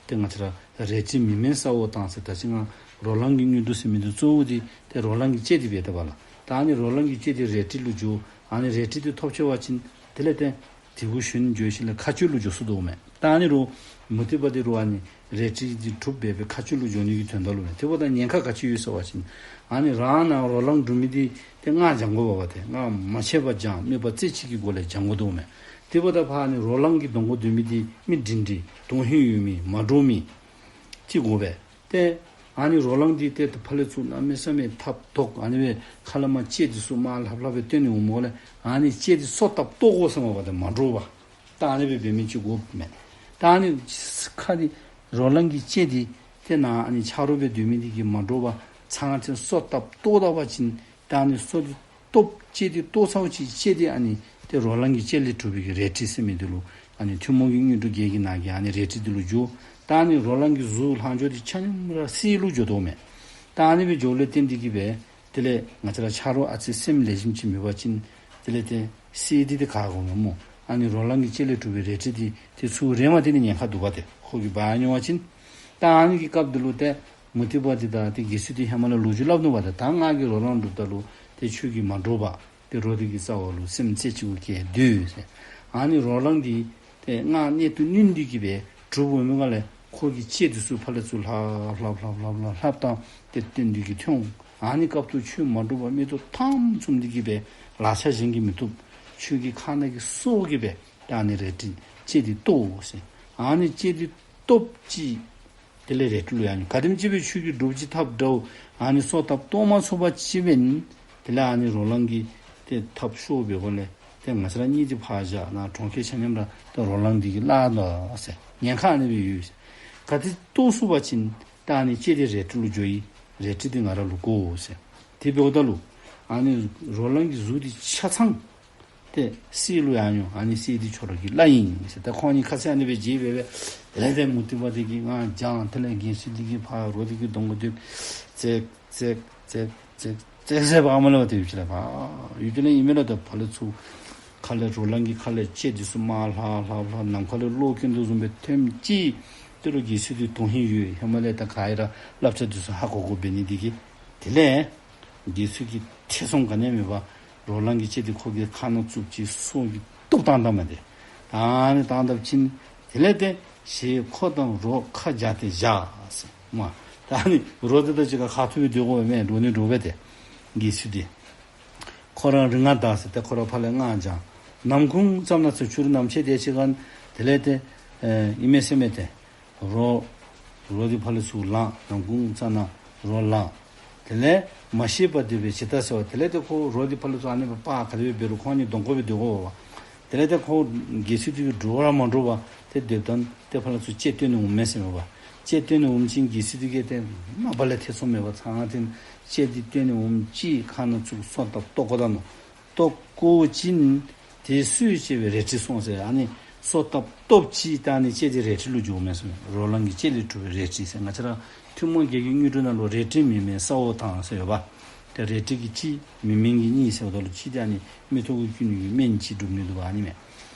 ཏེ་ང་བཅས་ར་རལ་གྲི་མི་མིན་ས་འོག་དང་ཟེར་ད་ཅི་ང་རོ་ལངས་ཀྱི་དངོས་གྲུབ་ཟེར་མི་འདི་གཙོ་བོ་འདི་ཏེ་རོ་ལངས་ཀྱི་ལྕེ་འདི་འབད་དེ་པ་ལགས། ད་ཨ་ནི་རོ་ལངས་ཀྱི་ལྕེ་འདི་རལ་གྲི་ལུ་འགྱོ། ཨ་ནི་རལ་གྲི་འདི་ཐོབ་ཆི་བ་ཅིན་དེ་ལས་ཏེ་དེ་གུ་ཞོན་འགྱོ་ཞིནམ་ལས་མཁའ་སྤྱོད་ལུ་འགྱོ་ཚུགས་དོ་མས། ད་ཨ་ནི་རོ་མུ་སྟེགས་པ་འདི་རོ་ཨ་ནི་རལ་གྲི་འདི་གྲུབ་འབད་སྦེ་མཁའ་སྤྱོད་ལུ་འགྱོ་ནི་གི་དོན་དག་ལུ་མས། དེ་འབདཝ་ད་ཉེན་ཁ་ག་ཅི་ཡོད་ཟེར་བ་ཅིན་ཨ་ནི་རང་ནཱ་རོ་ལངས་སྒྲུབ་མི་འདི་ཏེ་སྔགས་བགྱང་དགོ་པས་པ། ཏེ་སྔགས་མ་ཆད་པར་བགྱང་དམིགས་པ་རྩེ་གཅིག་གི་སྒོ་ལས་བགྱང་དགོ་དོ་མས། དེ་འབདཝ་ད་ཕར་ཨ་ནི་རོ་ལངས་ཀྱི་གདོང་ཁར་སྡོད་མི་འདི་མི་སྒྲིང་སྒྲི་དོན་ཧིང་ཡོད་མི་མ་འདྲོག་མི་ཅིག་དགོ་པས། ཏེ་ཨ་ནི་རོ་ལངས་འདི་ཏེ་ཕར་ལས་ཚུར་གནམ་མེད་ས་མེད་ཐགཔ་བཏོག། ཨ་ནི་སྦེ་ཁ་ལས་མར་ལྕེ་འདི་ཚུར་མར་ལྷབ་ལྷབ་སྦེ་བཏོན་ནི་འོངམ་ལས་ཨ་ནི་ལྕེ་འདི་སོ་བཏབ་བཏོག་དགོ་ཟེར་མས་པ། ཏེ་མ་འདྲོག་པར། ད་ཨ་ནི་སྦེ་འབད་མི་ཅིག་དགོཔ་མས། ད་ཨ་ནི་ཁ་འདི་ རོ་ལངས་ཀྱི་ལྕེ་འདི་ཏེ་ནཱ་ཨ་ནི་ཆ་རོགས་སྦེ་སྡོད་མི་འདི་གིས་མ་འདྲོག་པར་ཚང་ཏེ་སོ་བཏབ་ལྟོ་བཏབ་པ་ཅིན་ད་ཨ་ནི་སོ་འདི་བཏོག་ལྕེ་འདི་བཏོག་ཚརཝ་ཅིག་ལྕེ་འདི་ཨ་ནི་ཏེ་རོ་ལངས་ཀྱི་ལྕེ་ལས་གྲུབ་པའི་གི་རལ་གྲི་ཟེར་མི་འདི་ལུ་ཨ་ནི་ཐུན་མོང་གི་དངོས་གྲུབ་བརྒྱད་ཀྱི་ནང་གི་ཨ་ནི་རལ་གྲི་འདི་ལུ་འགྱུར། ད་ཨ་ནི་རོ་ལངས་ཀྱི་གཟུགས་ལྷག་འཕྲོ་འདི་ཆ་མཉམ་ར་གསེར་ལུ་འགྱུར་དོ་མས། ད་ཨ་ནི་སྦེ་འགྱུརཝ་ལས་བརྟེན་ཏེ་གིས་སྦེ་དེ་ལས་ང་བཅས་ར་ཆ་རོགས་ཨ་ཙི་སེམས་ལེགས་ཤོམ་ཅིག་མེད་པ་ཅིན་དེ་ལས་ཏེ་གསེར་འདི་ཏེ་ག་དགོ་མས་སྨོ། ཨ་ནི་རོ་ལངས་ཀྱི་ལྕེ་ལས་གྲུབ་པའི་རལ་གྲི་འདི་ཏེ་ཚུར་རེག་མ་ཏེ་ནི་ཉེན་ཁ་འདུག་པ། ཏེ་ཁོ་གིས་འབག་འོང་བ་ཅིན། ད་ཨ་ནི་གི་སྐབས་འདི་ལུ་ཏེ་མུ་སྟེགས་པ་འདི་དང་ཏེ་དགེ་ཚུལ་འདི་ཧེ་མ་ལས་ལོ་རྒྱུས་སླབ་ནུག་པ། ད་ད་ང་གིས་རོ་ལངས་གྲུབ་ད་ལུ་ཏེ་ཁྱོད་ཀྱིས་མ་འདྲོག་པར་ཏེ་རོ་འདི་གི་རྩ་བ་ལུ་སེམས་རྩེ་གཅིག་གུ་བསྐྱེད་སྡོད་ཟེར། ཨ་ནི་རོ་ལངས་འདི་ཏེ་སྔགས་གནད་དུ་བསྣུན་ཏེ་གིས་སྦེ་གྲུབ་འོང་མི་ག་ལས་ཁོ་གི་ལྕེ་འདི་ཚུ་ཕར་ལས་ཚུར་ལྷབ་ལྷབ་ལྷབ་ལྷབ་ལྷབ་ལྷབ་བཏང་སྟེ་བཏོན་ཏེ་གིས་ཐོན་འོང་། ཨ་ནི་སྐབས་སུ་ཁྱོད་མ་འདྲོག་པར་མིག་ཏོ་ཐམ་བཙུམ་སྟེ་གིས་སྦེ་ལག་ཆ་གཞན་གྱིས་མི་བཏུབ། ཁྱོད་ཀྱི་ཁ་ནང་གི་སོ་གིས་སྦེ་ད་ཨ་ནི་རལ་གྲི་ལྕེ་འདི་བཏོག་ཟེར། ཨ་ནི་ལྕེ་འདི་བཏོག་ཅི། དེ་ལས་རལ་གྲི་ལུ་ཡང་ག་དེམ་ཅིག་སྦེ་ཁྱོད་ཀྱིས་འདྲོག་ཅི་ཐབས་འདྲཝ་ཨ་ནི་སོ་བཏབ་བཏོག་མ་ཚུགས་པ་ཅིན་དེ་ལས་ཨ་ནི་རོ་ལངས་ཀྱི་ཏེ་ཐབས་ཤོར་བའི་སྒོ་ལས་ཏེ་ང་བཅས་ར་གཉིས་འདི་ཕར་བཞག་ནཱ་གྲོང་ཁྱེར་ཆ་མཉམ་ར་ཏེ་རོ་ལངས་འདི་གིས་བརླག་འོང་ཟེར་ཉེན་ཁ་ཨ་ནི་སྦེ་ཡོད་ཟེར། ག་ཏེ་བཏོག་ཚུགས་པ་ཅིན་ད་ཨ་ནི་ལྕེ་འདི་རལ་གྲི་ལུ་འགྱོ་ཡི། རལ་གྲི་འདི་ང་ར་ལུ་དགོ་ཟེར། དེ་འབདཝ་ད་ལུ་ཨ་ནི་རོ་ལངས་ཀྱི་གཟུགས་འདི་ཆ་ཚང་ཏེ་གསེར་ལུ་ཡར་འགྱོ། ཨ་ནི་གསེར་འདི་ཁྱོད་ར་གི་བླ་ཨིན་ཟེར། ད་ཁོང་གཉིས་ཁ་ཚིག་ཨ་ནི་སྦེ་བརྗེ་སྦེ་སྦེ་དེ་ལས་ཏེ་མུ་སྟེགས་པ་འདི་གིས་སྔགས་བགྱང་། དེ་ལས་དགེ་ཚུལ་འདི་གིས་ཕར་རོ་འདི་གི་གདོང་ཁར་སྡོད། ཙེག་ཙེག་ཙེག་ཙེག་ཙེག་ཟེར་འབག་མ་ལས་པ་ཏེ་ཡུདཔ་ཅིག་ལས་ཕར་ཡུདཔ་ཅིག་ལས་ཨིན་མས་ལོ། ཏེ་ཕར་ལས་ཚུར་ཁ་ལས་རོ་ལངས་ཀྱི་ཁ་ལས་ལྕེ་འདི་ཚུ་མར་ལྷབ་ལྷབ་ལྷབ་ནམ་མཁའ་ལས་གློག་འཁྱུག་དོ་བཟུམ་སྦེ་ཐོནམ་ཅིག་ཏེ་རོགས་དགེ་ཚུལ་འདི་དོན་ཧིང་ཡོད། ཧེ་མ་ལས་ད་ག་ཨིན་ར་བསླབ་བྱ་འདི་ཚུ་ཧ་གོ་གོ་འབད་ནི་འདི་གིས། དེ་ལས་དགེ་ཚུལ་གྱིས་ཐེ་ཚོམ་ག་ནི་ཡང་མེད་པར་རོ་ལངས་ཀྱི་ལྕེ་འདི་ཁོ་གི་ཁ་ནང་བཙུགས་ཅི། སོ་གིས་བཏོག་བཏང་ད་མས་ཏེ། ཨ་ནི་བཏང་ད་པ་ཅིན་དེ་ལས་ཏེ་ཞེས་ཁོ་དང་རོ་ཁ་བརྒྱ་སྟེ་བཞག་ཟེར་སྨོ། ད་ཨ་ནི་རོ་འདི་དང་གཅིག་ཁར་ཁ་ཐུག་སྦེ་སྡོད་དགོ་མས། འདྲོག་ནི་འདྲོག་པས་ཏེ་དགེ་ཚུལ་འདི། ཁོ་ར་རིག་སྔགས་བཟླ་ཟེར་ཏེ་ཁོ་ར་ཕར་ལས་སྔགས་བགྱང་། ནམ་གུང་ཙམ་ན་ཟེར་ཕྱི་རུ་ནམ་ཕྱེད་དེ་ཅིག་ཁར་དེ་ལས་ཏེ་ཨེ་ཨིན་མས་ཟེར་མས་ཏེ། རོ་རོ་འདི་ཕར་ལས་ཚུར་ལངས། ནམ་གུང་ཙམ་ན་རོ་ལངས། དེ་ལས་མ་ཤེས་པར་སྡོད་པས་ཇི་ལྟར་ཟེར་བ། དེ་ལས་ཏེ་ཁོ་རོ་འདི་ཕར་ལས་ཚུར་ཨ་ནི་སྦེ་པར་ག་དེ་སྦེ་འབད་རུང་ཁོང་གཉིས་གདོང་ཁར་སྦེ་སྡོད་དགོ་པས། དེ་ལས་ཏེ་ཁོ་དགེ་ཚུལ་འདི་གིས་འདྲོག་ར་མ་འདྲོག་པར་ཏེ་སྡོདཔ་ད་ཏེ་ཕར་ལས་ཚུར་ལྕེ་བཏོན་ནི་འོངམ་མས་ཟེར་མས་པ། ལྕེ་བཏོན་ནི་འོངམ་ཅིག་དགེ་ཚུལ་འདི་གིས་ཏེ་མ་པ་ལས་ཐེ་ཚོམ་མེད་པར་ཚང་ཏེ་ལྕེ་འདི་བཏོན་ནི་འོངམ་ཅིག་ཁ་ནང་བཙུགས་སོ་བཏབ་བཏོག་བཀོ་ད་ནུག། བཏོག་བཀོ་བ་ཅིན་དེ་སུས་བྱས་པའི་རལ་གྲི་སོང་ཟེར། ཨ་ནི་སོ་བཏབ་བཏོགཔ་ཅིག་ད་ཨ་ནི་ལྕེ་འདི་རལ་གྲི་ལུ་འགྱུརཝ་མས་ཟེར་མས། རོ་ལངས་ཀྱི་ལྕེ་ལས་གྲུབ་པའི་རལ་གྲི་ཟེར། ང་བཅས་ར་ཐུན་མོང་བརྒྱད་ཀྱི་དངོས་གྲུབ་ནང་ལུ་རལ་གྲི་མིག་སྨན་ས་འོག་དང་ཟེར་ཡོད་པ། ཏེ་རལ་གྲི་གིས་གཅིག་མིག་སྨན་གྱིས་གཉིས་ཟེརཝ་ད་ལུ་གཅིག་འདི་ཨ་ནི་མིག་ཏོ་གུ་བསྐུས་ནི་གི་སྨན་གཅིག་སྒྲུབ་ནི་འདུག་པ་ཨ་ནི་མས།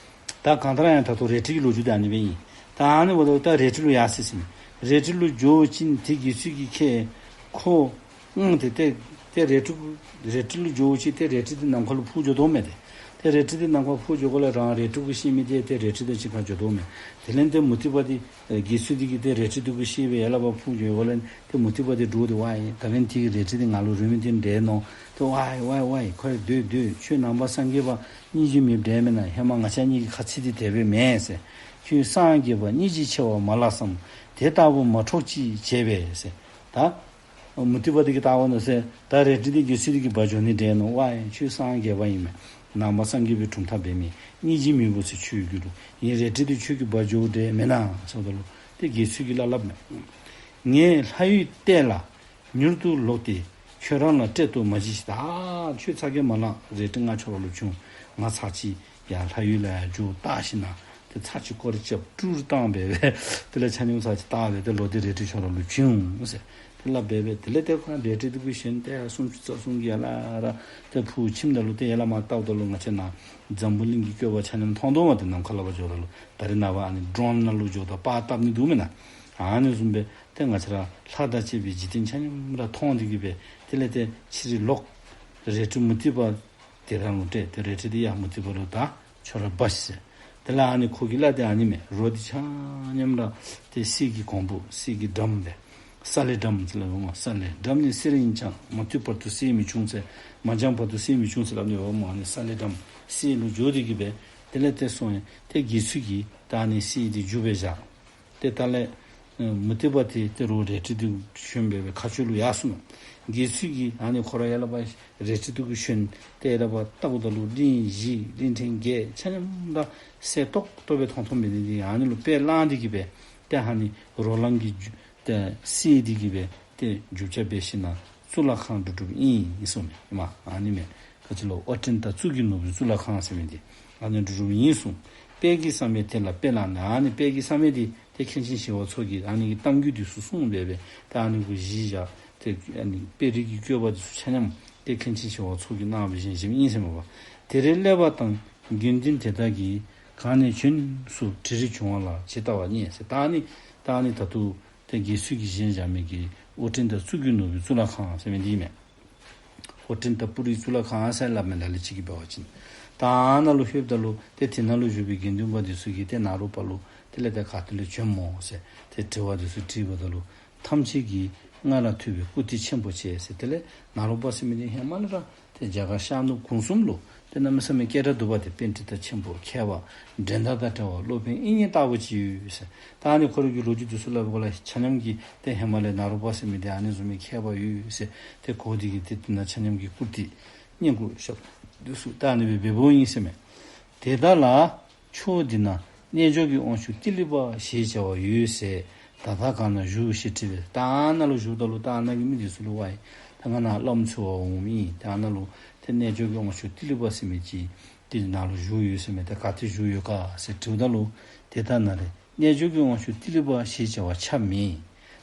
ད་གང་ལྟར་ཡང་ད་ལྟོ་རལ་གྲི་གི་ལོ་རྒྱུས་འདི་ཨ་ནི་སྦེ་ཨིན། ད་ཨ་ནི་འབདཝ་ད་ད་རལ་གྲི་ལུ་ཡར་སོ་ཡི་ཟེར་མས། རལ་གྲི་ལུ་འགྱོ་བ་ཅིན་ཏེ་དགེ་ཚུལ་གྱིས་ཁོ་ཁོ་ཨང་ཏེ་ཏེ་ཏེ་རལ་གྲི་རལ་གྲི་ལུ་འགྱོ་བ་ཅིན་ཏེ་རལ་གྲི་འདི་ནམ་མཁའ་ལུ་འཕུར་འགྱོ་དོ་མས་ཏེ། ཏེ་རལ་གྲི་འདི་ནམ་མཁར་འཕུར་འགྱོཝ་ལས་རང་རལ་གྲི་གུ་ཤེས་མི་འདི་ཏེ་རལ་གྲི་དང་གཅིག་ཁར་འགྱོ་དོ་མས། དེ་ལས་ཏེ་མུ་སྟེགས་པ་འདི་དགེ་ཚུལ་འདི་གིས་ཏེ་རལ་གྲི་འདི་གུ་ཤེས་སྦེ་ཡར་ལས་ཕར་འཕུར་འགྱོཝ་ལས་ཏེ་མུ་སྟེགས་པ་འདི་འདྲོག་སྟེ་ཝའི་ད་བན་དེ་གི་རལ་གྲི་འདི་ང་ལུ་རོལ་མི་འདི་འདྲས་ནོ། ཏེ་ཝའི་ཝའི་ཝའི་ཁོ་ཡ་སྡོད་སྡོད། ཁྱོད་ནང་པ་སངས་རྒྱས་པ་སྙིང་རྗེ་མེདཔ་འདྲས་མེན་ན། ཧེ་མ་ང་བཅས་གཉིས་ཀྱི་ཁ་ཚིག་འདི་དེ་སྦེ་མེན་ཟེར། ཁྱོད་སངས་རྒྱས་པ་སྙིང་རྗེ་ཆེ་བ་མ་ལགས་སམ། དེ་ལྟ་བུ་མ་འཕྲོག་ཅིག་བྱས་པས་ཟེར། ད་མུ་སྟེགས་པ་འདི་གིས་བལྟཝ་ད་ཟེར་ད་རལ་གྲི་འདི་དགེ་ཚུལ་འདི་གིས་འབག་འགྱོ་ནི་འདྲས་ནོ། ཝའི་ཁྱོད་སངས་རྒྱས་པ་ཨིན་མས། ནང་པ་སངས་རྒྱས་པའི་གྲུབ་མཐའ་འབད་མི་སྙིང་རྗེ་མེད་པོ་ཟེར་ཁྱོད་ཀྱི་རུ་ཨིན། རལ་གྲི་འདི་ཁྱོད་ཀྱིས་འབག་འགྱོཝ་འདྲས་མེན་ན་ཟེརཝ་ད་ལུ་ཏེ་དགེ་ཚུལ་གྱིས་སླབ་སླབ་མས། ངས་ལྷ་ཡུལ་གཏད་ལ་མྱུར་དུ་ལོག་སྟེ་ཁྱོད་རང་ལ་སྤྲད་དོ་མ་བྱིན་ཞིག། ད་ཁྱོད་ཚ་གྱང་མ་ལང་། རལ་གྲི་ང་ཁྱོད་ར་ལུ་བྱིན། ང་ཚར་གཅིག་ཡར་ལྷ་ཡུལ་ལུ་ཡར་འགྱོ་བལྟ་ཞིན་ན་ཏེ་ཚར་གཅིག་སྐོར་ར་རྐྱབ་སྤྲུལ་བཏང་སྦེ་སྦེ་དེ་ལས་ཆ་མཉམ་ཚར་གཅིག་བལྟ་སྦེ་ཏེ་ལོག་སྟེ་རལ་གྲི་ཁྱོད་ར་ལུ་བྱིན་འོང་ཟེར་ཏེ་སླབ་སྦེ་སྦེ་དེ་ལས་ཏེ་ཁོ་རལ་གྲི་འདི་གུ་ཞོན་ཏེ་ཡར་སུམ་ཅུ་རྩ་གསུམ་གྱི་ཡར་ལས་ར་ཏེ་འཕུར་ཁྱིམ་ནང་ལུ་ཏེ་ཡར་ལས་མར་བལྟཝ་ད་ལུ་ང་བཅས་ནཱ་འཛམ་བུ་གླིང་གི་བཀོད་པ་ཆ་མཉམ་མཐོང་དོ་མས། ཏེ་ནམ་མཁའ་ལས་ཕར་འགྱོཝ་ད་ལུ་ད་རེས་ནངས་པ་ཨ་ནི་ཌྲོན་ནང་ལུ་འགྱོཝ་ད་པར་བཏབ་ནི་འདུག་མེན་ན། ཨ་ནི་བཟུམ་སྦེ་ཏེ་ང་བཅས་ར་ལྷ་དང་བཅས་པའི་འཇིག་རྟེན་ཆ་མཉམ་ར་མཐོང་སྟེ་གིས་སྦེ་དེ་ལས་ཏེ་ཕྱི་རུ་ལོག། རལ་གྲི་མུ་སྟེགས་པ་དེ་རང་ལུ་སྤྲད། ཏེ་རལ་གྲི་འདི་ཡར་མུ་སྟེགས་པ་ལུ་ད་ཁྱོད་ར་འབག་ཤིག་ཟེར། དེ་ལས་ཨ་ནི་ཁོ་གི་བླ་འདི་ཨ་ནི་མས། རོ་འདི་ཆ་མཉམ་ར་ཏེ་གསེར་གྱི་གོང་བུ་གསེར་གྱི་ཌམ་སྦེ་ས་ལེ་ཌམ་ཟེར་སླབ་འོང་། ས་ལེ་ཌམ་ནི་གསེར་ཡིན་ཀྱང་མ་བཏུལ་བར་དུ་གསེར་མི་འབྱུང་ཟེར། མ་སྦྱངས་བར་དུ་གསེར་མི་འབྱུང་ཟེར་སླབ་ནི་འོང་། ཨ་ནི་ས་ལེ་ཌམ་གསེར་ལུ་འགྱུར་ཏེ་གིས་སྦེ་དེ་ལས་ཏེ་སོང་ཡི། ཏེ་དགེ་ཚུལ་གྱིས་ད་ཨ་ནི་གསེར་འདི་རྒྱུ་སྦེ་བཞག། ཏེ་ད་ལས་མུ་སྟེགས་པ་འདི་ཏེ་རོགས་རལ་གྲི་འདི་ཞོན་སྦེ་སྦེ་མཁའ་སྤྱོད་ལུ་ཡར་སོང་ནུག། དགེ་ཚུལ་གྱིས་ཨ་ནི་ཁོ་ར་ཡར་ལས་ཕར་རལ་གྲི་འདི་གུ་ཞོན་ཏེ་ཡར་ལས་ཕར་བལྟཝ་ད་ལུ་གླིང་བཞི་གླིང་ཕྲན་བརྒྱད་ཆ་མཉམ་ར་གསལ་ཏོག་ཏོ་སྦེ་མཐོང་མཐོངམ་འབད་ནི་འདི་ཨ་ནི་ལུ་དཔེ་བླངས་ཏེ་གིས་སྦེ་ ཏེ་ཨ་ནི་རོ་ལངས་ཀྱི་རྒྱུ་ཏེ་སེལ་ཏེ་གི་སྦེ་ཏེ་རྒྱུ་ཆ་འབད་ཞིན་ན་གཙུག་ལག་ཁང་འགྲོ་གྲུབ་ཨིན་གསུངས་མས། ཨ་ནི་མས། ག་ཅི་ལོ་ཨོ་ཏན་ཏ་གཙུག་གི་ནོར་བུའི་གཙུག་ལག་ཁང་ཟེར་མི་འདི་ཨ་ནི་འགྲོ་གྲུབ་ཨིན་གསུངས། དཔལ་གྱི་བསམ་ཡས་དེ་ལ་དཔེ་བླངས་ནས། ཨ་ནི་དཔལ་གྱི་བསམ་ཡས་འདི་ཏེ་མཁན་ཆེན་ཞི་བ་འཚོ་གིས་ཨ་ནི་གི་གཏམ་རྒྱུད་འདི་ཚུ་གསུངས་སྦེ་སྦེ་ཏེ་ཨ་ནི་གུ་གཞི་བཞག་སྟེ་ཨ་ནི་དཔེ་རིས་ཀྱི་བཀོད་པ་འདི་ཚུ་ཆ་མཉམ་ཏེ་མཁན་ཆེན་ཞི་བ་འཚོ་གིས་གནང་བ་བཞེངས་བཞེངསམ་ཨིན་ཟེར་མས་པ། དེར་སླེབས་པ་དང་དགེ་འདུན་དེ་དག་གིས་གང་ནས་བྱོན་སོ་དྲི་རིགས་བྱུང་བ་ལ་ཇི་ལྟ་བ་སྙད་ཟེར། ད་ཨ་ནི་ད་ཨ་ནི་ད་ལྟོ་ཏེ་དགེ་ཚུལ་གྱིས་བཞེངས་བཞག་མི་གི་ཨོ་ཏན་ཏ་གཙུག་གི་ནོར་བུའི་གཙུག་ལག་ཁང་ཟེར་མི་འདི་མས། ཨོ་ཏན་ཏ་པུ་རིའི་གཙུག་ལག་ཁང་ཟེར་སླབ་མས། ལ་ལུ་ཅིག་གིས་འབད་བ་ཅིན་ད་ཨ་ནཱ་ལུ་ལྷོདཔ་ད་ལུ་ཏེ་དེ་ནང་ལུ་བཞུགས་པའི་དགེ་འདུན་པ་འདི་ཚུ་གིས་ཏེ་ནཱ་རོ་པ་ལུ་དེ་ལས་ཏེ་ག་ཏེ་ལས་བྱོནམ་སྨོ་ཟེར་ཏེ་དྲི་བ་འདི་ཚུ་དྲིས་པ་ད་ལུ་ཐམས་ཅད་ཀྱིས་སྔར་ལས་ཐོས་པའི་བཀུར་སྟི་ཆེན་པོ་བྱས་ཟེར། དེ་ལས་ནཱ་རོ་པ་ཟེར་མི་འདི་ཧེ་མ་ལས་ར་ཏེ་རྒྱ་གར་ཤར་ནུབ་གུང་གསུམ་ལུ་ཏེ་གནམ་མེད་ས་མེད་སྐད་གྲགས་འདུག་པ། ཏེ་པཎྜི་ཏ་ཆེན་པོ་མཁས་པ་འགྲན་ཟླ་དང་བྲལ་བ་སློབ་དཔོན་དབྱིག་གཉེན་ལྟ་བུ་ཅིག་ཡོད་ཟེར། ད་ཨ་ནི་ཁོ་ར་གི་ལོ་རྒྱུས་འདི་ཚུ་སླབ་པའི་སྐོར་ལས་ཆ་མཉམ་གྱིས་ཏེ་ཧེ་མ་ལས་ནཱ་རོ་པ་ཟེར་མི་འདི་ཨ་ནི་བཟུམ་མའི་མཁས་པ་ཡོད་ཟེར་ཏེ་གོ་སྟེ་གི་ཏེ་དེ་ནང་ཆ་མཉམ་གྱིས་བཀུར་སྟི་བསྙེན་བཀུར་ཞབས་འདི་ཚུ་ད་ཨ་ནི་སྦེ་འབདཝ་ཨིན་ཟེར་མས། དེ་དག་ལ་ཕྱོགས་འདི་ན་རྣལ་འབྱོར་གྱི་དབང་ཕྱུག་ཏི་ལི་པ་ཞེས་བྱ་བ་ཡོད་ཟེར། ད་ལྟ་གང་ན་བཞུགས་ཞེས་དྲིས་པས། ད་ཨ་ནཱ་ལུ་བཞུགསཔ་ད་ལུ་ད་ཨ་ནཱ་གི་མི་འདི་ཚུ་ལུ་ཝའི་ད་ང་ནཱ་བླམ་འཚོལ་བར་འོངམ་ཨིན། ད་ཨ་ནཱ་ལུ་ཏེ་རྣལ་འབྱོར་གྱི་དབང་ཕྱུག་ཏི་ལི་པ་ཟེར་མི་ཅིག་ཏེ་ནཱ་ལུ་བཞུགས་ཡོད་ཟེར་མས། ཏེ་ག་ཏེ་བཞུགས་ཡོད་ག་ཟེར་དྲིཝ་ད་ལུ་དེ་ལྟ་ན་རེ། རྣལ་འབྱོར་གྱི་དབང་ཕྱུག་ཏི་ལི་པ་ཞེས་བྱ་བ་ཆ་མེད།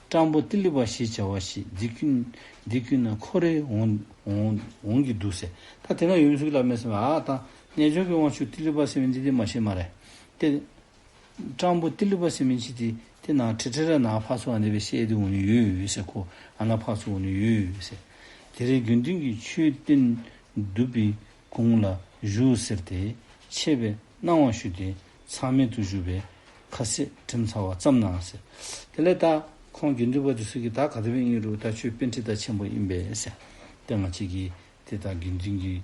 སྤྲང་པོ་ཏི་ལི་པ་ཞེས་བྱ་བ་ཞིག་འདི་ཀུན་འདི་ཀུན་ན་ཁོ་རའི་འོང་འོང་འོང་གི་འདུག་ཟེར། ད་དེ་ནང་ཡོད་མི་ཚུ་གིས་སླབ་མས་ཟེར་མས། ཨ་ད་རྣལ་འབྱོར་གྱི་དབང་ཕྱུག་ཏི་ལི་པ་ཟེར་མི་འདི་ཏེ་མ་ཤེས་སྨ་རེ། ཏེ་སྤྲང་པོ་ཏི་ལི་པ་ཟེར་མི་ཅིག་འདི་ཏེ་ནཱ་ཁྲི་ཁྲི་ར་ནཱ་ཕར་ཚུར་ཨ་ནི་སྦེ་བཤལ་ཏེ་འོང་ནི་ཡོད་ཟེར། ཁོ་ཨ་ནཱ་ཕར་ཚུར་འོང་ནི་ཡོད་ཟེར། དེར་དགེ་འདུན་གྱིས་ཆོས་བསྟན་འདུག་པའི་གུང་ལ་བཞུགས་ཟེར་ཏེ་ཆེ་བའི་གནང་བ་ཞུས་ཏེ་ཚང་མལ་དུ་བཞུགས་པས་ཁ་ཟས་དྲིམ་ཚ་བ་བརྩམས་གནང་ཟེར། དེ་ལས་ད་ཁོང་དགེ་འདུན་པ་འདི་ཚུ་གིས་ད་ག་དེ་སྦེ་ཨིན་རུང་ད་ཁྱོད་པཎྜི་ཏ་ཆེན་པོ་ཨིན་པས་ཟེར། ཏེ་ང་བཅས་ཀྱིས་ཏེ་ད་དགེ་འདུན་གྱི་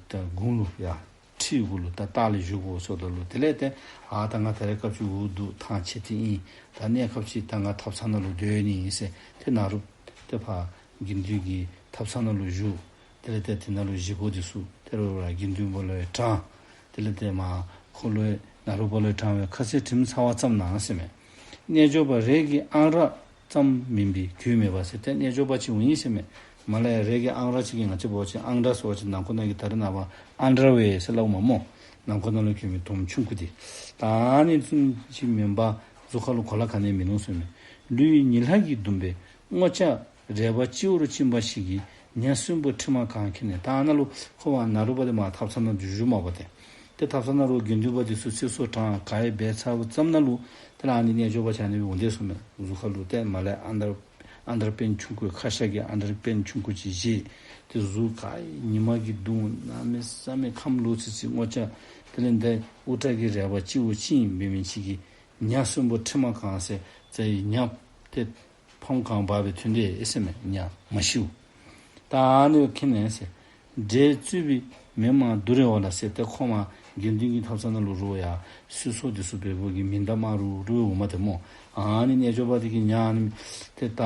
ད་གུང་ལུ་ཡ་ཁྲི་གུ་ལུ་ད་ལྟག་ལས་བཞུགས་དགོ་ཟེརཝ་ད་ལུ་དེ་ལས་ཏེ་ཨ་ད་ང་ད་རེས་སྐབས་ཅིག་འུ་སྡུག་ཐང་ཆད་དེ་ཨིན། ད་གནས་སྐབས་ཅིག་ད་ང་ཐབ་ཚང་ནང་ལུ་སྡོད་ནི་ཨིན་ཟེར་ཏེ་ནཱ་རོ་ཏེ་ཕར་དགེ་འདུན་གྱི་ཐབ་ཚང་ནང་ལུ་བཞུགས། དེ་ལས་ཏེ་དེ་ནང་ལུ་བཞེས་སྒོ་འདི་ཚུ་ཏེ་རོགས་ར་དགེ་འདུན་པ་ལུ་ཡང་དྲངས། དེ་ལས་ཏེ་མར་ཁོ་ལུ་ཡང་ནཱ་རོ་པ་ལུ་ཡང་དྲངས་སྦེ་ཁ་ཟས་དྲིམ་ཚ་བ་བརྩམས་གནང་ཟེར་མས། རྣལ་འབྱོར་པ་རས་ཀྱི་ཨང་རག་ཙམ་མིན་པའི་རྒྱུས་མེད་པ་ཟེར། ཏེ་རྣལ་འབྱོར་པ་ཅིག་འོང་ཡི་ཟེར་མས། མར་ལས་རས་ཀྱི་ཨང་རག་ཅིག་གིས་ང་བཅས་འབད་བ་ཅིན་ཨང་རག་ཟེར་བ་ཅིན་ནང་འཁོད་ནང་གི་ད་རེས་ནངས་པ་ཨན་ཌར་ཝེར་ཟེར་སླབ་མས་སྨོ། ནང་འཁོད་ནང་ལུ་གྱོན་མི་དོམ་ཆུང་ཀུ་འདི། ད་ཨ་ནི་བཟུམ་ཅིག་མེན་པར་གཟུགས་ཁ་ལུ་གོ་ལ་ག་ནི་ཡང་མིན་ནུག་ཟེར་མས། ལུས་ཉི་ལྷགས་ཀྱིས་བརྡུངས་པའི་སྔོ་སྐྱ་རལ་པ་སྤྱི་བོར་བཅིངས་པ་ཞིག་གིས་ཉ་གསོན་པོ་ཁྲི་མ་གང་ཁེངས་ནས། ད་ཨ་ནཱ་ལུ་ཁོ་བ་ནཱ་རོ་པ་འདི་མར་ཐབ་ཚང་ནང་བཞུགས་མ་པ་ཏེ། ཏེ་ཐབ་ཚང་ནང་ལུ་དགེ་འདུན་པ་འདི་ཚུ་ཚེ་སྲོག་དྲང་ག་ཡེ་འབད་ཚརཝ་ཙམ་ནང་ལུ་དེ་ལས་ཨ་ནི་རྣལ་འབྱོར་པ་ཅིག་ཨ་ནི་སྦེ་འོང་དེས་ཟེར་མས། གཟུགས་ཁ་ལུ་ཏེ་མར་ལས་ཨན་ཌར་ཨན་ཌར་པེནཊ་ཆུང་ཀུ་ཁ་ཤ་གི་ཨན་ཌར་པེནཊ་ཆུང་ཀུ་ཅིག་བཞེས། ཏེ་གཟུགས་ག་ཡེ་ཉི་མ་གིས་བརྡུངས་གནམ་མེད་ས་མེད་ཁམས་ལོག་ཚི་ཚི་སྔོ་སྐྱ། དེ་ལས་འདི་དབུ་སྐྲ་གི་རལ་པ་སྤྱི་བོར་བཅིངས་འབད་མི་ཅིག་གིས་ཉ་གསོན་པོ་ཁྲི་མ་གང་ཟེར་ཟེར་ཉ་ཏེ་ཕམ་གང་འབག་སྦེ་ཐོན་དེས་ཟེར་མས། ཉ་མ་ཤིཝ། ད་ཨ་ནི་ཁེངས་ནས་ཟེར། འདྲེས་གཙོས་པའི་མི་མང་དུ་རེ་བ་ལ་ཟེར། ཏེ་ཁོ་མར་དགེ་འདུན་གྱི་ཐབ་ཚང་ནང་ལུ་རུང་ཡང་སོ་སོ་འདི་ཚུ་འབདཝ་གི་མི་དང་མ་རུང་རུང་འོང་མས་ཏེ་སྨོ། ཨ་ནི་རྣལ་འབྱོར་པ་འདི་གིས་ཉ་ཨ་ནི་ཏེ་ད་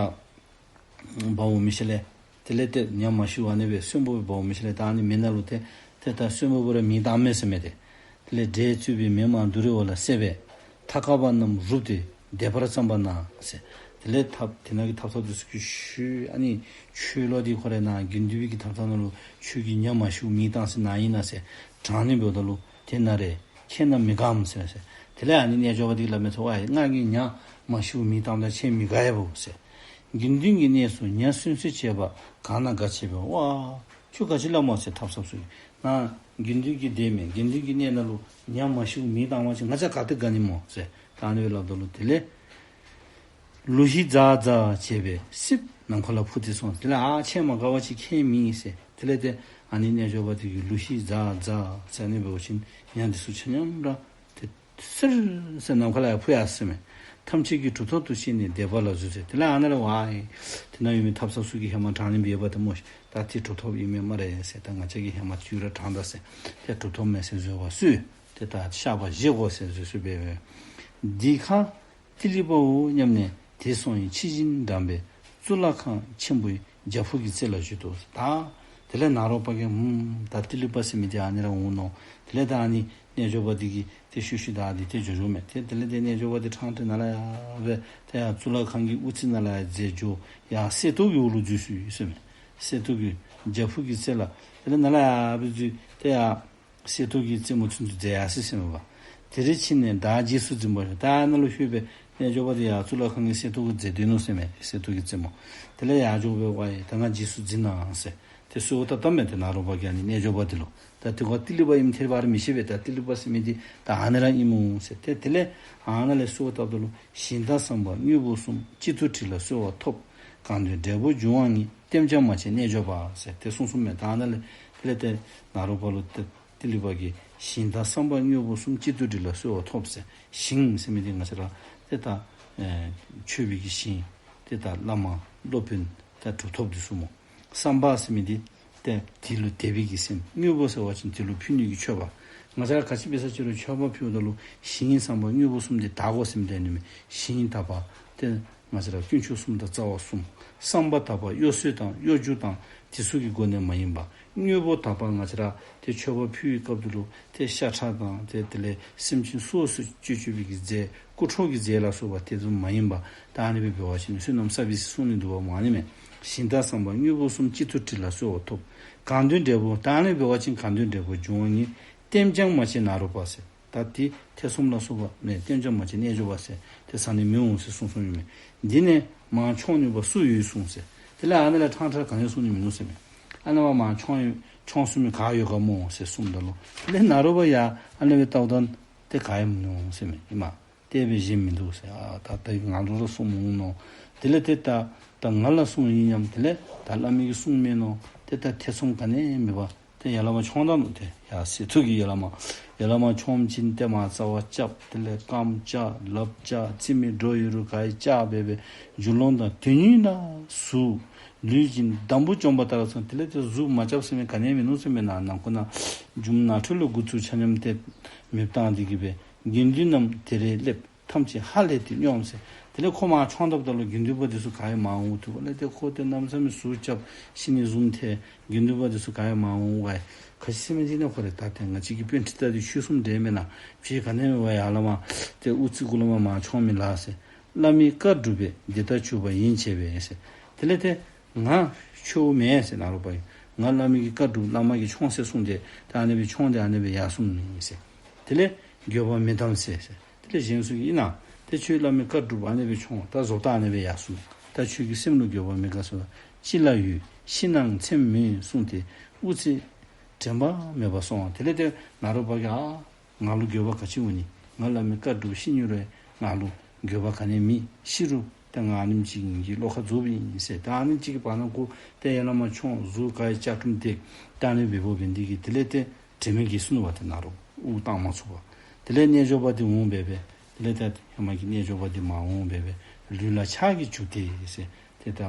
འབག་འོང་མི་ཤུལ་ལས་དེ་ལས་ཏེ་ཉ་མ་ཤིཝ་ཨ་ནི་སྦེ་གསོན་པོ་སྦེ་འབག་འོང་མི་ཤུལ་ལས་ད་ཨ་ནི་མེ་ནང་ལུ་ཏེ་ཏེ་ད་གསོན་པོ་སྦེ་ར་མེ་བཏང་མས་ཟེར་མས་ཏེ། དེ་ལས་འདྲེས་གཙོས་པའི་མི་མང་དུ་རེ་བ་ལ་ཟེར་བས། ཐབ་ཁ་པ་རྣམས་རུབ་སྟེ་བདེ་བར་བརྩམས་པ་ན་ཟེར། དེ་ལས་ཐབ་དེ་ནང་གི་ཐབ་ཚང་འདི་ཚུ་གིས་ཞུ་ཨ་ནི་ཁྱོད་ལོག་སྟེ་ཁོ་རའི་ནཱ་དགེ་འདུན་པའི་གི་ཐབ་ཚང་ནང་ལུ་ཁྱོད་ཀྱིས་ཉ་མ་ཤིཝ་མེ་བཏང་ཟེར་ནཱ་ཨིན་ན་ཟེར་དྲང་ནི་འབདཝ་ད་ལུ་དེ་ན་རེ་ཁྱེད་རྣམས་མི་དགའམ་ཟེར་ཟེར། དེ་ལས་ཨ་ནི་རྣལ་འབྱོར་པ་འདི་གིས་སླབ་མས་ཟེར། ཝའི་ང་གིས་ཉ་མ་ཤིཝ་མེ་བཏངམ་ད་ཁྱེད་མི་དགའ་ཡ་བོ་ཟེར། དགེ་འདུན་གྱི་གནས་སུ་ཉ་གསོན་གསོན་བྱེད་པ་གང་ན་དགའ་བྱེད་པས། ཝའི་ཁྱོད་ག་ཅི་སླབ་སྨོ་ཟེར། ཐབ་ཚང་ཚུ་གིས་ནཱ་དགེ་འདུན་གྱི་སྡེ་མས། དགེ་འདུན་གྱི་གནས་ནང་ལུ་ཉ་མ་ཤིཝ་མེ་བཏང་བ་ཅིན་ང་བཅས་ག་ཏེ་དགའ་ནི་སྨོ་ཟེར། ད་ཨ་ནི་སྦེ་སླབ་ད་ལུ་དེ་ལས་ལུ་ཧི་ཛ་ཛ་བྱས་པས་སིབ་ནམ་མཁའ་ལ་འཕུར་ཏེ་སོང་། དེ་ལས་ཨ་ཁྱེད་མ་དགའ་བ་ཅིན་ཁྱད་མེད་ཟེར། དེ་ལས་ཏེ་ཨ་ནི་རྣལ་འབྱོར་པ་འདི་གིས་ལུ་ཧི་ཛ་ཛ་ཟེར་ཨ་ནི་འབད་བ་ཅིན་ཉ་འདི་ཚུ་ཆ་མཉམ་ར་ཏེ་སིར་ཟེར་ནམ་མཁའ་ལུ་ཡར་འཕུར་ཡར་སོ་ཡི་མས། ཐམས་ཅད་ཀྱིས་གྲུབ་ཐོབ་ཏུ་ཤེས་ནས་བདེ་བ་ལ་བཟོད་ཟེར། དེ་ལས་ཨ་ནཱ་ལས་ཝའི་དེ་ནང་ཡོད་མི་ཐབ་ཚང་ཚུ་གིས་ཧེ་མ་དྲང་ནི་འབད་བ་ཏེ་སྨོ། ད་ཏེ་གྲུབ་ཐོབ་ཨིན་མས་སྨ་རེ་ཟེར། ད་ང་བཅས་ཀྱིས་ཧེ་མ་ཚུར་ར་དྲངས་ད་ཟེར། ཏེ་གྲུབ་ཐོབ་མས་ཟེར་བཟོད་པ་གསོལ། ཏེ་ད་བཤགས་པ་བཞེས་དགོ་ཟེར་བཟོད་གསོལ་འབད་བས། འདི་ཁར་ཏི་ལི་པའོ་སྙམ་ནས་དེ་སོང་ཡི། ཕྱི་བཞིན་འབྲངས་པས་གཙུག་ལག་ཁང་ཆེན་པོའི་རྒྱ་ཕུག་གི་རྩེ་ལ་བཞུད་དོ། ད་དེ་ལས་ནཱ་རོ་པ་གིས་ཧུམ་ད་ཏི་ལི་པ་ཟེར་མི་འདི་ཨ་ནི་ར་འོང་ནུག། དེ་ལས་ད་ཨ་ནི་ རྣལ་འབྱོར་པ་འདི་གིས་ཏེ་ཤུལ་ཤུལ་བདའ་སྟེ་ཏེ་འགྱོ་འགྱོཝ་མས། ཏེ་དེ་ལས་ཏེ་རྣལ་འབྱོར་པ་འདི་ཕྲང་སྟེ་ནཱ་ལས་ཡར་སྦེ་ཏེ་ཡར་གཙུག་ལག་ཁང་གི་དབུ་རྩེ་ནང་ལས་ཡར་འཛེགས་འགྱོ། ཡར་གསེར་ཏོག་གི་འོག་ལུ་འཛུལ་སོ་ཡི་ཟེར་མས། གསེར་ཏོག་གི་རྒྱ་ཕུག་གི་རྩེ་ལས། དེ་ལས་ནཱ་ལས་ཡར་སྦེ་འཛུལ་ཏེ་ཡར་གསེར་ཏོག་གི་རྩེ་མོ་ཚུན་ཚོད་འཛེགས་ཡར་སོ་ཡི་ཟེར་མས་པ། དེར་ཕྱིན་ནས་བདག་རྗེས་སུ་འཛིན་པར་ཞུ། ད་ནཱ་ལུ་ལྷོད་སྦེ་རྣལ་འབྱོར་པ་འདི་ཡར་གཙུག་ལག་ཁང་གི་གསེར་ཏོག་གུ་འཛེགས་སྡོད་ནུག་ཟེར་མས། གསེར་ཏོག་གི་རྩེ་མོ། དེ་ལས་ཡར་འགྱོ་སྦེ་ཝའི་ད་ང་རྗེས་སུ་འཛིན་གནང་ཟེར་ཏེ་གསོལཝ་བཏབ་བཏབ་མས། ཏེ་ནཱ་རོ་པ་གིས་ཨ་ནི་རྣལ་འབྱོར་པ་འདི་ལུ། ད་དེ་ཁོ་ཏི་ལི་པ་ཨིནམ་ཐད་རི་བ་རི་མི་ཤེས་པས། ད་ཏི་ལི་པ་ཟེར་མི་འདི་ད་ཨ་ནི་ར་ཨིན་སྨོ་ཟེར། ཏེ་དེ་ལས་ཨ་ནཱ་ལས་གསོལཝ་བཏབ་ད་ལུ། ཞིང་དང་བསམ་པ་དངོས་པོ་གསུམ། གཅིག་ཏུ་དྲིལ་ལ་གསོལ་བ་ཐོབ། གང་འདོད་འབྲས་བུ་འབྱུང་བ་ཉིད། ལྟེམ་རྐྱང་མ་བྱེད་རྣལ་འབྱོར་པ་ཟེར་ཏེ་གསུངས་གསུངསམ་མས། ད་ཨ་ནཱ་ལས་དེ་ལས་ཏེ་ནཱ་རོ་པ་ལུ་ཏེ་ཏི་ལི་པ་གིས་ཞིང་དང་བསམ་པ་དངོས་པོ་གསུམ། གཅིག་ཏུ་དྲིལ་ལ་གསོལ་བ་ཐོབ་ཟེར། ཞིང་ཟེར་མི་འདི་ང་བཅས་ར་ཏེ་ད་ཨེ་མཆོད་པའི་གི་ཞིང་ཏེ་ད་བླ་མ་སློབ་དཔོན་ད་གྲུབ་ཐོབ་འདི་ཚུ་སྨོ། བསམ་པ་ཟེར་མི་འདི་ཏེ་དེ་ལུ་དད་པའི་གི་སེམས། དངོས་པོ་ཟེར་བ་ཅིན་དེ་ལུ་ཕུལ་ནི་གི་མཆོད་པ། ང་བཅས་ར་ག་ཅི་འབད་ས་ཅི་རུང་མཆོད་པ་ཕུལཝ་ད་ལུ་ཞིང་བསམ་པ་དངོས་པོ་གསུམ་འདི་དག་དགོ་ཟེར་མི་འདི་ཨ་ནི་མས། ཞིང་དག་པ་ཏེ་ང་བཅས་ར་དཀོན་མཆོག་གསུམ་དང་རྩ་བ་གསུམ། བསམ་པ་དག་པ་གཡོ་ཟོལ་དང་གཡོ་སྒྱུ་དང་དེ་ཚུ་གི་སྒོ་ནས་མ་ཡིན་པ། དངོས་པོ་དག་པ་ང་བཅས་ར་ཏེ་མཆོད་པ་ཕུལ་བའི་སྐབས་དེ་ལུ་ཏེ་ཤ་ཁྲག་དང་ཏེ་དེ་ལས་སེམས་ཅན་སོ་སོ་སྤྱོད་སྤྱོད་པའི་གི་རྫས། རྐུ་འཕྲོག་གི་རྫས་ལ་སོགས་པ་དེ་ཚུ་མ་ཡིན་པ། ད་ཨ་ནི་སྦེ་འབད་བ་ཅིན་བསོད་ནམས་བསགས་པས་ཟེར་གསུངས་ནི་འདུག་པ་སྨོ། ཨ་ནི་མས། ཞིང་དང་བསམ་པ་དངོས་པོ་གསུམ། གཅིག་ཏུ་དྲིལ་ལ་གསོལ་བ་ཐོབ། གང་འདོད་འབྲས་བུ། ད་ཨ་ནི་སྦེ་འབད་བ་ཅིན་གང་འདོད་འབྲས་བུ་འབྱུང་བ་ཉིད། ལྟེམ་རྐྱང་མ་བྱེད་ནཱ་རོ་པ་ཟེར། ད་དེ་ཐེ་ཚོམ་ལ་སོགས་པ་མེད། ལྟེམ་རྐྱང་མ་བྱེད་རྣལ་འབྱོར་པ་ཟེར་ཏེ་ཟ་ནི་མི་འོང་ཟེར་གསུངས་གསུངསམ་ཨིན་མས། འདི་ནས་མར་མཆོང་ནུས་པ་སུ་ཡོད་གསུངས་ཟེར། དེ་ལས་ཨ་ནི་ལས་ཕྲང་ཕྲང་ག་ནི་གསུང་ནི་མིན་ནུག་ཟེར་མས། ཨ་ནི་མར་མར་མཆོང་མཆོང་ཚུགས་མི་ག་ཡོད་ག་སྨོ་ཟེར་གསུངམ་ད་ལུ། དེ་ལས་ནཱ་རོ་པ་ཡང་ཨ་ནི་སྦེ་བལྟཝ་ད་ཏེ་ག་ཡང་མིན་ནུག་ཟེར་མས། ཨིན་མས། དེ་སྦེ་གཞན་མིན་འདུག་ཟེར། ཨ་ད་ད་ང་ལུ་ར་གསུངམ་འོང་མནོ། དེ་ལས་ཏེ་ད་ད་ང་ལ་གསུངམ་ཨིན་སྙམ། དེ་ལས་ད་བླ་མ་གིས་གསུངམ་མས་མནོ། ཏེ་ད་ཐེ་ཚོམ་ག་ནི་ཡང་མེད་པར་ཏེ་ཡར་ལས་མར་མཆོངམ་ད་ནུག། ཏེ་ཡར་གསེར་ཐུབ་ཀྱི་ཡར་ལས་མར་ཡར་ལས་མར་མཆོངམ་ཅིག་ཏེ་མར་རྩ་བ་རྐྱབ། དེ་ལས་རྐངམ་བཅག། ལགཔ་བཅག། རྩིབ་མའི་འགྲོ་ཡི་རུ་ག་ཡི་བཅག་འབད་འབད་རྒྱུ་ལོང་དང་དོན་གཉིས་ལ་གཟུགས། ལུས་ཀྱི་འདམ་བུ་བཅོམ་པ་ལྟར་ཚང་། དེ་ལས་ཏེ་གཟུགས་མ་རྐྱབ་ཟེར་མི་ག་ནི་ཡང་མིན་ནུག་ཟེར་མས། ནང་ནང་ཁོ་ན་རྒྱུ་མ་ནང་ཁྲོལ་ལུ་འགོ་བཙུགས་ཆ་མཉམ་ཏེ་མེདཔ་བཏང་སྟེ་གི་སྦེ་དགེ་འདུན་རྣམས་དེར་སླེབས། ཐམས་ཅད་ཧ་ལས་ཏེ་སྙོམས་ཟེར། དེ་ལས་ཁོ་མར་མཆོངམ་ད་ལུ་དགེ་འདུན་པ་འདི་ཚུ་ག་ཡང་མ་འོང་། ཐུག་པ་ལས་ཏེ་ཁོ་ཏེ་གནམ་མེད་ས་མེད་གཟུགས་རྐྱབ་ཤི་ནི་བཟུམ་ཐལ། དགེ་འདུན་པ་འདི་ཚུ་ག་ཡང་མ་འོང་བས། ག་ཅི་ཟེར་མི་འདི་ནི་ཁོ་རེ་ད་ཏེ་ང་བཅས་ཀྱི་དཔོན་ཁྲི་ད་འདི་ཆོས་གསུངམ་འདྲས་མེན་ན། ཕྱི་ག་ནི་ཡང་མེད་པར་ཡར་ལས་མར་ཏེ་དབུ་རྩེ་གུ་ལས་མར་མར་མཆོང་མི་ལ་ཟེར། བླ་མའི་བཀའ་བསྒྲུབས་པས་འདི་ལྟར་གྱུར་པ་ཡིན་བྱས་པས་ཟེར། དེ་ལས་ཏེ་ང་ཆོས་མེན་ཟེར། ནཱ་རོ་པ་ཡིས་ང་བླ་མ་གིས་བཀའ་བསྒྲུབས། བླ་མ་གིས་མཆོང་ཟེར་གསུངས་ཏེ་ད་ཨ་ནི་སྦེ་མཆོངས་ཏེ་ཨ་ནི་སྦེ་ཡར་སོངམ་ཨིན་ཟེར། དེ་ལས་འགྱོད་པ་མི་གཏང་ཟེར་ཟེར། དེ་ལས་གཞན་ཚུ་གིས་ཨིན་ན། ཏེ་ཁྱོད་བླ་མའི་བཀའ་བསྒྲུབས་ཨ་ནི་སྦེ་མཆོངས། ད་བཟོ་ལྟ་ཨ་ནི་སྦེ་ཡར་སོང་། ད་ཁྱོད་ཀྱི་སེམས་ལུ་འགྱོད་པ་མི་དགའ་ཟེར། ཅི་ལ་ཡོད་ཤི་ནའང་ཚེམས་མེད་གསུངས་ཏེ་དབུ་རྩེ་དྲན་པ་མེད་པར་སོང་། དེ་ལས་ཏེ་ནཱ་རོ་པ་གིས་ཨ་ང་ལུ་འགྱོད་པ་ག་ཅི་འོང་ནི། ང་བླ་མའི་བཀའ་བསྒྲུབས་ཤི་ནི་རུང་ང་ལུ་འགྱོད་པ་ག་ནི་ཡང་མེད། ཤི་རུང་ཏེ་ང་ཨ་ནེམ་ཅིག་གི་བློ་ཁ་རྫོགསཔ་ཨིན་ཟེར། ད་ཨ་ནི་ཅིག་གི་བར་ན་ཁོ་ཏེ་ཡར་ལས་མར་མཆོངས། གཟུགས་ག་ཡི་བཅག་དཀྲུམ་བཏེག། ད་ཨ་ནི་སྦེ་འབད་འབད་ནི་འདི་གིས་དེ་ལས་ཏེ་དྲན་མེད་འགྱེལ་སོ་ནུག་པ། ཏེ་ནཱ་རོ་དབུགས་བཏང་མ་ཚུགས་པར། དེ་ལས་རྣལ་འབྱོར་པ་འདི་འོང་འབད་འབད། དེ་ལས་ཏེ་ཧེ་མ་གི་རྣལ་འབྱོར་པ་འདི་མར་འོང་འབད་འབད་ལུས་ལ་ཆགས་ཀྱིས་བྱུགས་ཏེ་ཟེར། ཏེ་ད་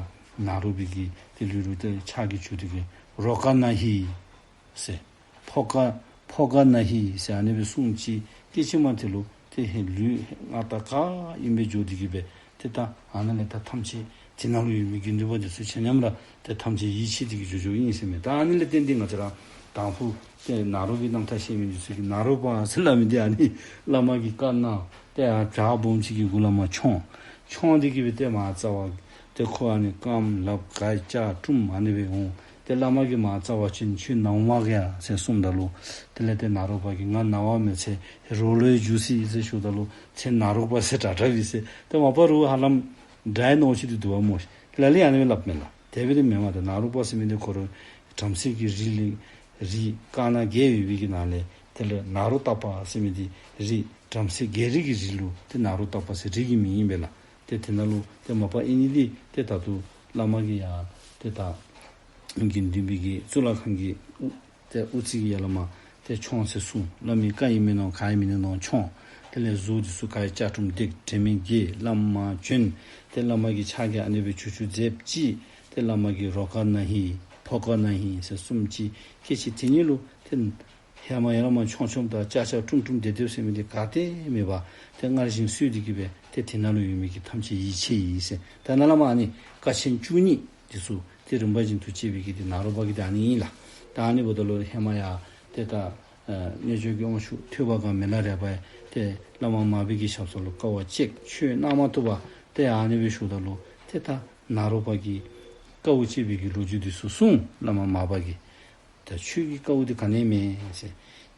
ནཱ་རོ་པའི་གི་ཏེ་ལུས་ལུ་ཏེ་ཆགས་ཀྱིས་བྱུགས་ཏེ་གི་རོ་ཀ་ན་ཧི་ཟེར། ཕོ་ཀ་ཕོ་ཀ་ན་ཧི་ཟེར་ཨ་ནི་སྦེ་གསུངས་ཅི། སྐད་ཅིག་མ་དེ་ལུ་ཏེ་ཧེ་ལུས་ཧེ་མངའ་བདག་ག་ཨིན་པས་འགྱོ་སྟེ་གི་སྦེ་ཏེ་ད་ཨ་ནཱ་ལས་ད་ཐམས་ཅད་དེ་ནང་ལུ་ཡོད་མི་དགེ་འདུན་པ་འདི་ཚུ་ཆ་མཉམ་ར་ཏེ་ཐམས་ཅད་ཡིད་ཆེས་ཏེ་གི་འགྱོ་འགྱོཝ་ཨིན་ཟེར་མས། ད་ཨ་ནི་ལས་བརྟེན་ཏེ་ང་བཅས་ར་དང་ཕུ་ཏེ་ནཱ་རོ་གི་རྣམ་ཐར་ཤེས་མི་འདི་ཚུ་གིས་ནཱ་རོ་པ་ཟེར་སླབ་མི་འདི་ཨ་ནི་བླ་མ་གིས་བཀའ་གནང་། ཏེ་ཨ་བྱག་སྦོམ་ཅིག་གི་གུ་ལས་མར་མཆོངས། མཆོངས་ཏེ་གི་སྦེ་ཏེ་མར་རྩ་བར་ཏེ་ཁོ་ཨ་ནི་རྐངམ་ལགཔ་ག་ཡི་བཅག་དཀྲུམ་ཨ་ནི་སྦེ་འོང་། ཏེ་བླ་མ་གིས་མར་རྩ་བར་བྱོན། ཁྱོད་ན་འོང་མས་ག་ཟེར་གསུངམ་ད་ལུ་དེ་ལས་ཏེ་ནཱ་རོ་པ་གིས་ང་ན་བ་མེད་ཚེ་རོ་ལོ་ཡི་རྒྱུ་ཟེར་ཨིན་ཟེར་ཞུཝ་ད་ལུ་ཚེ་ནཱ་རོ་པ་ཟེར་དྲག་དྲག་པས་ཟེར། ཏེ་མ་པ་རུང་ཧ་ལམ་དྲག་ནི་ཅིག་འདུག་འདུག་པ་སྨོ། ལ་ལུ་ཨ་ནི་སྦེ་སླབ་མས་ལགས། དེ་སྦེ་འདི་མེན་པ། ཏེ་ནཱ་རོ་པ་ཟེར་མི་འདི་ཁོ་ར་བྲམ་ཟེ་གི་རིགས་ལས་རིགས་དཀར་ནག་བརྒྱད་ཡོད་པའི་གི་ནང་ལས་དེ་ལས་ནཱ་རོ་ཏ་པ་ཟེར་མི་འདི་རིགས་བྲམ་ཟེ་རྒྱལ་རིགས་ཀྱི་རིགས་ལུ་ཏེ་ནཱ་རོ་ཏ་པ་ཟེར་རིགས་ཀྱི་མིང་ཨིན་པས་ལགས། ཏེ་དེ་ནང་ལུ་ཏེ་མ་པ་ཨིན་ནི་འདི་ཏེ་ད་ལྟོ་བླ་མ་གིས་ཡང་ཏེ་ད་དགེ་འདུན་པའི་གི་གཙུག་ལག་ཁང་གི་ཏེ་དབུ་རྩེ་གི་ཡར་ལས་མར་ཏེ་མཆོངས་ཟེར་གསུངས། བླ་མའི་བཀའ་ཡིན་མིན་ནོ་ག་ཡིན་མིན་ནོ་མཆོངས། དེ་ལས་གཟུགས་འདི་ཚུ་ག་ཡི་བཅག་དཀྲུམ་བཏེག། དྲན་མེད་འགྱེལ། བླ་མ་བྱོན། ཏེ་བླ་མ་གིས་ཕྱག་གིས་ཨ་ནི་སྦེ་བྱུག་བྱུག་མཛདཔ་ཅིག། ཏེ་བླ་མ་གིས་རོ་ཀ་ན་ཧི་ཕོ་ཀ་ན་ཧི་ཟེར་གསུངམ་ཅིག། སྐད་ཅིག་དེ་ཉིད་ལུ་ཏེ་ཧེ་མ་ཡར་ལས་མར་མཆོང་མཆོངམ་དང་བཅག་བཅག་དཀྲུམ་དཀྲུམ་བཏེག་བཏེགཔ་ཟེར་མི་འདི་ག་ཏེ་མེད་པར་ཏེ་སྔར་བཞིན་སོས་ཏེ་གི་སྦེ་ཏེ་དེ་ནང་ལུ་ཡོད་མི་གི་ཐམས་ཅད་ཡིད་ཆེས་ཡི་ཟེར། ད་ནཱ་ལས་མར་ཨ་ནི་ཀ་ཆེན་བཅུ་གཉིས་འདི་ཚུ་ཏེ་རིམ་པ་བཞིན་དུ་བཅད་པའི་གི་ཏེ་ནཱ་རོ་པ་གི་ཏེ་ཨ་ནི་ཨིན་ལགས། ད་ཨ་ནི་འབདཝ་ད་ལུ་ཧེ་མ་ཡར་ཏེ་ད་ ཨ་རྣལ་འབྱོར་གྱི་དབང་ཕྱུག་ཐོས་པ་གང་མི་ལ་རས་པ་ཡང་ཏེ་བླ་མ་མར་པའི་གི་ཞབས་ས་ལུ་དཀའ་བ་སྤྱད་ཆོས་གནང་མ་བཏུབ་པར་ཏེ་ཨ་ནི་སྦེ་བཞུགསཔ་ད་ལུ་ཏེ་ད་ནཱ་རོ་པ་གིས་དཀའཝ་སྤྱད་པའི་གི་ལོ་རྒྱུས་འདི་ཚུ་གསུངས། བླ་མ་མར་པ་གིས། ད་ཁྱོད་ཀྱི་དཀའཝ་འདི་ག་ནི་མེད་ཟེར།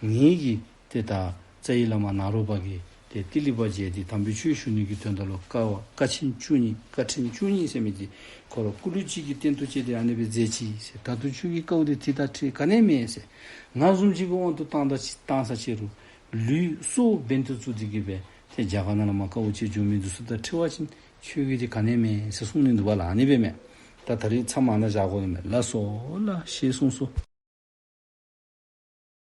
ངེ་གི་ཏེ་ད་རྩ་བའི་བླ་མ་ནཱ་རོ་པ་གིས་ཏེ་ཏི་ལི་པ་མཇལ་ཏེ་དམ་པའི་ཆོས་ཞུ་ནི་གི་དོན་དག་ལུ་དཀའ་བ་དཀའ་ཆེན་བཅུ་གཉིས་དཀའ་ཕྲན་བཅུ་གཉིས་ཟེར་མི་འདི་ཁོ་ར་སྐུ་ལུས་གཅིག་གི་སྟེང་དུ་བཅད་དེ་ཨ་ནི་སྦེ་མཛད་ཅི་ཟེར། ད་རུང་ཁྱོད་ཀྱི་དཀའཝ་འདི་དེ་དང་འཁྲིལ་ག་ནི་མེད་ཟེར། ང་བཟུམ་ཅིག་གི་དབང་དུ་བཏང་ད་ཅི་བཏང་ས་ཅིག་རུང་ལུས་སྲོག་འབེན་དུ་བཙུགས་ཏེ་གི་སྦེ་ཏེ་རྒྱ་གར་ནང་ལུ་མར་དཀའཝ་སྤྱད་འགྱོ་མི་འདི་ཚུ་དང་འཁྲིལ་བ་ཅིན་ཁྱོད་ཀྱི་འདི་ག་ནི་མེད་ཟེར་གསུངས་ནི་འདུག་པ་ལགས། ཨ་ནི་སྦེ་མས། ད་ད་རིས་མཚམས་ཨ་ནཱ་བཞག་དགོ་ནི་མས། ལགས་སོ་ལགས། ཞེས་གསུངས་སོ།